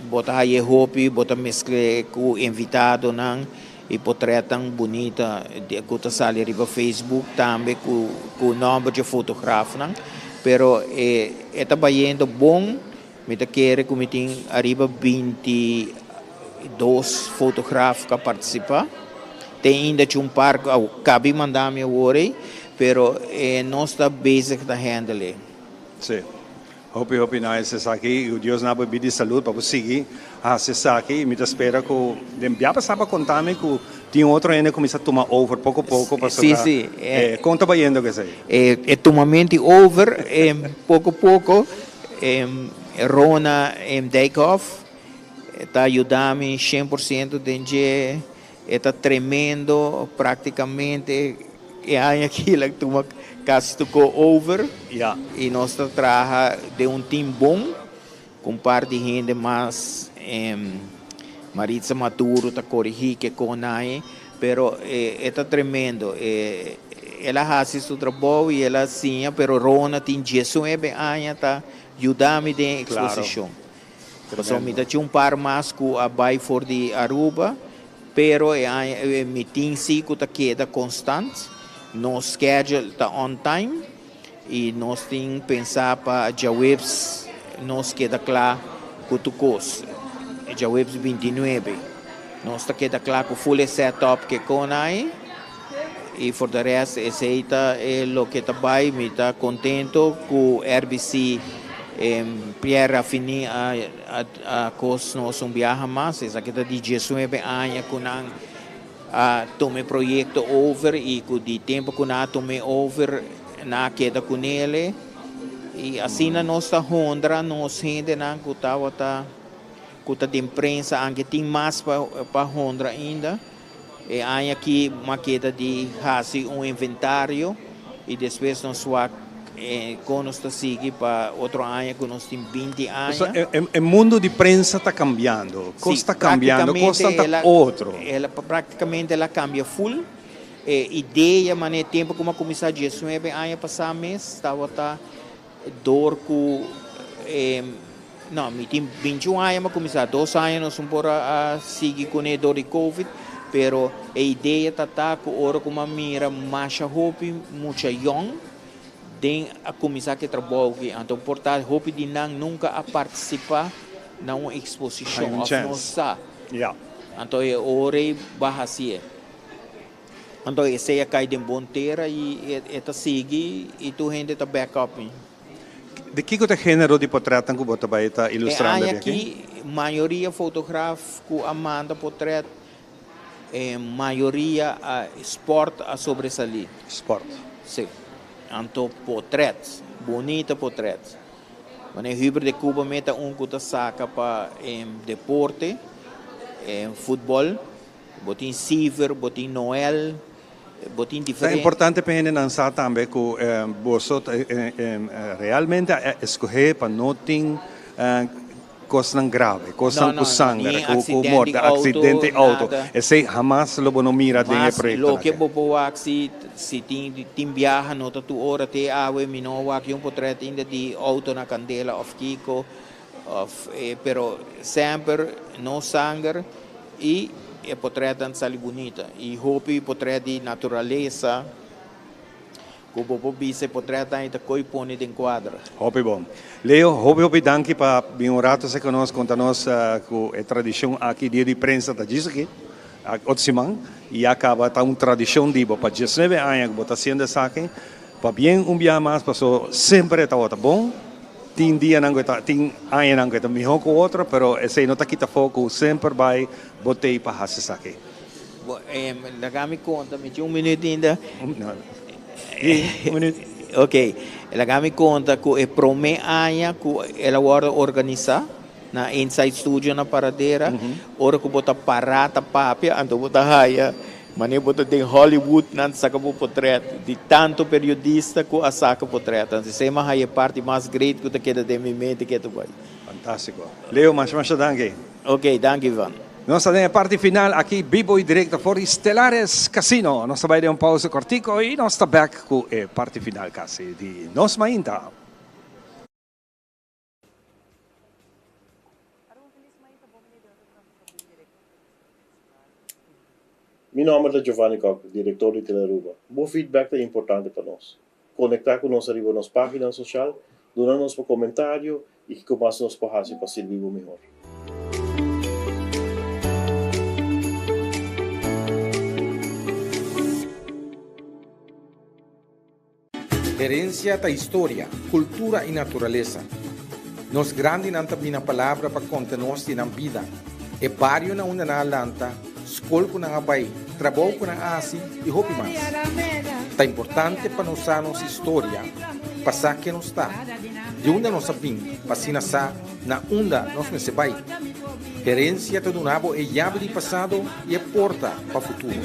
bo ta haye hopi bo ta meskle ku invitadonan i potretnan bunita ku ta sali riba Facebook tambe ku ku nòmber dje fotografnan pero e ta bayendo bon mi ta kere ku mi tin ariba 22 fotograf ku a partisipá te ainda cu un par cu a cabi manda mi awor ey pero nos ta bezig ta handle. Sí. Hopi hopi nice esaki y Dios na bo bida y salud pa bo sigui haci esaki y mi ta spera cu den bia pasa bo conta mi cu tin otro hende cuminsa tuma over poco poco pasobra Sí, sí. con ta bayendo cu esey? E tumamento over poco poco Rona Dijkhoff ta yuda mi 100% den dje. E ta tremendo, practicamente e aña aki el a tuma casi tur over. Y nos ta traha den un team bon, cu un par di hende mas, Maritza Maduro ta corigi ke con aña, pero e ta tremendo. El a haci su trabou y el a siña, pero Rona tin 19 aña ta yuda mi den exposicion. Pasobra mi ta haci un par mas cu a bay for di Aruba, pero e aña mi tin si cu ta keda constant. Nos schedule ta on time y nos tin pensa pa djaweps nos keda cla cu tur cos, djaweps 29. Nos ta keda kla ku full e set up ke kon ai i for de rest esei ta e loke ta bai. Mi ta kontento ku RBC Pierre Rafini a a kos nos un biaha mas. Esaki ta di diesnuebe aña ku nan a tuma e proyekto over i ku di tempu ku nan a tuma e over nan a keda kunele i asina nos ta honra nos hendenan ku tabata ku ta den prensa anke tin mas pa pa honra ainda. E aña aki m'a keda di hasi un inventario i despues nos wak kon nos ta sigui pa otro aña ku nos tin 20 aña. E mundu di prensa ta kambiando, kos ta kambiando, kosnan ta otro. El praktikamente el a kambia ful. E idea manera e tempu ku m'a kuminsá 19 aña pasá mes tabata Dor ku e no mi tin 21 aña mi a kuminsá, dos aña nos un por a sigui kuné dor di covid, pero e idea ta ta ku ora ku mi a mira masha hopi mucha yòn den a kuminsá ku e trabou aki, anto por ta hopi di nan nunka a partisipá na un eksposishon òf no sa, anto e ora ei bo a hasié. Anto esei a kai den bon tera i e ta sigui i tur hende ta back up mi. Di kiko ta e genero di potretnan ku bo ta bai ta ilustrando E aña aki mayoria fotograf ku a manda potret e mayoria a sport a sobresalí. Sport. Si. Anto potret, bunita potret. Wanneer Hubert de Cuba meta un ku ta saka pa deporte, futbol. Bo tin Seaver, bo tin Noel, bo tin Ta diferente. importante pa hendenan sa tambe ku boso realmente a eskohé pa no tin kosnan grave, kosnan ku sanger, ku morte, aksidente di outo. Esei hamas lo bo no mira den e Mas proyektonan loke aki. bo por wak si si tin tin biaha no ta tur ora te awe mi no a wak un potret ainda di outo na kandela òf kiko òf pero semper no sanger. I e potretnan sali bunita. I hopi potret di naturalesa ku bo por bisa e potretnan ei ta koi pone den kuadra. Hopi bon. Leo, hopi hopi danki pa bin un rato esaki ku nos, konta nos ku e tradishon aki dia di prensa ta djis aki, otro siman, i ya kaba ta un tradishon di bo pa diesnuebe aña ku bo ta hasiendo esaki. Pabien un bia mas paso semper e tabata bon. Tin dianan ku e ta, tin añanan ku e ta mihó ku otro, pero esei no ta kita afó ku semper bai bo tei pa hasi esaki. Bo, laga mi konta, mi tin un minuut ainda. Si, un minuut. Ok, laga mi konta ku e promé aña ku el a wòrdu organisá na Inside Studio na Paradera, ora ku bo ta pará ta papia, anto bo ta haya Manera bo ta den Hollywood nan ta saka bo potret di tanto periodista ku a saka potret. Anto esei mi a haya e parti mas great ku ta keda den mi mente ketu bai. Fantástiko. Leo, masha masha danki. Ok, danki Ivan. Nos ta den e parti final aki bibo y directo for di Stellares Casino. Nos ta bai den un pausa cortico y nos ta back cu e parti final casi di Nos Mainta. Mi nomber ta Giovanni Kock, director di Telearuba. Bo feedback ta importante pa nos. Conecta cu nos ariba nos pagina social, duna nos bo comentario y kico mas nos por haci pa sirbi bo mihor. Herencia ta historia, cultura y naturalesa. Nos grandinan ta bina palabra pa conta nos di nan bida, e bario na unda nan a lanta, scol cu nan a bay, trabou cu nan a haci y hopi mas. Ta importante pa nos sa nos historia pa sa ken nos ta, di unda nos a bin pa asina sa na unda nos mester bay. Herencia ta duna bo e yabi di pasado y e porta pa futuro.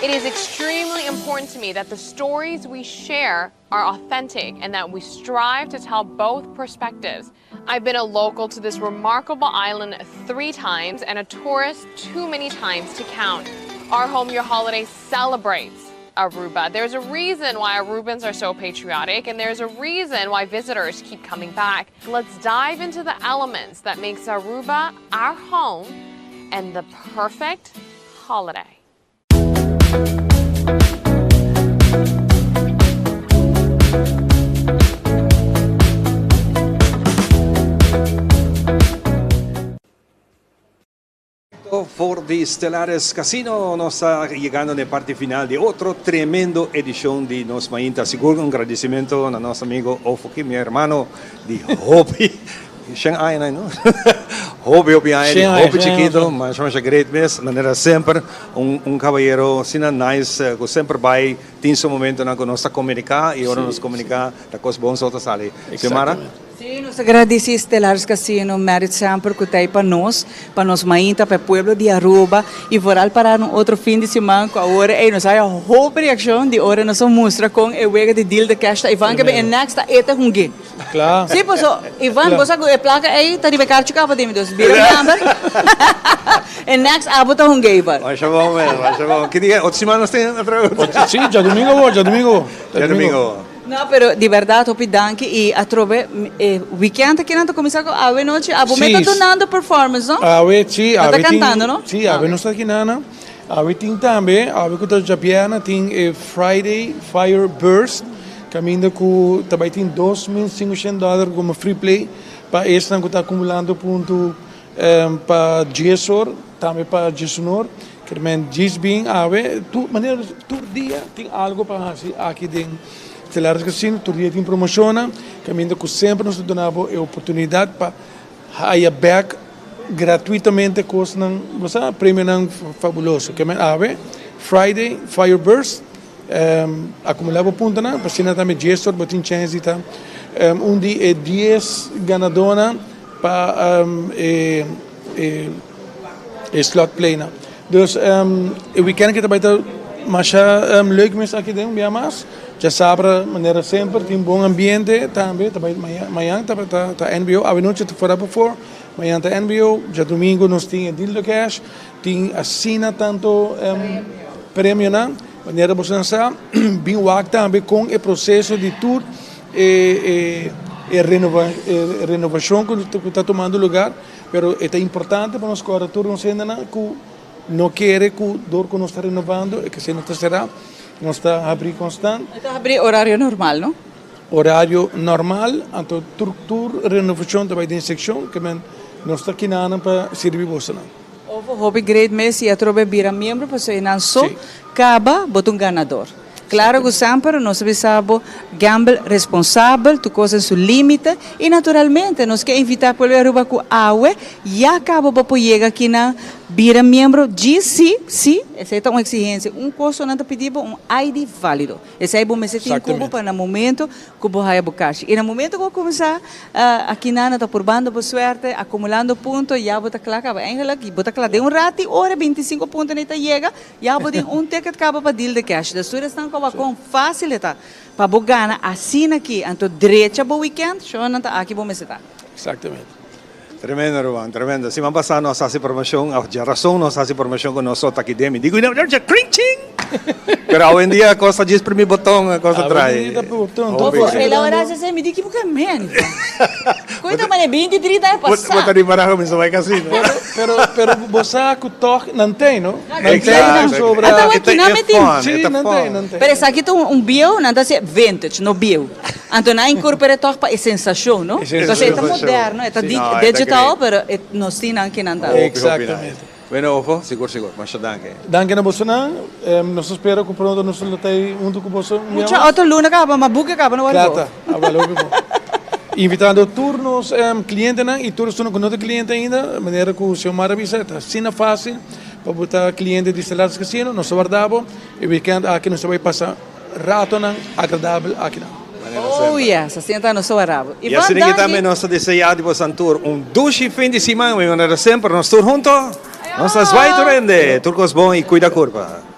It is extremely important to me that the stories we share are authentic and that we strive to tell both perspectives. I've been a local to this remarkable island three times and a tourist too many times to count. Our Home Your Holiday celebrates Aruba. There's a reason why Arubans are so patriotic and there's a reason why visitors keep coming back. Let's dive into the elements that makes Aruba our home and the perfect holiday. For di Stellares Casino nos ta yegando na e parti final di otro tremendo edicion di Nos Mainta. Sigur un gradicimento na nos amigo Ofoki, mi hermano di hopi shen aña no? Hopi hopi aña di hopi chikito, masha masha great mes, manera semper un un caballero asina nice cu semper bay tin su momentonan cu nos ta comunica y ora nos comunica ta cos bon so ta sali. Xiomara? Sí, nos ta gradisí Stellaris Casino, Merit semper ku ta ei pa nos, pa nos mainta, pa e pueblo di Aruba i vooral para un otro fin di siman ku awor ei nos haya hopi reakshon di ora nos a mustra kon e wega di Deal the Cash ta. Ivan ke bin e next ta e ta hung'é. Kla. Sí, paso Ivan bo sa ku e plaka ei ta riba e karchi kaba di mi, dus bira member. E next abo ta hung'é, Ivan. Masha bon mes, masha bon. Ki dia? Otro siman nos tin otro? Sí, djadumingo bo, djadumingo. Djadumingo. No, pero di berdad hopi danki y atrobe e weekend aki nan ta cuminsa cu awe nochi abo me ta dunando performance no? Awe si, Nan awe ta tin, cantando no? si awe nos ta aki nana, awe tin tambe, awe cu ta djabièrnè tin e Friday Fire Burst caminda cu ta bay tin 2500 dollar como free play pa esnan cu ta acumulando punto pa dies or tambe pa diesunor. Kermen djis bin awe tur manera tur dia tin algo pa hasi aki den Stellaris Casino tur dia tin promocionnan caminda cu semper nos ta duna bo e oportunidad pa haya bek gratuitamente cosnan bo sa premionan fabuloso kermen awe Friday Fire Burst acumula bo puntonan pa asina tambe djes or bo tin chance di ta un di e dies ganadonan pa e E slot play nan. Dus e weekend aki ta bai ta masha leuk mes aki den un bia mas. Djasabra manera semper tin bon ambiente tambe ta bai mañan ta ta NBO awenochi ta fuera pafor mañan ta NBO djadumingo nos tin e deal de cash tin asina tanto premionan manera boso sa bin wak tambe con e proceso di tur e e renovacion cu ta tumando lugar. Pero e ta importante pa nos kòrda tur nos hendenan ku no kere ku dor ku nos ta renovando e kasino ta será. Nos ta habrí konstant. E ta habrí orario normal, no? Orario normal, anto tur tur renovashon ta bai den sekshon ke men nos ta kinanan pa sirbi bosonan. Ovo hopi great mes i atrobe bira miembro pasobra e nan so kaba bo ta un ganador. Claro cu semper nos a bisa bo gamble responsabel, tur cos en su limite y naturalmente nos ke invita pueblo di Aruba cu awe ya caba bo por yega aki na bira miembro GC, si, esey ta un exigencia, un cos cu nan ta pidi bo un ID valido, esey bo mester tin cu bo pa na momento cu bo haya bo cashi y na momento cu bo cuminsa aki nan nan ta purbando bo suerte, acumulando punto ya bo ta cla caba, eigenlijk bo ta cla den un rati ora 25 punto nan ta yega. Ya bo tin un ticket caba pa deal de cash. Dus tur esnan cu a wak con facil e ta pa bo gana asina aki. Anto drecha bo weekend, shonan ta aki bo mester ta. Exactamente. Tremendo ruman, tremendo. Siman pasa nos haci promocion, of djarason nos haci promocion cu nos so ta aki den. Mi di cu cring ching! Pero awendia cos ta djis primi boton, e cos ta trae. Awendia ta boton. Ojo, e la ora haci esey, mi di kibo ke men. Cu ta mane binti trinta aña pasa. Bo ta ripara cu mi so bay casino. Pero, pero bo sa cu toch nan tey, no? Nan tey sobra. Ata wak nan E metin. fun, Sí, e ta nan tey, fun. nan tey. Pero esaki ta un bieu, nan ta haci vintage, no bieu. Anto nan a incorpora toch pa e sensacion, no? E sensacion. Entonces e ta moderno, e ta Sí. No, e ta digital, great. pero e nos tin nan kinan ta. Hopi, hopi nice. Exactamente. Bueno, Ofo, sigur, sigur. Masha danki. Danki na bosonan. Nos ta spera cu pronto nos lo ta ey hunto cu boso un bia Mucha mas. otro luna caba, ma buki caba no worde bo. Claro ta. Abel hopi bon. Invitando tur nos clientenan y tur esunnan cu no ta cliente ainda, manera cu Xiomara a bisa, ta asina facil pa bo ta cliente di Stellaris Casino. Nos ta warda bo. E weekend aki nos ta bay pasa ratonan agradabel akinan. Oh yes, asina ta nos ta warda bo. Y Ivan, asina ki danki. tambe nos ta desea di bosan tur un dushi fin di siman. Mi manera semper nos tur hunto, nos ta zwaai tur hende. Tur cos bon y cuida curpa.